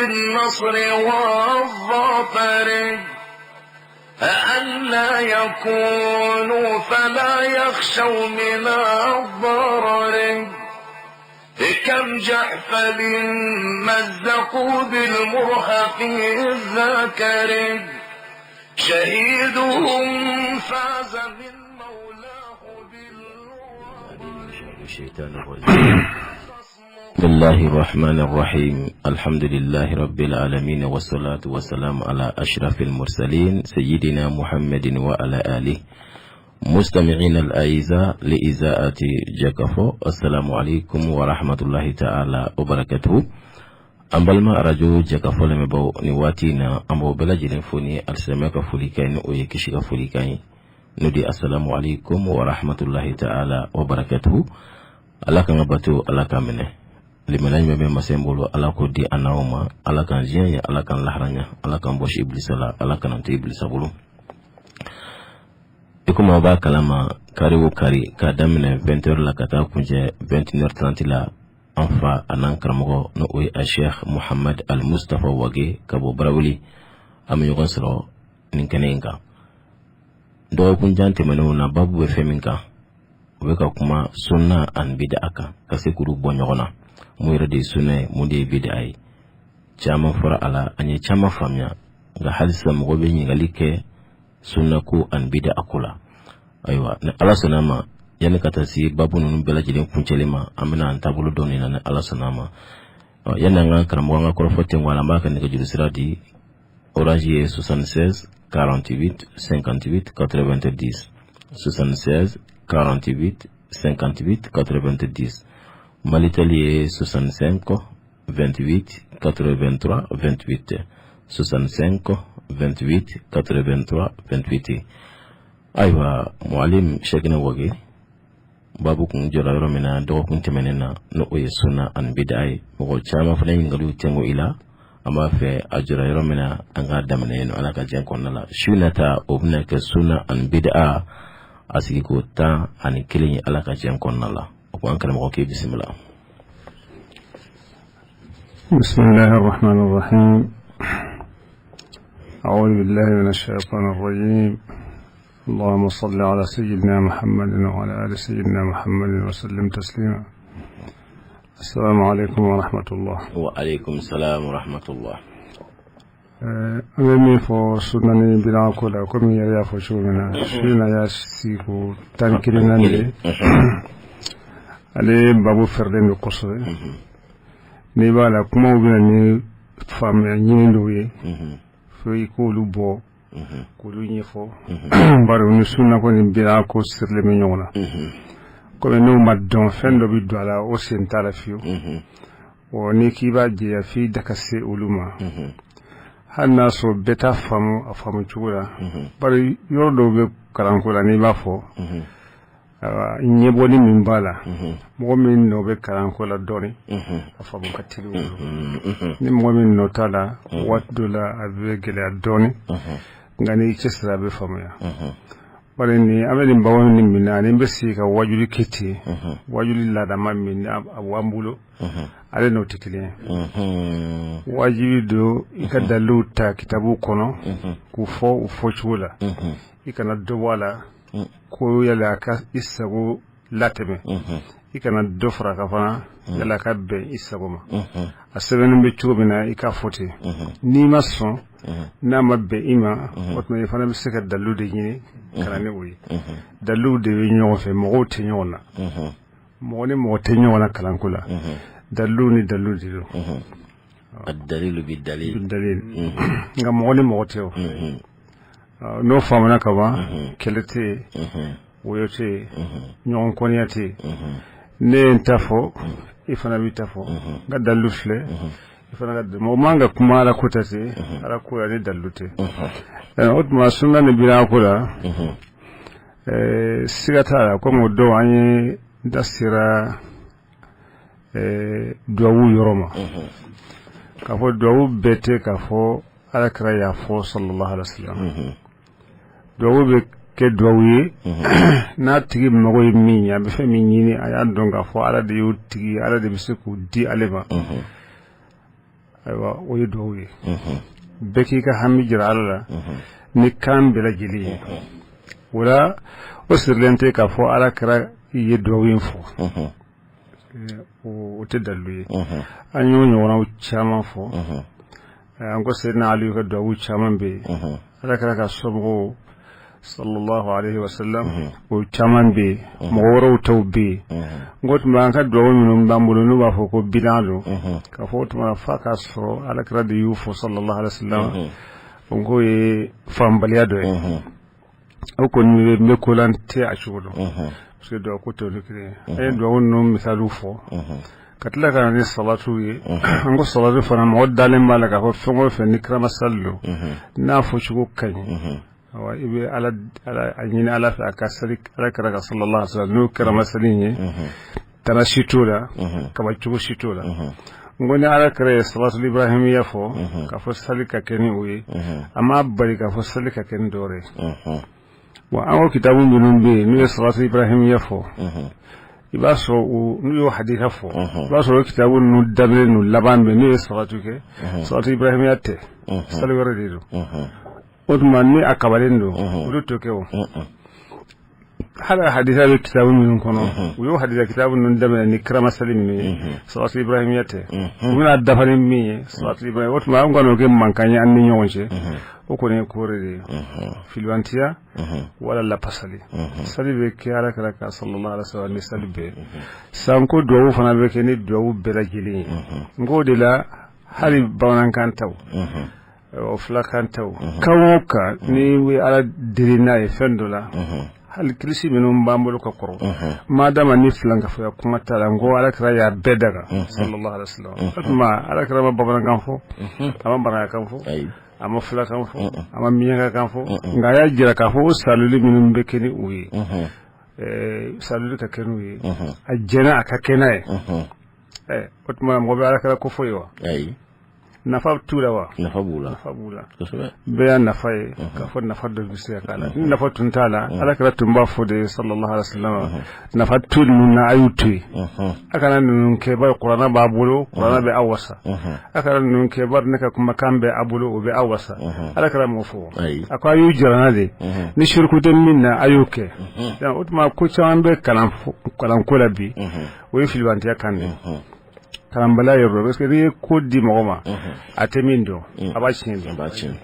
بالنصر والظفر ألا يكونوا فلا يخشوا من الضرر كم جحفل مزقوا بالمرهف الذكر شهيدهم فاز من مولاه الشيطان الرجيم بسم الله الرحمن الرحيم الحمد لله رب العالمين والصلاة والسلام على أشرف المرسلين سيدنا محمد وعلى آله مستمعين الأعزاء لإذاعة جكفو السلام عليكم ورحمة الله تعالى وبركاته an balima arajo jɛkafɔ lamɛnbaaw nin waati in na an b'aw bɛɛ lajɛlen fo ni alisilamɛya ka folikan ye ni o ye kisi ka folikan ye n'o de asalamu aleykum wa rahmatulahi ta'ala wa barakatuhu ala k'an ka bato ala k'a minɛ limaniya ɲuman bɛ masa in bolo ala k'o di an n'aw ma ala k'an diɲɛ ɲɛ ala k'an lahara ɲɛ ala k'an bɔsi ibilisa la ala kana to ibilisa bolo i komi aw b'a kalama kari o kari k'a daminɛ 20 heures la ka taa kuncɛ 21 heures 30 la an fa an'an karamɔgɔ n'o o ye a sheikh muhammad al mustafa wage ka bɔ barawuli an bɛ ɲɔgɔn sɔrɔ nin kɛnɛ in kan dɔgɔkun jan tɛmɛnenw na babu bɛ fɛn min kan o bɛ ka kuma sunna ani bida kan ka se k'olu bɔ ɲɔgɔn na mun yɛrɛ de ye sunna ye mun de ye bida ye caman fɔra a la an ye caman faamuya nka halisa mɔgɔ bɛ ɲininkali kɛ sunna ko ani bida ko la ayiwa ni ala sɔnna ma yanni ka taa se babu ninnu bɛɛ lajɛlen kuncɛli ma an bɛna an taabolo dɔn nin na ni ala sɔnna ma yanni an ka karamɔgɔ an ka kɔrɔfɔ tɛnku a la an b'a ka nɛgɛjuru sira di orange ye 76 48 58 90 76 48 58 90 malitel ye 65 28 83 28 65 28 83 28 ayiwa mualim shekina wage babu kun jɔra yɔrɔ min na dɔgɔkun tɛmɛnen na n'o o ye sunna ani bida ye mɔgɔ caman fana ɲininkaliw tɛngo i la an b'a fɛ a jɔra yɔrɔ min na an k'a daminɛ yen ala ka diɲɛ kɔnɔna la su nata o bɛna kɛ sunna ani bida a sigiko 11 ye ala ka diɲɛ kɔnɔna la o ko an karamɔgɔ k'e bisimila بسم الله الرحمن الرحيم أعوذ بالله من الشيطان الرجيم اللهم صل على سيدنا محمد وعلى آل سيدنا محمد وسلم تسليما السلام عليكم ورحمة الله وعليكم السلام ورحمة الله an bɛ min fɔ sunna ni bida ko la komi yɛrɛ y'a fɔ cogo min na su in na y'a sigi ko 11nan de ye ale babu fɛrɛlen don kosɛbɛ n'i b'a la kumaw bɛ na ni faamuya ɲini dɔw ye fo i k'olu bɔ k'olu ɲɛfɔ bari ni sunna ko ni bida ko sirilen bɛ ɲɔgɔn na komi n'o ma dɔn fɛn dɔ bɛ don a la o sen t'a la fiyewu ɔ n'i k'i b'a jɛya f'i da ka se olu ma hali n'a sɔrɔ bɛɛ t'a faamu a faamu cogo la bari yɔrɔ dɔw bɛ kalanko la n'i b'a fɔ ɲɛbɔli min b'a la mɔgɔ min nɔ bɛ kalanko la dɔɔni a faamu ka teli o bolo ni mɔgɔ min nɔ t'a la waati dɔ la a bɛ gɛlɛya dɔɔni nka n'i cɛsiri a bɛ faamuya bari ni an bɛ nin babu nin min na ani n bɛ sigi ka wajuli kɛ ten wajuli laadama min a b'an bolo ale n'o tɛ kelen ye wajibi don i ka daliluw ta kitabu kɔnɔ k'u fɔ u fɔcogo la i kana dɔ bɔ a la ko yala a ka i sago latɛmɛ i kana dɔ fara a kan fana yala a ka bɛn i sago ma a sɛbɛnnen bɛ cogo min na i k'a fɔ ten n'i ma sɔn n'a ma bɛn i ma o tuma i fana bɛ se ka dalilu de ɲini ka na ni o ye daliluw de bɛ ɲɔgɔn fɛ mɔgɔw tɛ ɲɔgɔn na mɔgɔ ni mɔgɔ tɛ ɲɔgɔn na kalanko la dalilu ni dalilu de don dalilu bi dalil dalil nka mɔgɔ ni mɔgɔ tɛ o n'o faamuna ka ban kɛlɛ tɛ yen woyo tɛ yen ɲɔgɔn kɔniya tɛ yen ne ye n ta fɔ i fana b'i ta fɔ n ka dalilu filɛ i fana ka mɔgɔ man ka kuma ala ko ta ten ala ko la ni dalilu tɛ o tuma sunna ni bida ko la siga t'a la komi o don an ye da sera duwawu yɔrɔ ma k'a fɔ duwawu bɛɛ tɛ k'a fɔ ala kira y'a fɔ sallallahu alaihi wasallam duwawu bɛ kɛ duwawu ye n'a tigi mago ye min ye a bɛ fɛn min ɲini a y'a dɔn k'a fɔ ala de y'o tigi ala de bɛ se k'o di ale ma Ayiwa, o ye dugawu ye. Bɛɛ k'i ka hami jira Ala la ni kan bɛɛ lajɛlen ye. O la, o sirilen tɛ k'a fɔ Ala kira ye dugawu in fɔ, o tɛ dalilu ye. An y'o ɲɔgɔnnaw caman fɔ. An ko Seyidina Ali ka dugawu caman bɛ yen, Ala kira ka somɔgɔw sallallahu alaihi wasallam, o caman bɛ yen, mɔgɔ wɛrɛw taw bɛ yen. N ko tuma an ka dugawu minnu b'an bolo, n'u b'a fɔ ko bidan don, k'a fɔ o tuma f'a k'a sɔrɔ Ala kira de y'u fɔ sallallahu alaihi wasallam, o k'o ye faamubaliya dɔ ye. O kɔni bɛ ko la, n tɛ a cogo dɔn, parce que dugawu ko tɛ olu kelen ye. An ye dugawu ninnu misaliw fɔ ka tila ka na ni salatu ye. An ko salatu fana, mɔgɔ dalen b'a la k'a fɔ fɛn o fɛn ni kirama sali don, n'a fɔ cogo ka ɲi, awa, i bɛ Ala a ɲini Ala fɛ a ka sali Ala kira kan sallallahu alaihi wasallam, n'o kirama sali in ye, tana si t'o la, kaba cogo si t'o la. N ko ni Ala kira ye salatu ibrahimiya fɔ k'a fɔ sali ka kɛ ni o ye, a m'a bali k'a fɔ sali ka kɛ ni dɔwɛrɛ ye. Bon, an ko kitabu minnu bɛ yen n'u ye salatu ibrahimiya fɔ, i b'a sɔrɔ n'u y'o hadisa fɔ, i b'a sɔrɔ o kitabu ninnu daminɛ n'u laban bɛ n'u ye salatu kɛ, salatu ibrahimiya tɛ, sali wɛrɛ de don. O tuma ni a kabalen don, olu t'o kɛ. O hali hadisa bɛ kitabu minnu kɔnɔ, u y'o hadisa kitabu ninnu daminɛ ni kiramasali minnu ye, salatu ibrahimiya tɛ, u bɛna dafa ni min ye, salatu ibrahim. O tuma an kan'o kɛ mankan ye an ni ɲɔgɔn cɛ. O kɔni ye ko wɛrɛ de ye, filibantiya wala lapasali. Sali bɛ kɛ Ala kira kan sallallahu alaihi wasallam ni sali bɛɛ. Sanko duwawu fana bɛ kɛ ni duwawu bɛɛ lajɛlen ye. N k'o de la, hali bamanankan taw, o filakan taw, kan o kan ni bɛ Ala deli n'a ye fɛn dɔ la, hali kirisi minnu b'an bolo ka kɔrɔ, madama ni filankafoya kuma t'a la, n ko Ala kira y'a bɛɛ daga sallallahu alaihi wasallam. O tuma Ala kira ma bamanankan fɔ, a ma marakakan fɔ, a ma filakan fɔ, a ma miɲankakan fɔ, nka a y'a jira k'a fɔ o saluli minnu bɛ kɛ ni o ye, saluli ka kɛ n'u ye, a jɛnna a ka kɛ n'a ye. O tuma mɔgɔ bɛ Ala kira ko fɔ ye wa? Nafa t'u la wa? Nafa b'u la. Nafa b'u la. Bɛɛ y'a nafa ye k'a fɔ nafa dɔ bɛ se ka k'a la. Ni nafa tun t'a la, Ala kira tun b'a fɔ de sallallahu alaihi wasallam, nafa t'u ninnu na, a y'u to yen, a kana ninnu kɛ, bari kuranɛ b'a bolo, kuranɛ bɛ aw wasa. A kana ninnu kɛ, bari ne ka kumakan bɛ a bolo, o bɛ aw wasa. Ala kira m'o fɔ. A ko a y'u jira n na de, ni siriku tɛ min na, a y'o kɛ. O tuma ko caman bɛ kalanko la bi, o ye filibantiya kan de ye, kalanbaliya yɔrɔ, parce que n'i ye ko di mɔgɔ ma, a tɛ min dɔn, a b'a tiɲɛ de.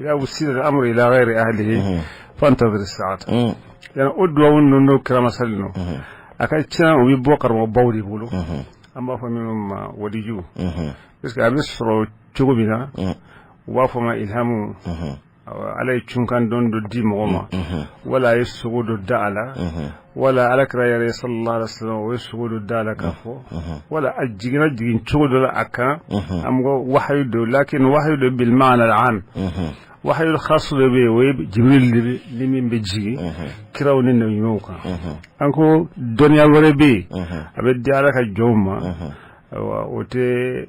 Idha wusida al-amru ila ghayri ahlihi fantazir as-sa'ata. Yani o duwawu ninnu n'o kiramasali ninnu, a ka ca o bɛ bɔ karamɔgɔbaw de bolo, an b'a fɔ minnu ma waliju, parce que a bɛ sɔrɔ cogo min na, u b'a fɔ ma ilhamu. Ala ye cunkan dɔn dɔ di mɔgɔ ma, wala a ye sogo dɔ da a la, wala Ala kira yɛrɛ sallallahu alaihi wasallam, o ye sogo dɔ da a la k'a fɔ, wala a jiginna jigin cogo dɔ la a kan. An ko wahayu don, lakin wahayu don bil ma'na al-am. Wahayu khas dɔ bɛ yen, o ye Jibril de bɛ ni min bɛ jigin kiraw ni nabiɲumanw kan. An ko dɔnniya wɛrɛ bɛ yen, a bɛ di Ala ka jɔnw ma. Ayiwa, o tɛ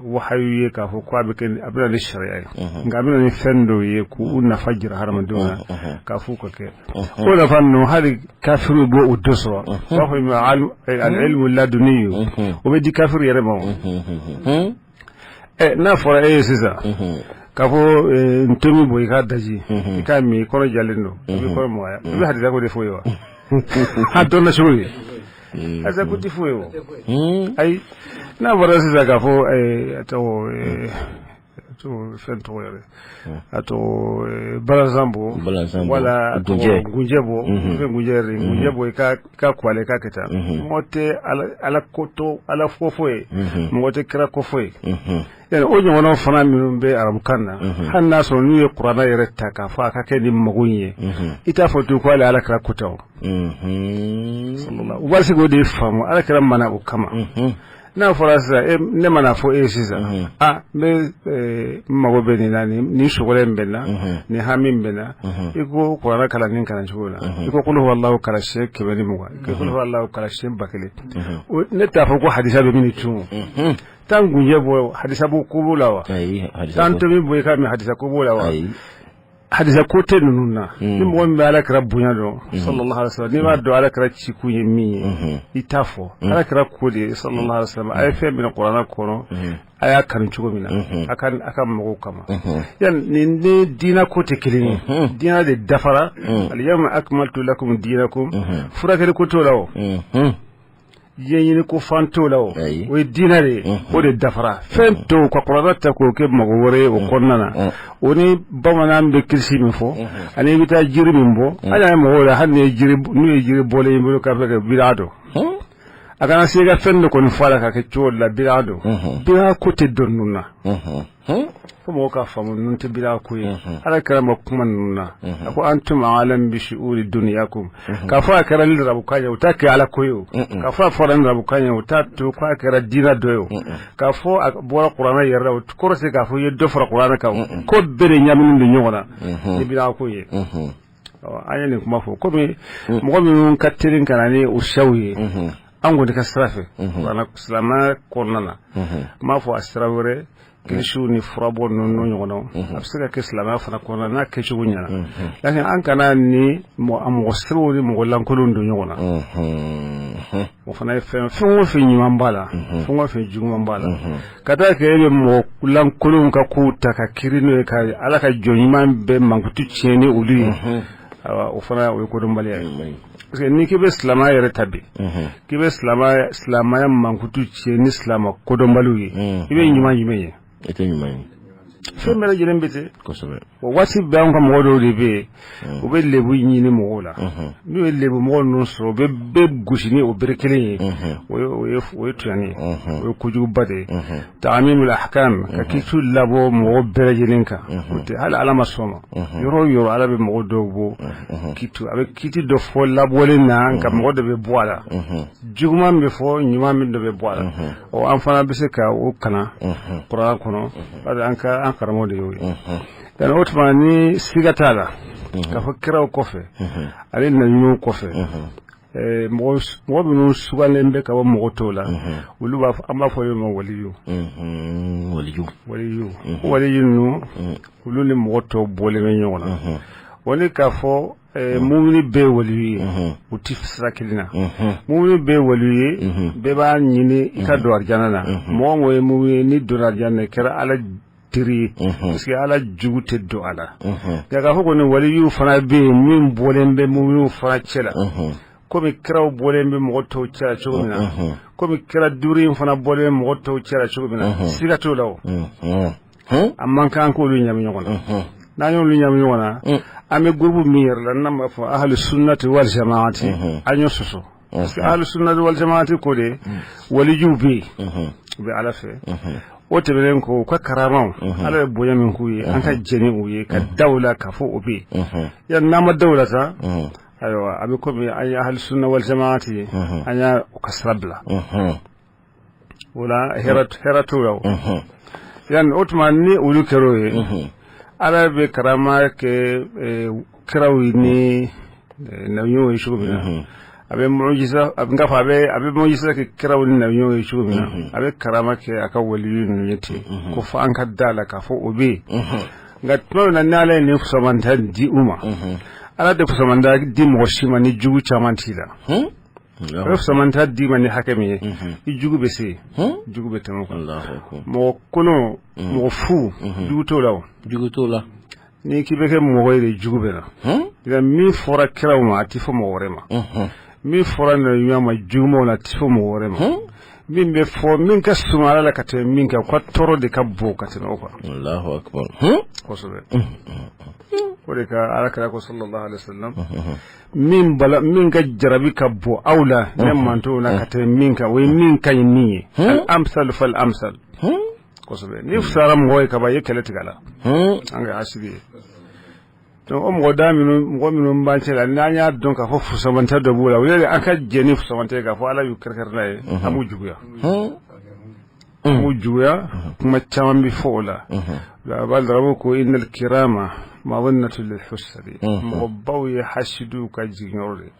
wahayu ye k'a fɔ ko a bɛ kɛ, a bɛ na ni sariya ye, nka a bɛ na ni fɛn dɔw ye k'u nafa jira hadamadenw na k'a f'u ka kɛ. O nafa ninnu, hali kafiriw b'o dɔ sɔrɔ. U b'a fɔ ma al-ilmu laduni, o bɛ di kafiri yɛrɛ ma. O ɛ, n'a fɔra e ye sisan k'a fɔ ntomi bɔ, i k'a daji, i k'a min, i kɔnɔ jalen don, i bɛ kɔnɔ magaya, i bɛ hadisa ko de fɔ ye wa? A dɔnna cogo di? Hadisa ko tɛ fɔ ye o. Ayi, n'a fɔra sisan k'a fɔ a tɔgɔ fɛn tɔgɔ yɛrɛ, a tɔgɔ balanzan bɔ, wala gunjɛ bɔ, fɛn gunjɛ yɛrɛ, gunjɛ bɔ, i ka ko ale, i ka kɛ tan, mɔgɔ tɛ Ala ko to Ala ko fɔ ye, mɔgɔ tɛ kira ko fɔ ye. Yani o ɲɔgɔnnaw fana minnu bɛ arabukan na, hali n'a sɔrɔ n'u ye kuranɛ yɛrɛ ta k'a fɔ a ka kɛ ni mago in ye, i t'a fɔ tun ko hali Ala kira ko tɛ o u b'a se k'o de faamu. Ala kira mana o kama. N'a fɔra sisan, ne mana fɔ e ye sisan, a n bɛ n mago bɛ nin na, nin sogolɛ in bɛ n na, nin hami bɛ n na, i ko kuranɛ kalan nin kalan cogo la, i ko kul huwallahu kalan siɲɛ 120, i ko kul huwallahu kalan siɲɛ 1000, ne t'a fɔ ko hadisa bɛ min tun. Taa gunjɛ bɔ, hadisa ko b'o la wa? Taa ntomi bɔ, i ka min, hadisa ko b'o la wa? Hadisa ko tɛ ninnu na ni mɔgɔ min bɛ ala kira bonya dɔn sallallahu alaihi wasallam n'i b'a dɔn ala kira cikun ye min ye i t'a fɔ ala kira ko de sallallahu alaihi wasallam a ye fɛn minɛ kuranɛ kɔnɔ a y'a kanu cogo min na a ka mɔgɔw kama yan nin ni diinɛ ko tɛ kelen ye diinɛ de dafara al-yawma akmaltu lakum dinakum furakɛli ko t'o la o diɲɛ ko fan t'o la o o ye diinɛ de ye o de dafara fɛn tɔw ka kuranɛ ta k'o kɛ mago wɛrɛ ye o kɔnɔna na o ni bamanan bɛ kirisi min fɔ ani i bɛ taa jiri min bɔ hali an ye mɔgɔw la hali n'u ye jiri bɔlen i bolo k'a fɛ kɛ bida don a kana se i ka fɛn dɔ kɔni fɔ a la ka kɛ cogo la bida don bida ko tɛ don ninnu na fo mɔgɔw ka faamu ninnu tɛ bida ko ye ala kira ma kuma ninnu na a ko antum a'lamu bi shu'uni dunyakum k'a fɔ a kɛra ni arabukan ye o t'a kɛ ala ko ye o k'a fɔ a fɔra ni arabukan ye o t'a to k'a kɛra diinɛ dɔ ye o k'a fɔ a bɔra kuranɛ yɛrɛ la o kɔrɔ tɛ k'a fɔ i ye dɔ fara kuranɛ kan ko bɛɛ de ɲaaminen don ɲɔgɔn na ni bida ko ye an ye nin kuma fɔ komi mɔgɔ minnu ka teli ka na ni o siyaw ye an kɔni ka sira fɛ silamɛya kɔnɔna na n m'a fɔ a sira wɛrɛ kirisiw ni furabɔ ninnu ɲɔgɔnnaw a bɛ se ka kɛ silamɛya fana kɔnɔna n'a kɛcogo ɲɛna lakin an kana ni mɔgɔ sɛbɛw ni mɔgɔ lankolonw don ɲɔgɔn na o fana ye fɛn fɛn o fɛn ɲuman b'a la fɛn o fɛn juguman b'a la ka taa kɛ e bɛ mɔgɔ lankolonw ka kow ta ka kiri n'o ye ka ala ka jɔn ɲuman bɛɛ mankutu tiɲɛ ni olu ye o fana o ye kodɔnbaliya ye parce que n'i k'i bɛ silamɛya yɛrɛ ta bi k'i bɛ silamɛya mankutu tiɲɛ ni silamɛ kodɔnbaliw ye i bɛ ɲuman jumɛn ye e tɛ ɲuman ye fɛn bɛɛ lajɛlen bɛ ten kosɛbɛ o waati bɛɛ an ka mɔgɔ dɔw de bɛ yen u bɛ lebu ɲini mɔgɔw la n'u ye lebu mɔgɔ ninnu sɔrɔ u bɛ bɛɛ gosi ni o bere kelen ye o ye tɔɲɔni ye o ye kojuguba de ye ta'mimul ahkam ka kiiti labɔ mɔgɔ bɛɛ lajɛlen kan o tɛ hali ala ma sɔn ma yɔrɔ o yɔrɔ ala bɛ mɔgɔ dɔw bɔ kiiti a bɛ kiiti dɔ fɔ labɔlen na nka mɔgɔ dɔ bɛ bɔ a la juguman bɛ fɔ ɲuman min dɔ bɛ bɔ a la ɔ an fana bɛ se ka o kalan kuranɛ kɔnɔ bari an ka an karamɔgɔ de y'o ye yani o tuma ni siga t'a la k'a fɔ kiraw kɔfɛ ale nabiɲumanw kɔfɛ mɔgɔ minnu suganden bɛ ka bɔ mɔgɔ tɔw la olu b'a an b'a fɔ olu ma waliyu waliyu waliyu waliyu ninnu olu ni mɔgɔ tɔw bɔlen bɛ ɲɔgɔn na o ni k'a fɔ mumini bɛɛ ye waliyu ye u tɛ sira kelen na mumini bɛɛ ye waliyu ye bɛɛ b'a ɲini i ka don arijana na mɔgɔ o mɔgɔ ye mumini ye n'i donna arijana na i kɛra ala teri ye parce que ala jugu tɛ don a la nka k'a fɔ kɔni waliyu fana bɛ yen min bɔlen bɛ muminiw fana cɛ la komi kiraw bɔlen bɛ mɔgɔ tɔw cɛ la cogo min na komi kira duuru in fana bɔlen bɛ mɔgɔ tɔw cɛ la cogo min na siga t'o la o a man kan k'olu ɲami ɲɔgɔn na n'an y'olu ɲami ɲɔgɔn na an bɛ groupe min yɛrɛ la n'an b'a fɔ ahlu sunnati wal jamaati an y'o sɔsɔ parce que ahlu sunnati wal jamaati ko de walijuw bɛ yen u bɛ ala fɛ o tɛmɛnen kɔ u ka karamaw ala ye bonya min k'u ye an ka jɛn ni u ye ka da u la k'a fɔ o bɛ yen yan n'an ma da u la sa ayiwa a bɛ komi an ye ahlu sunna wal jamaati ye an y'a u ka sira bila o la hɛrɛ t'o la o yan o tuma ni olu kɛra o ye ala bɛ karama kɛ kiraw ni nabiɲumanw ye cogo min na a bɛ mujiza a bɛ fɔ a bɛ mujiza kɛ kiraw ni nabiɲumanw ye cogo min na a bɛ karama kɛ a ka waliyu ninnu ye ten ko fo an ka da la k'a fɔ o bɛ yen nka tuma min na ni ala ye nin fusamanta di u ma ala tɛ fusamanta di mɔgɔ si ma ni jugu caman t'i la a bɛ fusamanta d'i ma ni hakɛ min ye i jugu bɛ se jugu bɛ tɛmɛ o kan mɔgɔ kolon mɔgɔ fu jugu t'o la o jugu t'o la n'i k'i bɛ kɛ mɔgɔ ye de jugu bɛ na nka min fɔra kiraw ma a tɛ fɔ mɔgɔ wɛrɛ ma min fɔra nabiɲuman ma jugumanw na a tɛ fɔ mɔgɔ wɛrɛ ma min bɛ fɔ min ka surun ala la ka tɛmɛ min kan u ka tɔɔrɔ de ka bon ka tɛmɛ o kan Allahu akbar kosɛbɛ o de ka ala kira ko sallallahu alaihi wasallam min bala min ka jarabi ka bon aw la ne mantɔnw na ka tɛmɛ min kan o ye min ka ɲi min ye al amsal fal amsal kosɛbɛ n'i fisayara mɔgɔ ye kaban i ye kɛlɛ tigɛ a la an ka hasidi ye donc o mɔgɔ da minnu mɔgɔ minnu b'an cɛ la n'an y'a dɔn k'a fɔ fusamanta dɔ b'u la o ye an ka jɛ ni fusamanta ye k'a fɔ ala y'u kɛrɛnkɛrɛn n'a ye an b'u juguya an b'u juguya kuma caman bɛ fɔ o la larabu ko innal kirama madannatu lil husadi mɔgɔbaw ye hasidiw ka jiginyɔrɔ de ye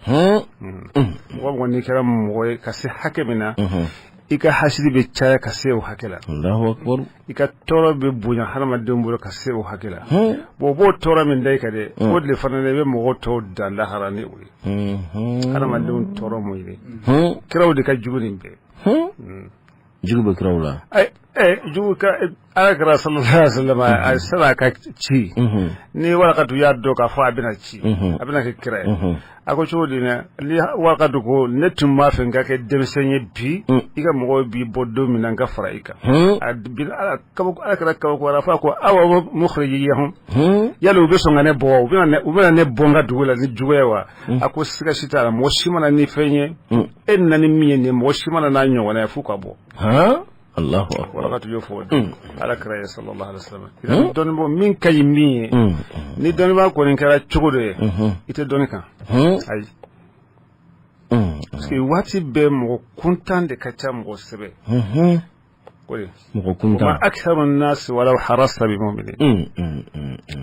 mɔgɔ mɔgɔ n'i kɛra mɔgɔ ye ka se hakɛ min na. I ka hasidi bɛ caya ka se o hakɛ la. Allahu akbar. I ka tɔɔrɔ bɛ bonya hadamadenw bolo ka se o hakɛ la. Bon, o b'o tɔɔrɔ min da i kan dɛ, o de fana i bɛ mɔgɔw tɔw dan lahara ni o ye. Hadamadenw tɔɔrɔ mun ye, kiraw de ka jugu nin bɛɛ. Jugu bɛ kiraw la. Jugu ka Ala kira sallallahu alaihi wasallam, a sera a ka ci ni Warakatu y'a dɔn k'a fɔ a bɛna ci, a bɛna kɛ kira ye, a ko cogo di na ni Warakatu ko ne tun b'a fɛ n ka kɛ denmisɛn ye bi, i ka mɔgɔw b'i bɔ don min na, n ka fara i kan. A bi Ala kabako, Ala kira kabako fɔ a ko awa mukhrijiyahum, yali u bɛ sɔn ka ne bɔ, u bɛna ne bɔ n ka dugu la ni juguya wa? A ko siga si t'a la, mɔgɔ si mana ni fɛn ye, e nana ni min ye nin, mɔgɔ si mana n'a ɲɔgɔnna ye f'u ka bɔ. Allahu akbar. Warakatu y'o fɔ Ala kira ye sallallahu alaihi wasallam. Dɔnnibɔ min ka ɲi min ye, ni dɔnnibaa kɔni kɛra cogo dɔ ye, i tɛ dɔnni kan, ayi, parce que waati bɛɛ mɔgɔ kuntan de ka ca mɔgɔ sɛbɛ o de. Mɔgɔ kuntan. Wa ma aktharu nasi walaw harasta bi mu'minin.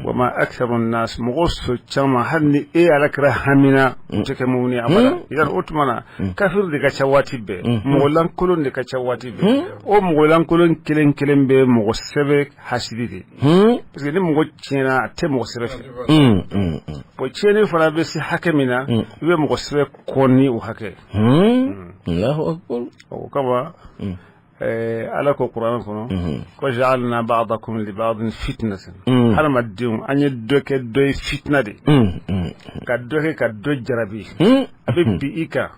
Wa ma aktharu nasi, mɔgɔ so caman, hali ni e Ala kira hamina, u tɛ kɛ mumini abada. Yali o tuma na kafiri de ka ca waati bɛɛ, mɔgɔ lankolon de ka ca waati bɛɛ. O mɔgɔ lankolon kelen kelen bɛ mɔgɔ sɛbɛ hasidi de, parce que ni mɔgɔ tiɲɛna, a tɛ mɔgɔ sɛbɛ fɛ. Bon, tiɲɛni fana bɛ se hakɛ min na, i bɛ mɔgɔ sɛbɛ kɔn ni o hakɛ. Allahu akbar. O kama Ala ko Kuranɛ kɔnɔ ko ja'alna ba'dakum li ba'din fitnatan. Hadamadenw, an ye dɔ kɛ dɔ ye fitina de, ka dɔ kɛ ka dɔ jarabi, a bɛ bi i kan,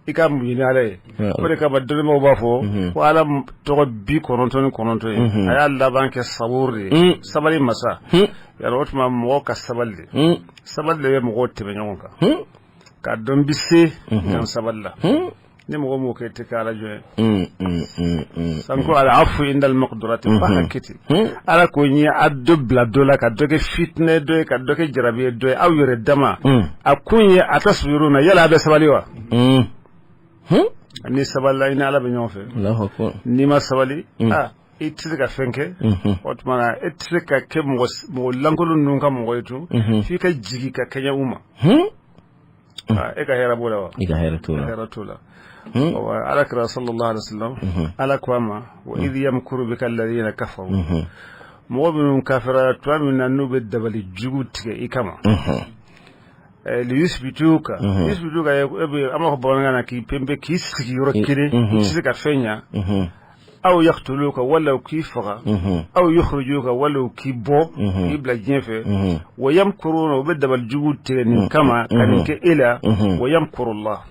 i ka mun ɲini Ala ye. O de kama dɔnnibaw b'a fɔ ko Ala tɔgɔ 99 ye, a y'a laban kɛ saburu de ye, sabali masa. Yala o tuma mɔgɔ ka sabali de, sabali de bɛ mɔgɔw tɛmɛ ɲɔgɔn kan, ka dɔn bi se kan sabali la. Ni mɔgɔ m'o kɛ, i tɛ kɛ Ala jɔn ye. Sanko al-afu inda al-maqdurati fa hakɛ ten. Ala ko n ye a dɔ bila dɔ la ka dɔ kɛ fitinɛ dɔ ye, ka dɔ kɛ jarabi ye dɔ ye, aw yɛrɛ dama. A kun ye a tasbiruna, yala a bɛ sabali wa? Ni sabalila, i ni Ala bɛ ɲɔgɔn fɛ. Allahu akbar. N'i ma sabali, aa, i tɛ se ka fɛn kɛ. O tuma na e tɛ se ka kɛ mɔgɔ lankolon ninnu ka mɔgɔ ye tun, f'i ka jigin ka kɛɲɛ u ma. E ka hɛrɛ b'o la wa? I ka hɛrɛ t'o la. Hɛrɛ t'o la. Ala kira sallallahu alaihi wasallam, Ala ko a ma wa idh yamkuru bika alladhina kafaru, mɔgɔ minnu kafira tuma min na n'u bɛ dabali jugu tigɛ i kama, liyusbituka, yusbituka, e bɛ an b'a fɔ bamanankan na k'i pempe, k'i sigi yɔrɔ kelen, i tɛ se ka fɛn ɲa, aw yaqtuluka, wala u k'i faga, aw yukhrijuka, wala u k'i bɔ k'i bila diɲɛ fɛ. Wa yamkuruna, u bɛ dabali jugu tigɛ nin kama ka nin kɛ e la. Wa yamkurullah,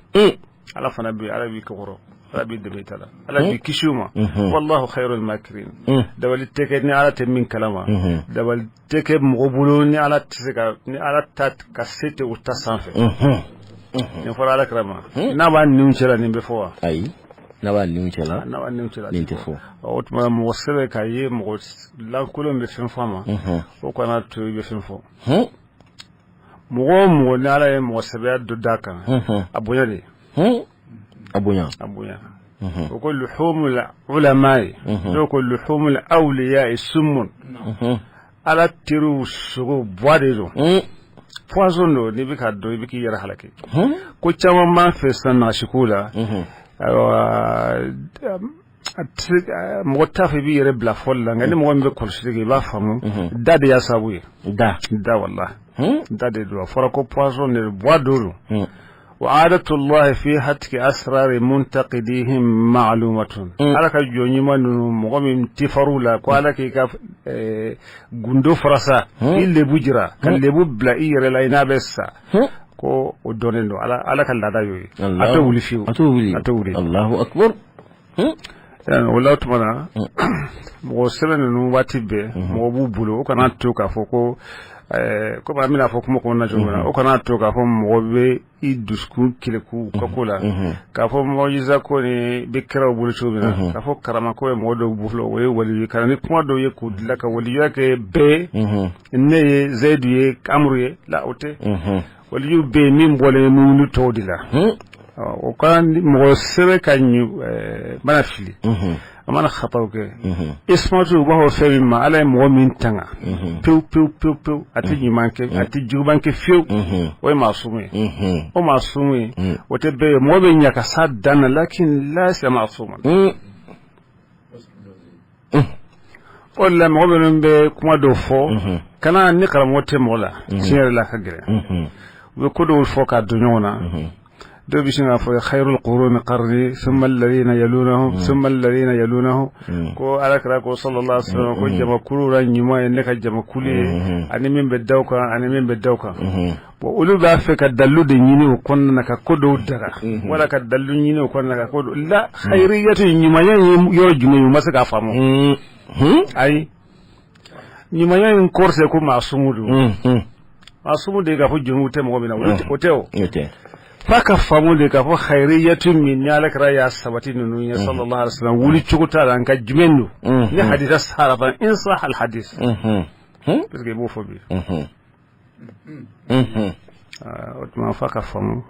Ala fana bɛ, Ala b'i kɔkɔrɔ, Ala b'i dɛmɛ i ta la, Ala b'i kisi u ma. Wallahu khairul makirin. Dabali tɛ kɛ ni Ala tɛ min kalama, dabali tɛ kɛ mɔgɔ bolo ni Ala tɛ se ka, ni Ala ta ka se tɛ o ta sanfɛ. Nin fɔra Ala kira ma, n'a b'a niw cɛla, nin bɛ fɔ wa? Ayi, n'a b'a niw cɛla. N'a b'a niw cɛla, nin tɛ fɔ. O tuma mɔgɔ sɛbɛ k'a ye mɔgɔ lankolon bɛ fɛn fɔ a ma, o kana to i bɛ fɛn fɔ. Mɔgɔ o mɔgɔ ni Ala ye mɔgɔ sɛbɛya dɔ d'a kan, a bonya de. A bonya. A bonya. O ko luhumul ulama, dɔw ko luhumul awliya summun, Ala teriw sogo bois de don, poison don. N'i bɛ ka dɔn, i bɛ k'i yɛrɛ halaki. Ko caman b'an fɛ sisan nagasiko la. Ayiwa, mɔgɔ t'a fɛ i b'i yɛrɛ bila fɔli la, nka ni mɔgɔ min bɛ kɔlɔsili kɛ, i b'a faamu da de y'a sababu ye. Da. Da, walahi, da de don. A fɔra ko poison de don, bois dɔ don. Wa adatullahi fi hatki asrari muntaqidihim ma'lumatun. Ala ka jɔn ɲuman ninnu, mɔgɔ min tɛ far'u la ko Ala k'i ka gundo farasa, k'i lebu jira, ka lebu bila i yɛrɛ la, i n'a bɛ sa, ko o dɔnnen don. Ala ka laada y'o ye, a tɛ wuli fiyewu. A t'o wuli. A tɛ wuli. Allahu akbar. O la, o tuma na mɔgɔ sɛbɛn ninnu, waati bɛɛ mɔgɔ b'u bolo, o kana to k'a fɔ ko komi an bɛna fɔ kuma kɔnɔna cogo min na, o kana to k'a fɔ mɔgɔ bɛ i dusukun keleku ka ko la, k'a fɔ mɔjiza ko ni bɛ kiraw bolo cogo min na, k'a fɔ karamako ye mɔgɔ dɔw bolo, o ye waliyu ye, ka na ni kuma dɔw ye k'u dilan ka waliyuya kɛ bɛɛ ye, ne ye Zayidu ye, Amuru ye la, o tɛ. Waliyu bɛ yen min bɔlen muminu tɔw de la. O ka mɔgɔ sɛbɛ ka mana fili, a mana khataw kɛ, ismatu, u b'a fɔ fɛn min ma, Ala ye mɔgɔ min tanga pewu pewu pewu pewu, a tɛ ɲuman kɛ, a tɛ juguman kɛ fiyewu, o ye maasumu ye. O maasumu ye, o tɛ bɛɛ ye. Mɔgɔ bɛ ɲa ka s'a dan na, lakin laysa maasuma. O de la mɔgɔ minnu bɛ kuma dɔw fɔ kana ni karamɔgɔ tɛ mɔgɔ la, tiɲɛ yɛrɛ la, a ka gɛlɛn. U bɛ ko dɔw fɔ k'a don ɲɔgɔn na. Dɔw bɛ sin k'a fɔ khayrul quruni qarni thumma alladhina yalunahum thumma alladhina yalunahum, ko Ala kira ko sallallahu alaihi wasallam ko jamakulu la ɲuman ye ne ka jamakulu ye, ani min bɛ da kan, ani min bɛ da kan. Bon, olu b'a fɛ ka dalilu de ɲini o kɔnɔna na ka ko dɔw daga, wala ka dalilu ɲini o kɔnɔna na ka ko dɔw la. Khayriyatu, ɲumanya ye yɔrɔ jumɛn ye? U ma se k'a faamu. Ayi, ɲumanya in kɔrɔ tɛ ko maasumu don. Maasumu de ye k'a fɔ jurumu tɛ mɔgɔ min na, o tɛ. O f'a ka faamu de k'a fɔ khayriyatu min ni Ala kira y'a sabati ninnu ye sallallahu alaihi wasallam, wuli cogo t'a la. Nka jumɛn don? Ni hadisa sahara fana, in sahha al hadis, parce que i b'o fɔ bi. O tuma f'a ka faamu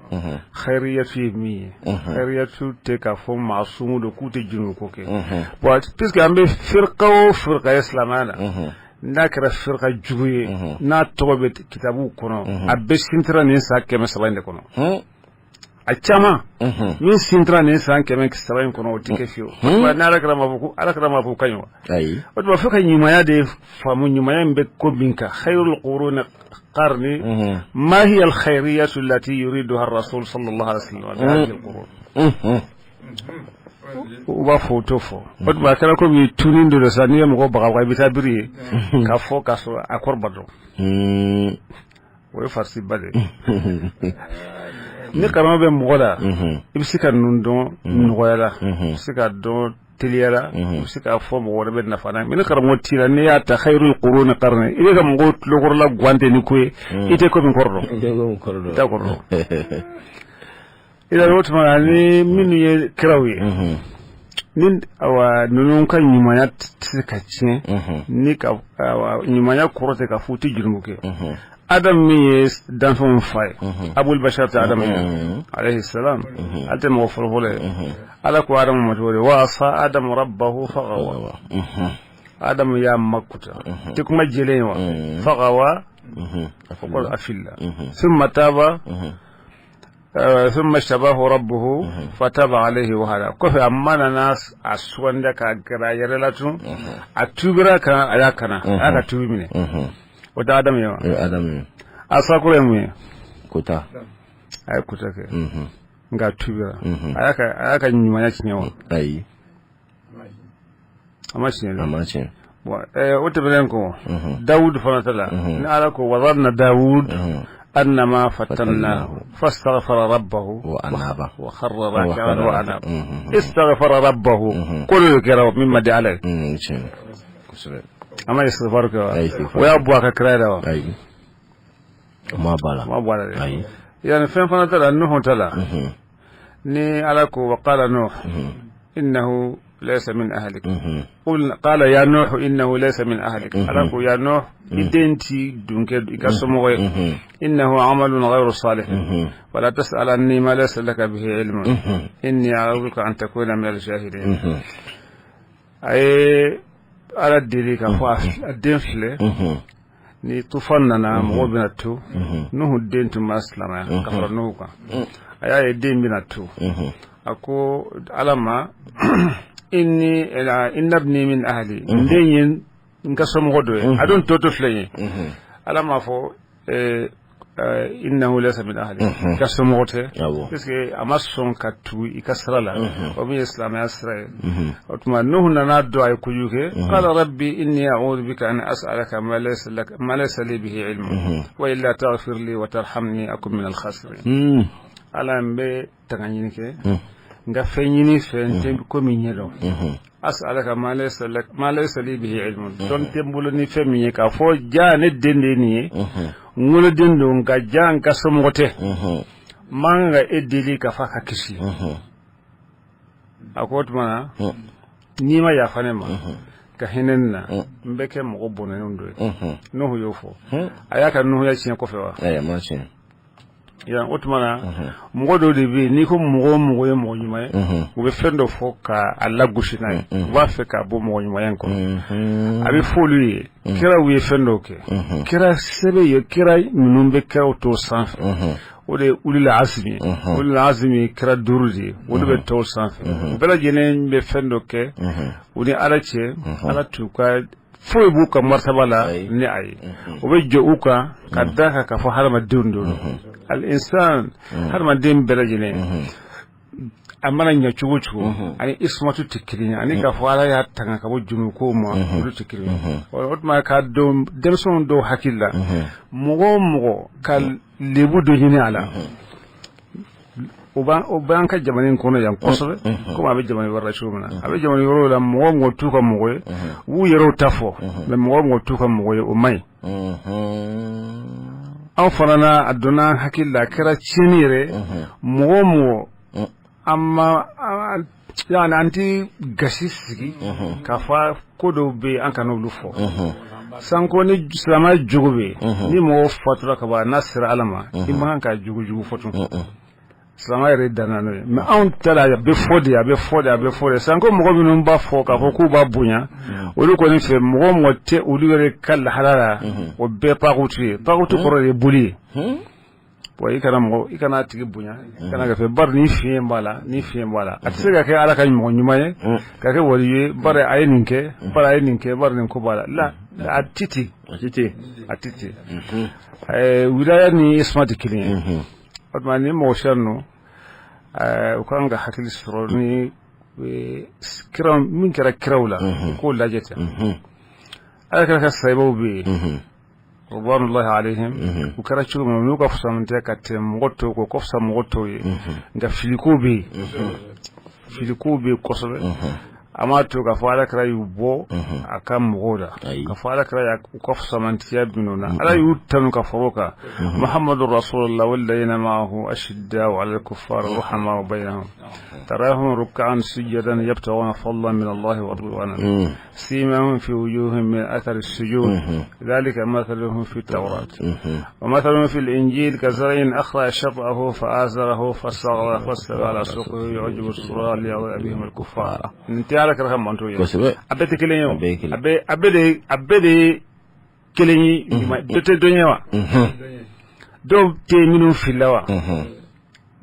khayriyatu ye min ye. Khayriyatu tɛ k'a fɔ maasumu don k'u tɛ jurumu ko kɛ. Bon, puisque an bɛ firqa o firqa ye silamɛya la, n'a kɛra firqa jugu ye, n'a tɔgɔ bɛ kitabuw kɔnɔ, a bɛɛ sintira nin san 300 in de kɔnɔ. A caman min sintira nin san 300 in kɔnɔ, o tɛ kɛ fiyewu. Ni Ala kira m'a fɔ ko, Ala kira m'a fɔ ka ɲi wa? O tuma fo ka ɲumanya de faamu, ɲumanya in bɛ ko min kan. Khayrul quruni qarni, ma hiya al khayriyatu allati yuriduha ar-rasul sallallahu alaihi wasallam bi hadhihi al-qurun? U b'a fɔ, o t'o fɔ. O tuma a kɛra komi tunin dɔ de sa, n'i ye mɔgɔ bagabaga, i bɛ taa biri ye k'a fɔ k'a sɔrɔ a kɔrɔ ba dɔn. O ye farisiba de ye. Ni karamɔgɔ bɛ mɔgɔ la, i bɛ se ka ninnu dɔn nɔgɔya la, i bɛ se ka dɔn teliya la, i bɛ se k'a fɔ mɔgɔ wɛrɛ bɛ nafa n'a ye. Ni karamɔgɔ t'i la, n'i y'a ta khayrul quruni qarni, i bɛ ka mɔgɔw tulokɔrɔla guwan ten ni ko ye, i tɛ ko min kɔrɔ dɔn, i t'a kɔrɔ dɔn. I o tuma ni minnu ye kiraw ye, ni awa ninnu ka ɲumanya tɛ se ka tiɲɛ, ni ka ɲumanya kɔrɔ tɛ k'a fɔ u tɛ jurumu kɛ. Adam min ye danfɛnw fa ye, Abul Bashar tɛ Adam ye alayhi salam, ale tɛ mɔgɔ fɔlɔfɔlɔ ye. Ala ko Adam ma cogo di? Wa asa Adam rabbahu fagawa. Adam y'a makuta, tɛ kuma jɛlen ye wa? Fagawa, o kɔrɔ a filila. Summa taba summa ijtabahu rabbuhu fataba alayhi wa hada. Kɔfɛ a ma nana a sugandi ka gɛrɛ a yɛrɛ la tun, a tubira kan, a y'a kana, a y'a ka tubi minɛ. O tɛ Adamu ye wa? Adamu ye. Asa kɔrɔ ye mun ye? Kota. A ye kota kɛ, nka a tubira. A y'a ka ɲumanya tiɲɛ wa? Ayi. A ma tiɲɛ. A ma tiɲɛ. Bon, o tɛmɛnen kɔ, Dawud fana ta la, ni Ala ko wa zanna Dawud annama fatannahu fastaghfara rabbahu wa anaba wa kharra raki'an wa anab. Istaghfara rabbahu, ko dɔ de kɛra min ma di Ala ye. Tiɲɛ kosɛbɛ. A ma istighfar kɛ wa? A ye istighfar. O y'a bɔ a ka kira yɛrɛ wa? Ayi, o ma b'a la. A ma bɔ a la dɛ. Ayi. Yani fɛn fana ta la, Nuhu ta la, ni Ala ko wa qala Nuh innahu laysa min ahlik, qul qala ya Nuh innahu laysa min ahlik, Ala ko ya Nuh, i den ti dunkɛ i ka somɔgɔ ye, innahu amalun ghayru salih, wala tas'alanni ma laysa laka bihi ilmun, inni a'udhuka an takuna min al-jahilin. A ye Ala deli k'a fɔ a den filɛ, ni tufan nana, mɔgɔw bɛna to. Nuhu den tun ma silamɛya ka fara Nuhu kan. A y'a ye den bɛna to, a ko Ala ma inni inna ibni min ahli, n den ye n ka somɔgɔ dɔ ye, a dun tɔ to filɛ ye. Ala m'a fɔ innahu laysa min ahli, i ka somɔgɔ tɛ, parce que a ma sɔn ka tugu i ka sira la, o min ye silamɛya sira ye. O tuma Nuhu nana dɔn a ye kojugu kɛ. Qala rabbi inni a'udhu bika an as'alaka ma laysa lak ma laysa li bihi ilmun, wa illa taghfir li wa tarhamni akun min al-khasirin. Ala, n bɛ tanga ɲini kɛ n ka fɛn ɲini fɛ n tɛ ko min ɲɛdɔn. As'alaka ma laysa lak ma laysa li bihi ilmun, dɔn tɛ n bolo ni fɛn min ye, k'a fɔ ja ne den de ye nin ye, n woloden don, nka ja n ka somɔgɔ tɛ, n man ka e deli ka f'a ka kisi. A ko o tuma na, n'i ma yafa ne ma ka hinɛ n na, n bɛ kɛ mɔgɔ bɔnɛnenw dɔ ye. Nuhu y'o fɔ. A y'a ka nuhuya tiɲɛ kɔfɛ wa? Ayi, a ma tiɲɛ. Yan o tuma na mɔgɔ dɔw de bɛ yen, n'i ko mɔgɔ o mɔgɔ ye mɔgɔ ɲuman ye, u bɛ fɛn dɔ fɔ k'a lagosi n'a ye, u b'a fɛ k'a bɔ mɔgɔ ɲumanya in kɔnɔ. A bɛ fɔ olu ye, kiraw ye fɛn dɔw kɛ, kira sɛbɛ ye, kira ninnu bɛ kiraw tɔw sanfɛ. O de ye ulil azmi ye. Ulil azmi ye kira duuru de ye, olu bɛ tɔw sanfɛ. U bɛɛ lajɛlen bɛ fɛn dɔ kɛ u ni Ala cɛ, Ala t'u ka foyi b'u ka martaba la ni a ye. O bɛ jɔ u kan ka da kan k'a fɔ hadamadenw don. Al insan, hadamaden bɛɛ lajɛlen, a mana ɲɛ cogo cogo, ani ismatu tɛ kelen ye, ani k'a fɔ Ala y'a tanga ka bɔ junukow ma, olu tɛ kelen ye. O tuma k'a don denmisɛnw dɔw hakili la, mɔgɔ o mɔgɔ ka lebu dɔ ɲini a la, o b'an ka jamana in kɔnɔ yan kosɛbɛ, komi a bɛ jamana wɛrɛ la cogo min na, a bɛ jamana wɛrɛw la, mɔgɔ mɔgɔ t'u ka mɔgɔ ye, u b'u yɛrɛw ta fɔ, mais mɔgɔ mɔgɔ t'u ka mɔgɔ ye, o man ɲi. Anw fana na, a donna an hakili la, a kɛra tiɲɛni yɛrɛ, mɔgɔ o mɔgɔ an ma yani an tɛ gasi sigi k'a fɔ ko dɔw bɛ yen, an kana olu fɔ. Sanko ni silamɛya jogo bɛ yen, ni mɔgɔ fatura ka ban, n'a sera Ala ma, i man kan ka jogo jugu fɔ tun. Silamɛya yɛrɛ danna n'o ye, mais anw ta la, a bɛ fɔ de, a bɛ fɔ de, a bɛ fɔ de. Sanko mɔgɔ minnu b'a fɔ k'a fɔ k'u b'a bonya, olu kɔni fɛ, mɔgɔ o mɔgɔ tɛ olu yɛrɛ ka lahala la, o bɛɛ pakutu ye. Pakutu kɔrɔ de ye boli ye. Bon, i kana mɔgɔ, i kana a tigi bonya, i kana kɛ fɛn, bari ni fiɲɛ b'a la, ni fiɲɛ b'a la, a tɛ se ka kɛ Ala ka mɔgɔ ɲuman ye, ka kɛ wali ye, bari a ye nin kɛ, bari a ye nin kɛ, bari nin ko b'a la. La, a tɛ ten, a tɛ ten, a tɛ ten. Wilaya ni isma tɛ kelen ye. O tuma ni mɔgɔ siya ninnu, u kan ka hakili sɔrɔ ni kira min kɛra kiraw la, u k'o lajɛ ten. Ala kira ka sahibaw bɛ yen, ridwanullahi alayhim, u kɛra cogo min na, n'u ka fisa tɛ ka tɛmɛ mɔgɔ tɔw kan, ka fisa mɔgɔ tɔw ye, nka filiko bɛ yen, filiko bɛ yen kosɛbɛ. A m'a to k'a fɔ Ala kira y'u bɔ a ka mɔgɔw la, k'a fɔ Ala kira u ka fisamantiya minnu na, Ala y'u tanu ka fara o kan: Muhammadu rasulullah walladhina ma'ahu ashidda'u 'ala al-kuffar ruhama'u bainahum tarahum ruk'an sujadan yabtaghuna fadlan min Allah wa ridwanan simahum fi wujuhihim min athari as-sujud dhalika mathaluhum fi at-tawrat wa mathaluhum fi al-injil kazar'in akhraja shat'ahu fa'azarahu fastaghladha fastawa ala suqihi yu'jibu az-zurra'a liyaghiza bihim al-kuffar. Nin tɛ Ala kira ka manto ye. A bɛɛ tɛ kelen ye o, a bɛɛ de ye kelen ye. Dɔ tɛ dɔ ɲɛ wa? Dɔw tɛ minnu filila wa?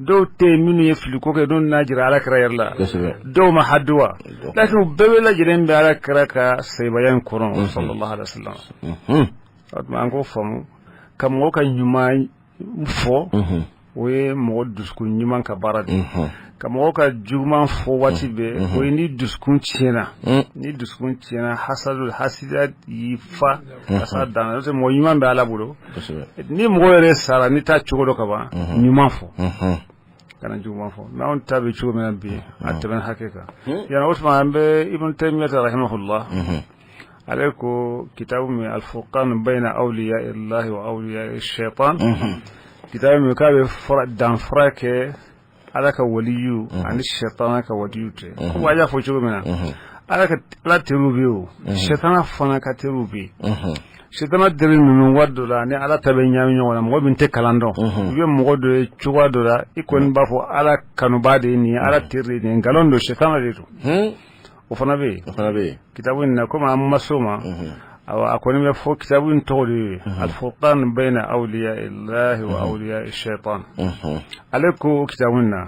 Dɔw tɛ minnu ye filiko kɛ, n'u n'a jira Ala kira yɛrɛ la, dɔw ma hadu wa? Lakin u bɛɛ bɛ lajɛlen bɛ Ala kira ka sahibaya in kɔnɔ, sallallahu alaihi wasallam. O tuma an k'o faamu, ka mɔgɔ ka ɲuman fɔ, o ye mɔgɔ dusukun ɲuman ka baara de ye. Ka mɔgɔ ka juguman fɔ waati bɛɛ, o ye ni dusukun tiɲɛna, ni dusukun tiɲɛna, hasadu, hasidiya y'i fa ka s'a dan na. N'o tɛ, mɔgɔ ɲuman bɛ Ala bolo. Ni mɔgɔ yɛrɛ sara, n'i t'a cogo dɔn ka ban, ɲuman fɔ, kana juguman fɔ. Mais anw ta bɛ cogo min na bi, a tɛmɛna hakɛ kan yan. O tuma an bɛ Ibn Taymiyyah rahimahullah, ale ko kitabu min al-furqan bayna awliya illahi wa awliya shaitan, kitabu min k'a bɛ danfara kɛ Ala ka waliyu ani sɛtana ka waliyu cɛ. Komi a y'a fɔ cogo min na, Ala ka Ala teriw bɛ yen, o sɛtana fana ka teriw bɛ yen. Sɛtana teri ninnu, waati dɔ la ni Ala ta bɛ ɲaami ɲɔgɔn na. Mɔgɔ min tɛ kalan dɔn, i bɛ mɔgɔ dɔ ye cogoya dɔ la, i kɔni b'a fɔ Ala kanubaa de ye nin ye, Ala teri de ye nin ye. Nkalon don, sɛtana de don. O fana bɛ yen. O fana bɛ yen. Kitabu in na, komi an ma s'o ma, awa, a kɔni bɛ fɔ, kitabu in tɔgɔ de ye al-furqan bayna awliya illahi wa awliya shaitan. Ale ko kitabu in na: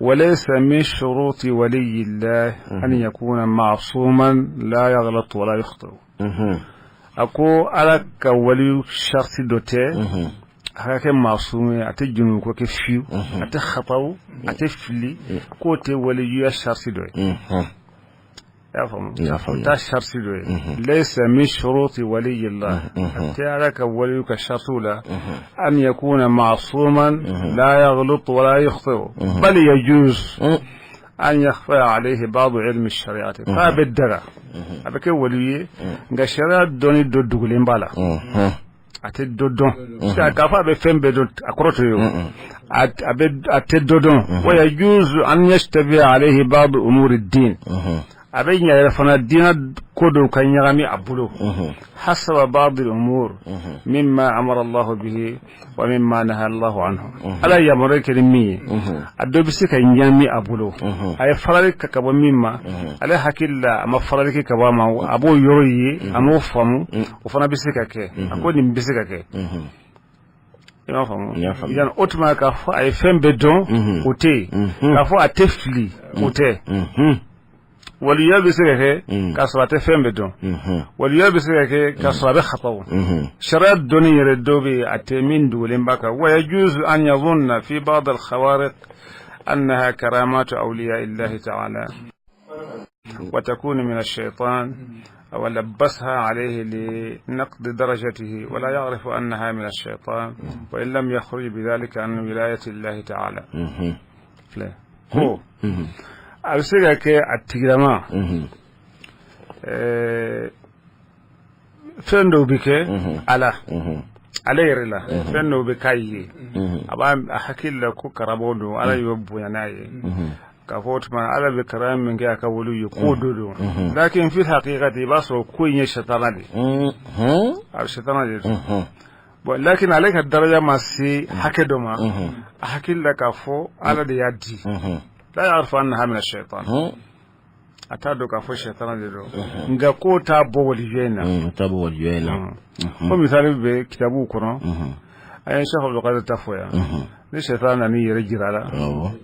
walaysa min shuruti waliyillah an yakuna ma'suman la yaghlat wa la yukhti. A ko Ala ka waliyu sharti dɔ tɛ a ka kɛ maasumu ye, a tɛ junubu ko kɛ fiyewu, a tɛ khataw, a tɛ fili, k'o tɛ waliyuya sharti dɔ ye. I y'a faamu? N y'a faamuya. T'a sharti dɔ ye. Laysa min shuruti waliyillah, a tɛ Ala ka waliyu ka shartiw la, an yakuna ma'suman la yaghlut wa la yukhti, bal yajuz an yakhfa alayhi ba'd ilmi shari'ati. K'a bɛ daga a bɛ kɛ waliyu ye, nka sariya dɔnni dɔ dogolen b'a la, a tɛ dɔ dɔn. K'a fɔ a bɛ fɛn bɛɛ dɔn, a kɔrɔ t'o ye o. A tɛ dɔ dɔn. Wa yajuzu an yashtabiha alayhi ba'd umuri din. A bɛ ɲa yɛrɛ fana diinɛ ko dɔw ka ɲagami a bolo, hasaba ba'd al-umur mimma amara Allahu bihi wa mimma naha Allahu anhu. Ala ye yamaruya kɛ ni min ye, a dɔ bɛ se ka ɲagami a bolo. A ye farali kɛ ka bɔ min ma, ale hakili la a ma farali kɛ ka bɔ a ma, a b'o yɔrɔ ye, a m'o faamu. O fana bɛ se ka kɛ. A ko nin bɛ se ka kɛ. I m'a faamu? Yani o tuma, k'a fɔ a ye fɛn bɛɛ dɔn, o tɛ yen. K'a fɔ a tɛ fili, o tɛ. Waliya bɛ se ka kɛ k'a sɔrɔ a tɛ fɛn bɛɛ dɔn. Waliya bɛ se ka kɛ k'a sɔrɔ a bɛ xataw. Sariya dɔnni yɛrɛ dɔ bɛ yen, a tɛ min dogolen b'a kan. Wa yajuzu an yadhunna fi ba'd al-khawariq annaha karamatu awliya illahi ta'ala wa takunu min ash-shaytan aw labbasha alayhi li naqd darajatihi wa la ya'rifu annaha min ash-shaytan wa in lam yakhruj bidhalika an wilayati illahi ta'ala. Filɛ ko a bɛ se ka kɛ a tigilama fɛn dɔw bɛ kɛ a la, ale yɛrɛ la, fɛn dɔw bɛ k'a ye, a b'a a hakili la ko karama don, Ala y'o bonya n'a ye, k'a fɔ o tuma Ala bɛ karama min kɛ a ka waliw ye, k'o dɔ don. Lakin fi haqiqati, i b'a sɔrɔ ko in ye satana de ye, a bɛ satana de don. Bon, lakin ale ka daraja ma se hakɛ dɔ ma, a hakili la k'a fɔ Ala de y'a di. La ya'rifu annaha min ash-shaytan. A t'a dɔn k'a fɔ sɛtana de don, nka k'o t'a bɔ walijuya in na. O t'a bɔ walijuya in na. Ko misali bɛ kitabuw kɔnɔ, an ye Cheikh Abdul ta fɔ yan. Ni sɛtana nan'i yɛrɛ jira a la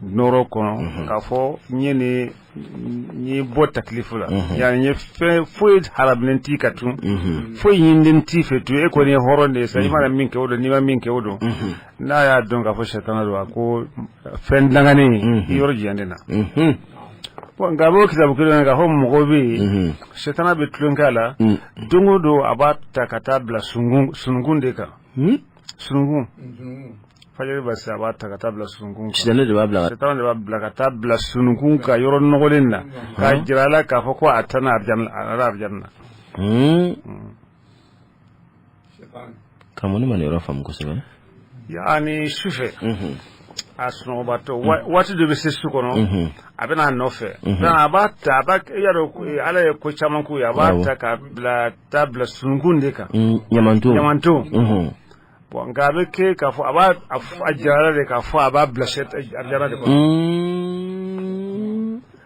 nɔɔrɔ kɔnɔ k'a fɔ n ye nin, n ye bɔ takilifu la, yani n ye fɛn foyi haraminen t'i kan tun, foyi ɲininen t'i fɛ tun, e kɔni ye hɔrɔn de ye sa, i mana min kɛ o don, n'i ma min kɛ o don. N'a y'a dɔn k'a fɔ sɛtana don, a ko fɛn danganen i yɔrɔ janya de na. Bon, nka a b'o kitabu kelen na k'a fɔ mɔgɔ bɛ yen, sɛtana bɛ tulon kɛ a la don o don, a b'a ta ka taa bila sununkun de kan. Sununkun, fajiri ba se, a b'a ta ka taa bila sununkun kan. Sitanɛ de b'a bila. Sɛtana de b'a bila ka taa bila sununkun kan yɔrɔ nɔgɔlen na, k'a jira a la k'a fɔ ko a tana arijanna, a nana arijanna. Karamɔgɔ, ne ma nin yɔrɔ faamu kosɛbɛ. Yaani sufɛ, a sunɔgɔbatɔ, waati dɔ bɛ se su kɔnɔ, a bɛ n'a nɔfɛ. Donc a b'a ta, a b'a, i y'a dɔn Ala ye ko caman k'u ye, a b'a ta ka bila taa bila sununkun de kan. Ɲamanton. Ɲamanton. Bon, nka a bɛ kɛ k'a fɔ a b'a a jira a la de k'a fɔ a b'a bila arijana de kɔnɔ.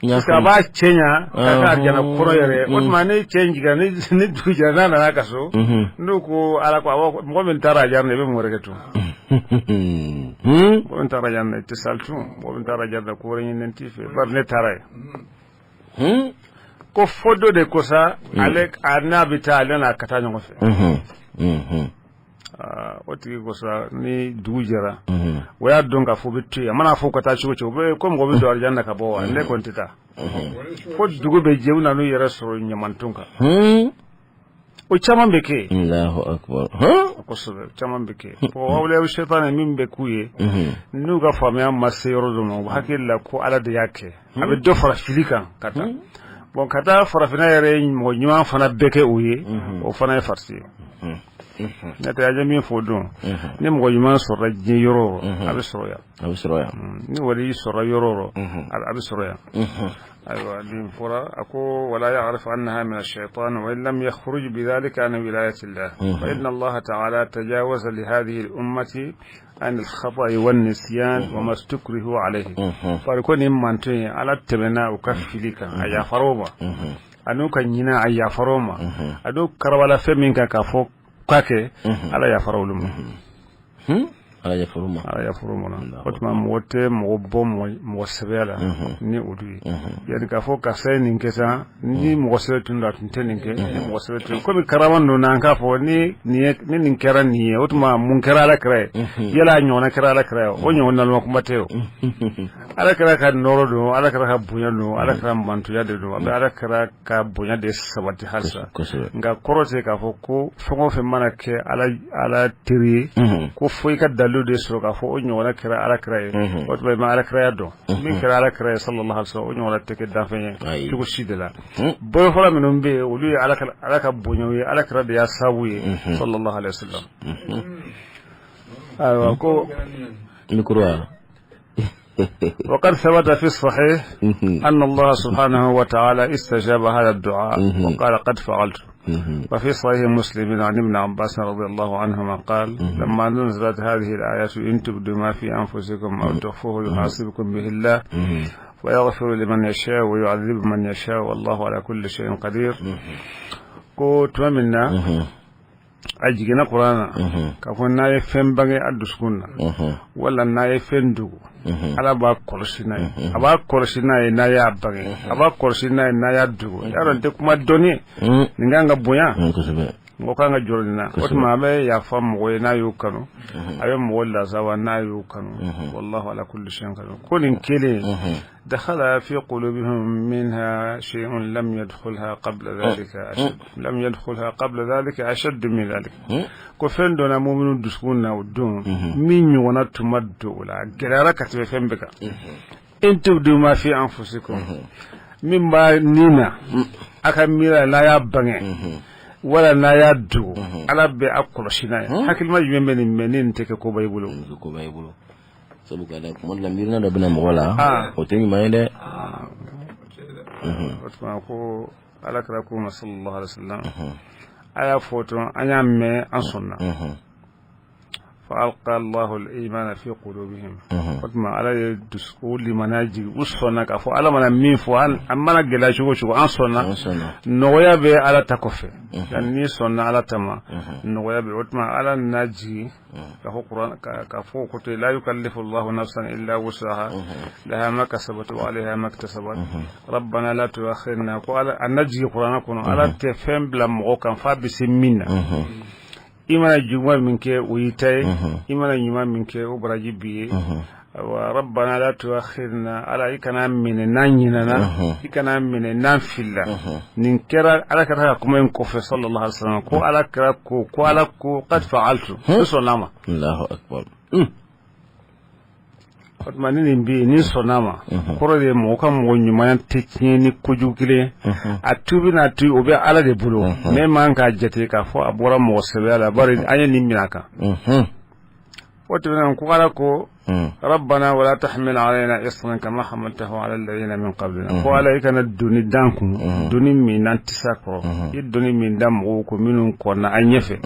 Parce que a b'a cɛ ɲa k'a kɛ arijana kɔrɔ yɛrɛ. O tuma ni cɛ in jiginna, ni dugu jɛra, n'a nana ka so, n'u ko Ala ko, a b'a fɔ mɔgɔ min taara arijana, i bɛ mun wɛrɛ kɛ tun? Mɔgɔ min taara arijana, i tɛ sali tun. Mɔgɔ min taara arijana, ko wɛrɛ ɲininen t'i fɛ, bari ne taara yen. Ko fo dɔ de ko sa, ale a n'a bɛ taa, ale n'a ka taa ɲɔgɔn fɛ. O tigi ko sa, ni dugu jɛra, o y'a dɔn k'a fɔ bɛ to yen. A mana fɔ ka taa cogo cogo, ko mɔgɔ bɛ don arijana ka bɔ wa, ne kɔni tɛ taa. Fo dugu bɛ jɛ, u nan'u yɛrɛ sɔrɔ ɲamanton kan. O caman bɛ kɛ. Allahu akbar. Kosɛbɛ, caman bɛ kɛ. Bon, awliya sɛtanɛ min bɛ k'u ye, n'u ka faamuya ma se yɔrɔ dɔ ma, u hakili la ko Ala de y'a kɛ, a bɛ dɔ fara fili kan ka taa. Bon, ka taa farafinna yɛrɛ mɔgɔ ɲuman fana bɛɛ kɛ o ye, o fana ye farisi ye. N'o tɛ, an ye min fɔ don, ni mɔgɔ ɲuman sɔrɔla diɲɛ yɔrɔ o yɔrɔ, a bɛ sɔrɔ yan. A bɛ sɔrɔ yan. Ni wali sɔrɔla yɔrɔ o yɔrɔ, a bɛ sɔrɔ yan. Ayiwa, nin fɔra, a ko wala ya'rifu annaha min ash-shaytan wa in lam yakhruj bidhalika an wilayati llah, fa inna Allah ta'ala tajawaza li hadhihi al-ummati an al-khata'i wan nisyan wa ma stukrihu alayhi. Bari ko nin manton ye, Ala tɛmɛna u ka fili kan, a yafara o ma, a n'u ka ɲinɛ, a yafara o ma, a n'u karabala fɛn min kan k'a fɔ k'a kɛ, Ala yafara olu ma. Ala yafara ma. Ala yafara ma. O tuma mɔgɔ tɛ mɔgɔ bɔ mɔgɔ sɛbɛya la ni olu ye, yanni k'a fɔ karisa ye nin kɛ tan, ni mɔgɔ sɛbɛ tun don, a tun tɛ nin kɛ. Ni mɔgɔ sɛbɛ tun, komi karama ninnu na, an k'a fɔ ni nin ni nin kɛra nin ye, o tuma mun kɛra Ala kira ye? Yala a ɲɔgɔnna kɛra Ala kira ye? O ɲɔgɔn naloma kuma tɛ. O Ala kira ka nɔɔrɔ don, Ala kira ka bonya don, Ala kira mantoya de don, a bɛ Ala kira ka bonya de sabati halisa. Nka kɔrɔ tɛ k'a fɔ ko fɛn o fɛn mana kɛ Ala teri ye, ko fo i ka dalilu de sɔrɔ k'a fɔ o ɲɔgɔnna kɛra Ala kira ye. O tuma i ma Ala kiraya dɔn. Min kɛra Ala kira ye sallallahu alaihi wasallam, o ɲɔgɔnna tɛ kɛ danfɛn ye cogo si de la. Bolofara minnu bɛ yen, olu ye Ala ka bonyaw ye, Ala kira de y'a sababu ye sallallahu alaihi wasallam. Ayiwa, ko micro wa. وقد ثبت في الصحيح أن الله سبحانه وتعالى استجاب هذا الدعاء وقال قد فعلت. وفي صحيح مسلم عن ابن عباس رضي الله عنهما قال: لما نزلت هذه الآيات إن تبدوا ما في أنفسكم أو تخفوه يحاسبكم به الله ويغفر لمن يشاء ويعذب من يشاء والله على كل شيء قدير. Ko tuma min na a jiginna kuran na k'a fɔ n'a ye fɛn bange a dusukun na wala n'a ye fɛn dogo, Ala b'a kɔlɔsi n'a ye, a b'a kɔlɔsi n'a ye n'a y'a bange, a b'a kɔlɔsi n'a ye n'a y'a dogo. Y'a dɔn tɛ kuma dɔɔni nin kan ka bonya, mɔgɔ kan ka jɔrɔ nin na. O tuma a bɛ yafa mɔgɔ ye n'a y'o kanu, a bɛ mɔgɔ lazawa n'a y'o kanu. والله على كل شيء قدير. Ko nin kelen دخل في قلوبهم منها شيء لم يدخلها قبل ذلك أشد لم يدخلها قبل ذلك أشد من ذلك. Ko fɛn donna muminu dusukun na o don min ɲɔgɔnna tun ma don o la, a gɛlɛyara ka tɛmɛ fɛn bɛɛ kan. إن تبدوا ما في أنفسكم, min b'a nin na a ka miira n'a y'a bange wala n'a y'a dogo, Ala bɛ a kɔlɔsi n'a ye. Hakilima jumɛn bɛ nin mɛn ni nin tɛ kɛ koba i bolo? Koba i bolo, sabu ka da kuma dɔ la miirina dɔ bɛna mɔgɔ la, o tɛ ɲuman ye dɛ. O tuma ko Ala kɛra ko ma صلى الله عليه وسلم, a y'a fɔ tun, an y'a mɛn, an sɔnna. فألقى الله الإيمان في قلوبهم. O tuma Ala ye dusu limaniya jigin, u sɔnna k'a fɔ Ala mana min fɔ, an mana gɛlɛya cogo o cogo, an sɔnna, nɔgɔya bɛ Ala ta kɔfɛ. Yani n'i sɔnna Ala ta ma, nɔgɔya bɛ. O tuma Ala nana jigin k'a fɔ kuran k'a fɔ ko to لا يكلف الله نفسا إلا وسعها لها ما كسبت وعليها ما اكتسبت ربنا لا تؤاخذنا. Ko Ala a na jigin kuranɛ kɔnɔ, Ala tɛ fɛn bila mɔgɔ kan f'a bɛ se min na. I mana juguman min kɛ, o y'i ta ye, i mana ɲuman min kɛ, o baraji b'i ye. Awa ربنا لا تؤاخذنا, Ala i kana minɛ n'an ɲinɛna, i kana minɛ n'an filila. Nin kɛra Ala kɛra ka kuma in kɔfɛ صلى الله عليه وسلم. Ko Ala kɛra ko Ala ko قد فعلت, ne sɔnna ma. الله أكبر. O tuma ni nin bɛ yen, ni sɔnna ma, kɔrɔ de ye mɔgɔ ka mɔgɔ ɲumanya tɛ tiɲɛ ni kojugu kelen. A tubi n'a tu, o bɛ Ala de bolo. Ne man k'a jate k'a fɔ a bɔra mɔgɔ sɛbɛya la, bari an ye nin minɛ a kan. O tɛmɛnen ko Ala ko ربنا ولا تحمل علينا إصرا كما حملته على الذين من قبلنا. Ko Ala i kana doni dan kun, doni min n'an tɛ s'a kɔrɔ, i doni min da mɔgɔw ko minnu kɔnna an ɲɛfɛ,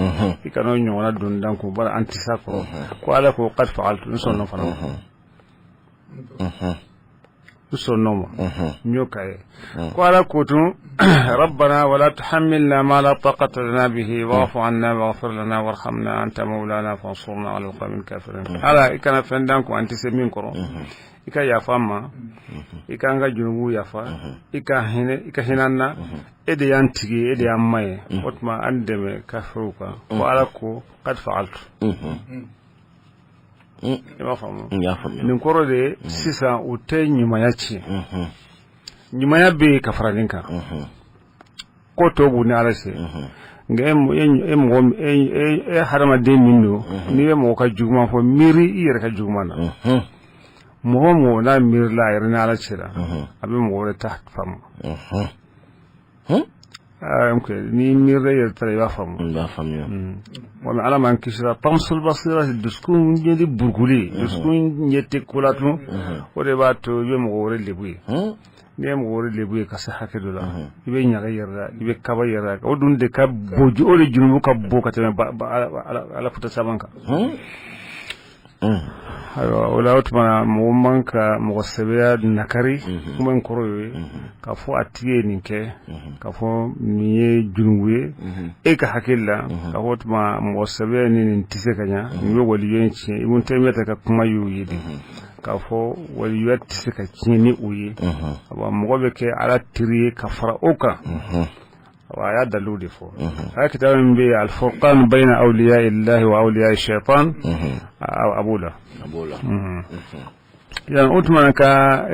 i kana o ɲɔgɔnna doni dan kun, bari an tɛ s'a kɔrɔ. Ko Ala ko قد فعلت, n sɔnna fana ma, n sɔnn'o ma, n y'o k'a ye. Ko Ala ko tun ربنا ولا تحملنا ما لا طاقة لنا به واعف عنا واغفر لنا وارحمنا أنت مولانا فانصرنا على القوم الكافرين. Ala i kana fɛn d'an kun an tɛ se min kɔrɔ, i ka yafa an ma, i k'an ka junubu yafa, i ka hinɛ, i ka hinɛ an na, e de y'an tigi ye, e de y'an ma ye. O tuma an dɛmɛ kafiriw kan. Ko Ala ko قد فعلت. I b'a faamu? N y'a faamuya. Nin kɔrɔ de ye sisan u tɛ ɲumanya tiɲɛ, ɲumanya bɛ yen ka fara nin kan, ko tɔ b'u ni Ala cɛ. Nka e mɔgɔ e hadamaden min don, n'i ye mɔgɔ ka juguman fɔ, miiri i yɛrɛ ka juguman na. Mɔgɔ o mɔgɔ n'a miirila a yɛrɛ ni Ala cɛ la, a bɛ mɔgɔ wɛrɛ ta faamu. Ok, n'i miirila i yɛrɛ ta la, i b'a faamu. N b'a faamuya. Wala Ala m'an kisira طمس البصيرة, dusukun ɲɛdi burukuli, dusukun ɲɛ tɛ ko la tun. O de b'a to i bɛ mɔgɔ wɛrɛ lebu ye. N'i ye mɔgɔ wɛrɛ lebu ye ka se hakɛ dɔ la, i bɛ ɲaga i yɛrɛ la, i bɛ kaba i yɛrɛ la. O dun de ka bon, o de junubu ka bon ka tɛmɛ Ala futa caman kan. Ayiwa, o la o tuma na mɔgɔ man ka mɔgɔ sɛbɛya nakari. Kuma in kɔrɔ ye k'a fɔ a tigi ye nin kɛ, k'a fɔ nin ye junubu ye e ka hakili la, k'a fɔ o tuma mɔgɔ sɛbɛya ni nin tɛ se ka ɲa, nin bɛ waliya in tiɲɛ. Ibn Taymiyyah ta ka kuma y'o ye de, k'a fɔ waliya tɛ se ka tiɲɛ ni o ye. Awa, mɔgɔ bɛ kɛ Ala teri ye ka fara o kan. Awa, a y'a dalilu de fɔ. A ye kitabu min bɛ yen, الفرقان بين أولياء الله وأولياء الشيطان, a b'o la. A b'o la. Yan o tuma ka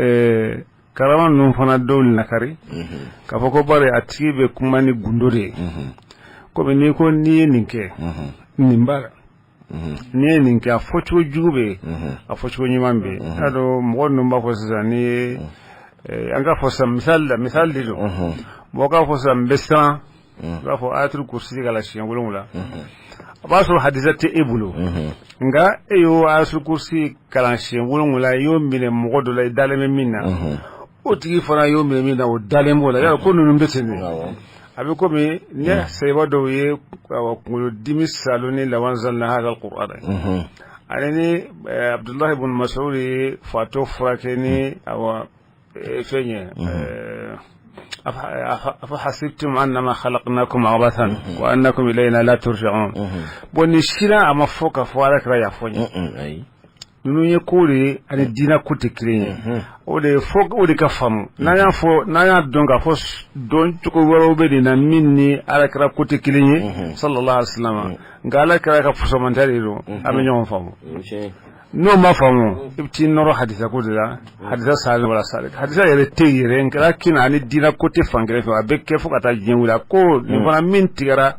karama ninnu fana dɔw nakari k'a fɔ ko bari a tigi bɛ kuma ni gundo de ye, komi n'i ko n'i ye nin kɛ, nin b'a la, n'i ye nin kɛ, a fɔcogo jugu bɛ yen, a fɔcogo ɲuman bɛ yen. I y'a dɔn, mɔgɔ ninnu b'a fɔ sisan, n'i ye an ka fɔ sisan, misali la, misali de don, mɔgɔ k'a fɔ sisan n bɛ siran, i b'a fɔ ayatul kursi k'a la siɲɛ 7. A b'a sɔrɔ hadisa tɛ e bolo, nka e y'o ayatul kursi kalan siɲɛ 7, i y'o minɛ mɔgɔ dɔ la, i dalen bɛ min na, o tigi fana y'o minɛ min na, o dalen b'o la. Yala ko ninnu bɛ ten de. A bɛ komi ni sahaba dɔw ye kunkolodimi salo ni law anzalna hadha alquran, ani ni Abdullahi ibn Mas'ud ye fatɔ furakɛ ni awa fɛn ye: afa hasibtum annama khalaqnakum abathan wa annakum ilayna la turja'un. Bon, nin si la, a ma fɔ ka fɔ Ala kira y'a fɔ n ye. Ninnu ye ko de ye, ani diinɛ ko tɛ kelen ye. O de fo o de ka faamu. N'an y'a fɔ, n'an y'a dɔn k'a fɔ dɔn cogo wɛrɛw bɛ nin na min ni Ala kira ko tɛ kelen ye, sallallahu alaihi wasallam, nka Ala kira ka fusamantɛ de don, an bɛ ɲɔgɔn faamu. N'o ma faamu, i bɛ t'i nɔrɔ hadisa ko de la, hadisa salen wala salen, hadisa yɛrɛ tɛ yen yɛrɛ, nka kina ani diinɛ ko tɛ fan kelen fɛ. A bɛ kɛ fo ka taa diɲɛ wuli. A ko nin fana min tigɛra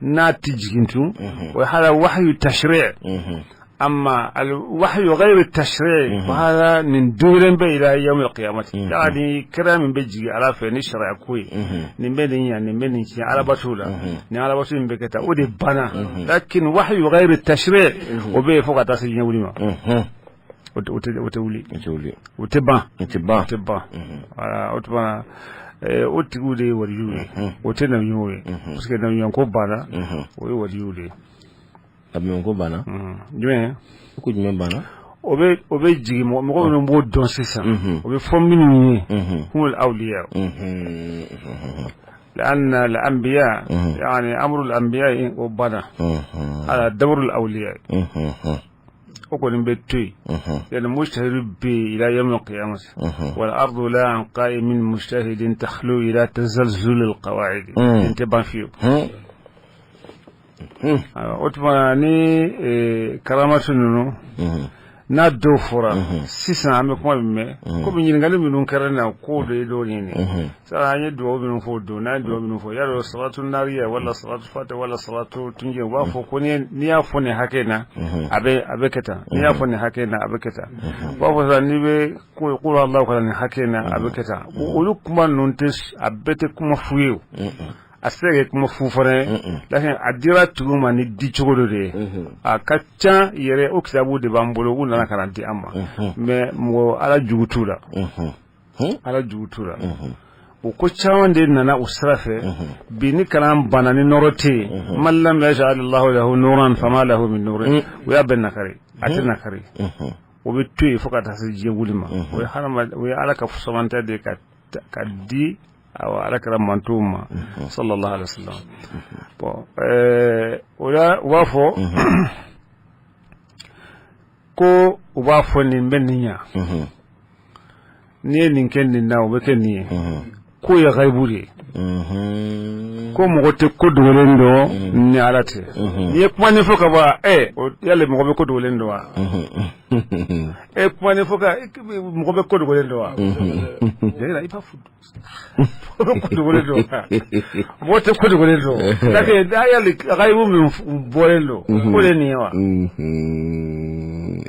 n'a tɛ jigin tun, o ye hada wahyu tashri', amma alwahyu ghayru tashri' hada nin duuren bɛ ila yawm alqiyamati. Yani kira min bɛ jigin Ala fɛ ni sariya ko ye, nin bɛ nin ɲa, nin bɛ nin tiɲɛ, alabatu la, nin alabatu in bɛ kɛ tan, o de banna. Lakin wahyu ghayru tashri', o bɛ yen fo ka taa se diɲɛ wuli ma. O tɛ wuli, o tɛ ban. O tɛ ban. O tɛ ban. Voilà, o tuma o tigiw de ye walijuw ye, o tɛ nabiɲumanw ye, parce que nabiɲuman ko banna, o ye walijuw de ye. Nabiɲuman ko banna. Jumɛn? Ko jumɛn banna? O bɛ jigin mɔgɔ minnu b'o dɔn sisan, o bɛ fɔ minnu ye humul awliya, لأن الأنبياء، يعني أمر الأنبياء o banna على دور الأولياء. O kɔni bɛ to yen, يعني مجتهد به إلى يوم القيامة. والأرض لا عن قائم مجتهد تخلو إلى تزلزل القواعد. Nin tɛ ban fiyewu. O tuma ni karamatu ninnu n'a dɔw fɔra sisan, an bɛ kuma min mɛn, komi ɲininkali minnu kɛra ne na, ko de ye dɔw ɲini sisan. An ye dugawu minnu fɔ o don, n'an ye dugawu minnu fɔ, y'a dɔn, salatu nariya wala salatu fata wala salatu tunjɛ, u b'a fɔ ko n'i y'a fɔ nin hakɛ in na, a bɛ kɛ tan, n'i y'a fɔ nin hakɛ in na, a bɛ kɛ tan. U b'a fɔ sisan n'i bɛ ko Alahu ka nin hakɛ in na, a bɛ kɛ tan. Olu kuma ninnu tɛ, a bɛɛ tɛ kuma fu ye. O a tɛ se ka kɛ kuma fu fana ye, lakin a dira tigiw ma ni di cogo dɔ de ye. A ka ca yɛrɛ, o kitabu de b'an bolo, u nana ka na di an ma. Mais mɔgɔ Ala jugu t'u la, Ala jugu t'u la. O ko caman de nana o sira fɛ. Bi ni kalan banna, ni nɔrɔ tɛ yen, man lam yaj'al Allahu lahu nuran fama lahu min nurin. O y'a bɛɛ nakari, a tɛ nakari, o bɛ to yen fo ka taa se diɲɛ wuli ma. O ye hadama, o ye Ala ka fusamantɛ de ye ka di awa Ala kɛra mantow ma, sallallahu alaihi wasallam. Bon, o la u b'a fɔ ko u b'a fɔ nin bɛ nin ɲa, n'i ye nin kɛ nin na, o bɛ kɛ nin ye. K'o ye gayibu de ye, ko mɔgɔ tɛ ko dogolen dɔn ni Ala tɛ. N'i ye kuma nin fɔ ka ban, yali mɔgɔ bɛ ko dogolen dɔn wa? E kuma nin fɔ ka mɔgɔ bɛ ko dogolen dɔn wa? I b'a fɔ mɔgɔ bɛ ko dogolen dɔn wa? Mɔgɔ tɛ ko dogolen dɔn. Lakin yali gayibu min bɔlen don, k'o de ye nin ye wa?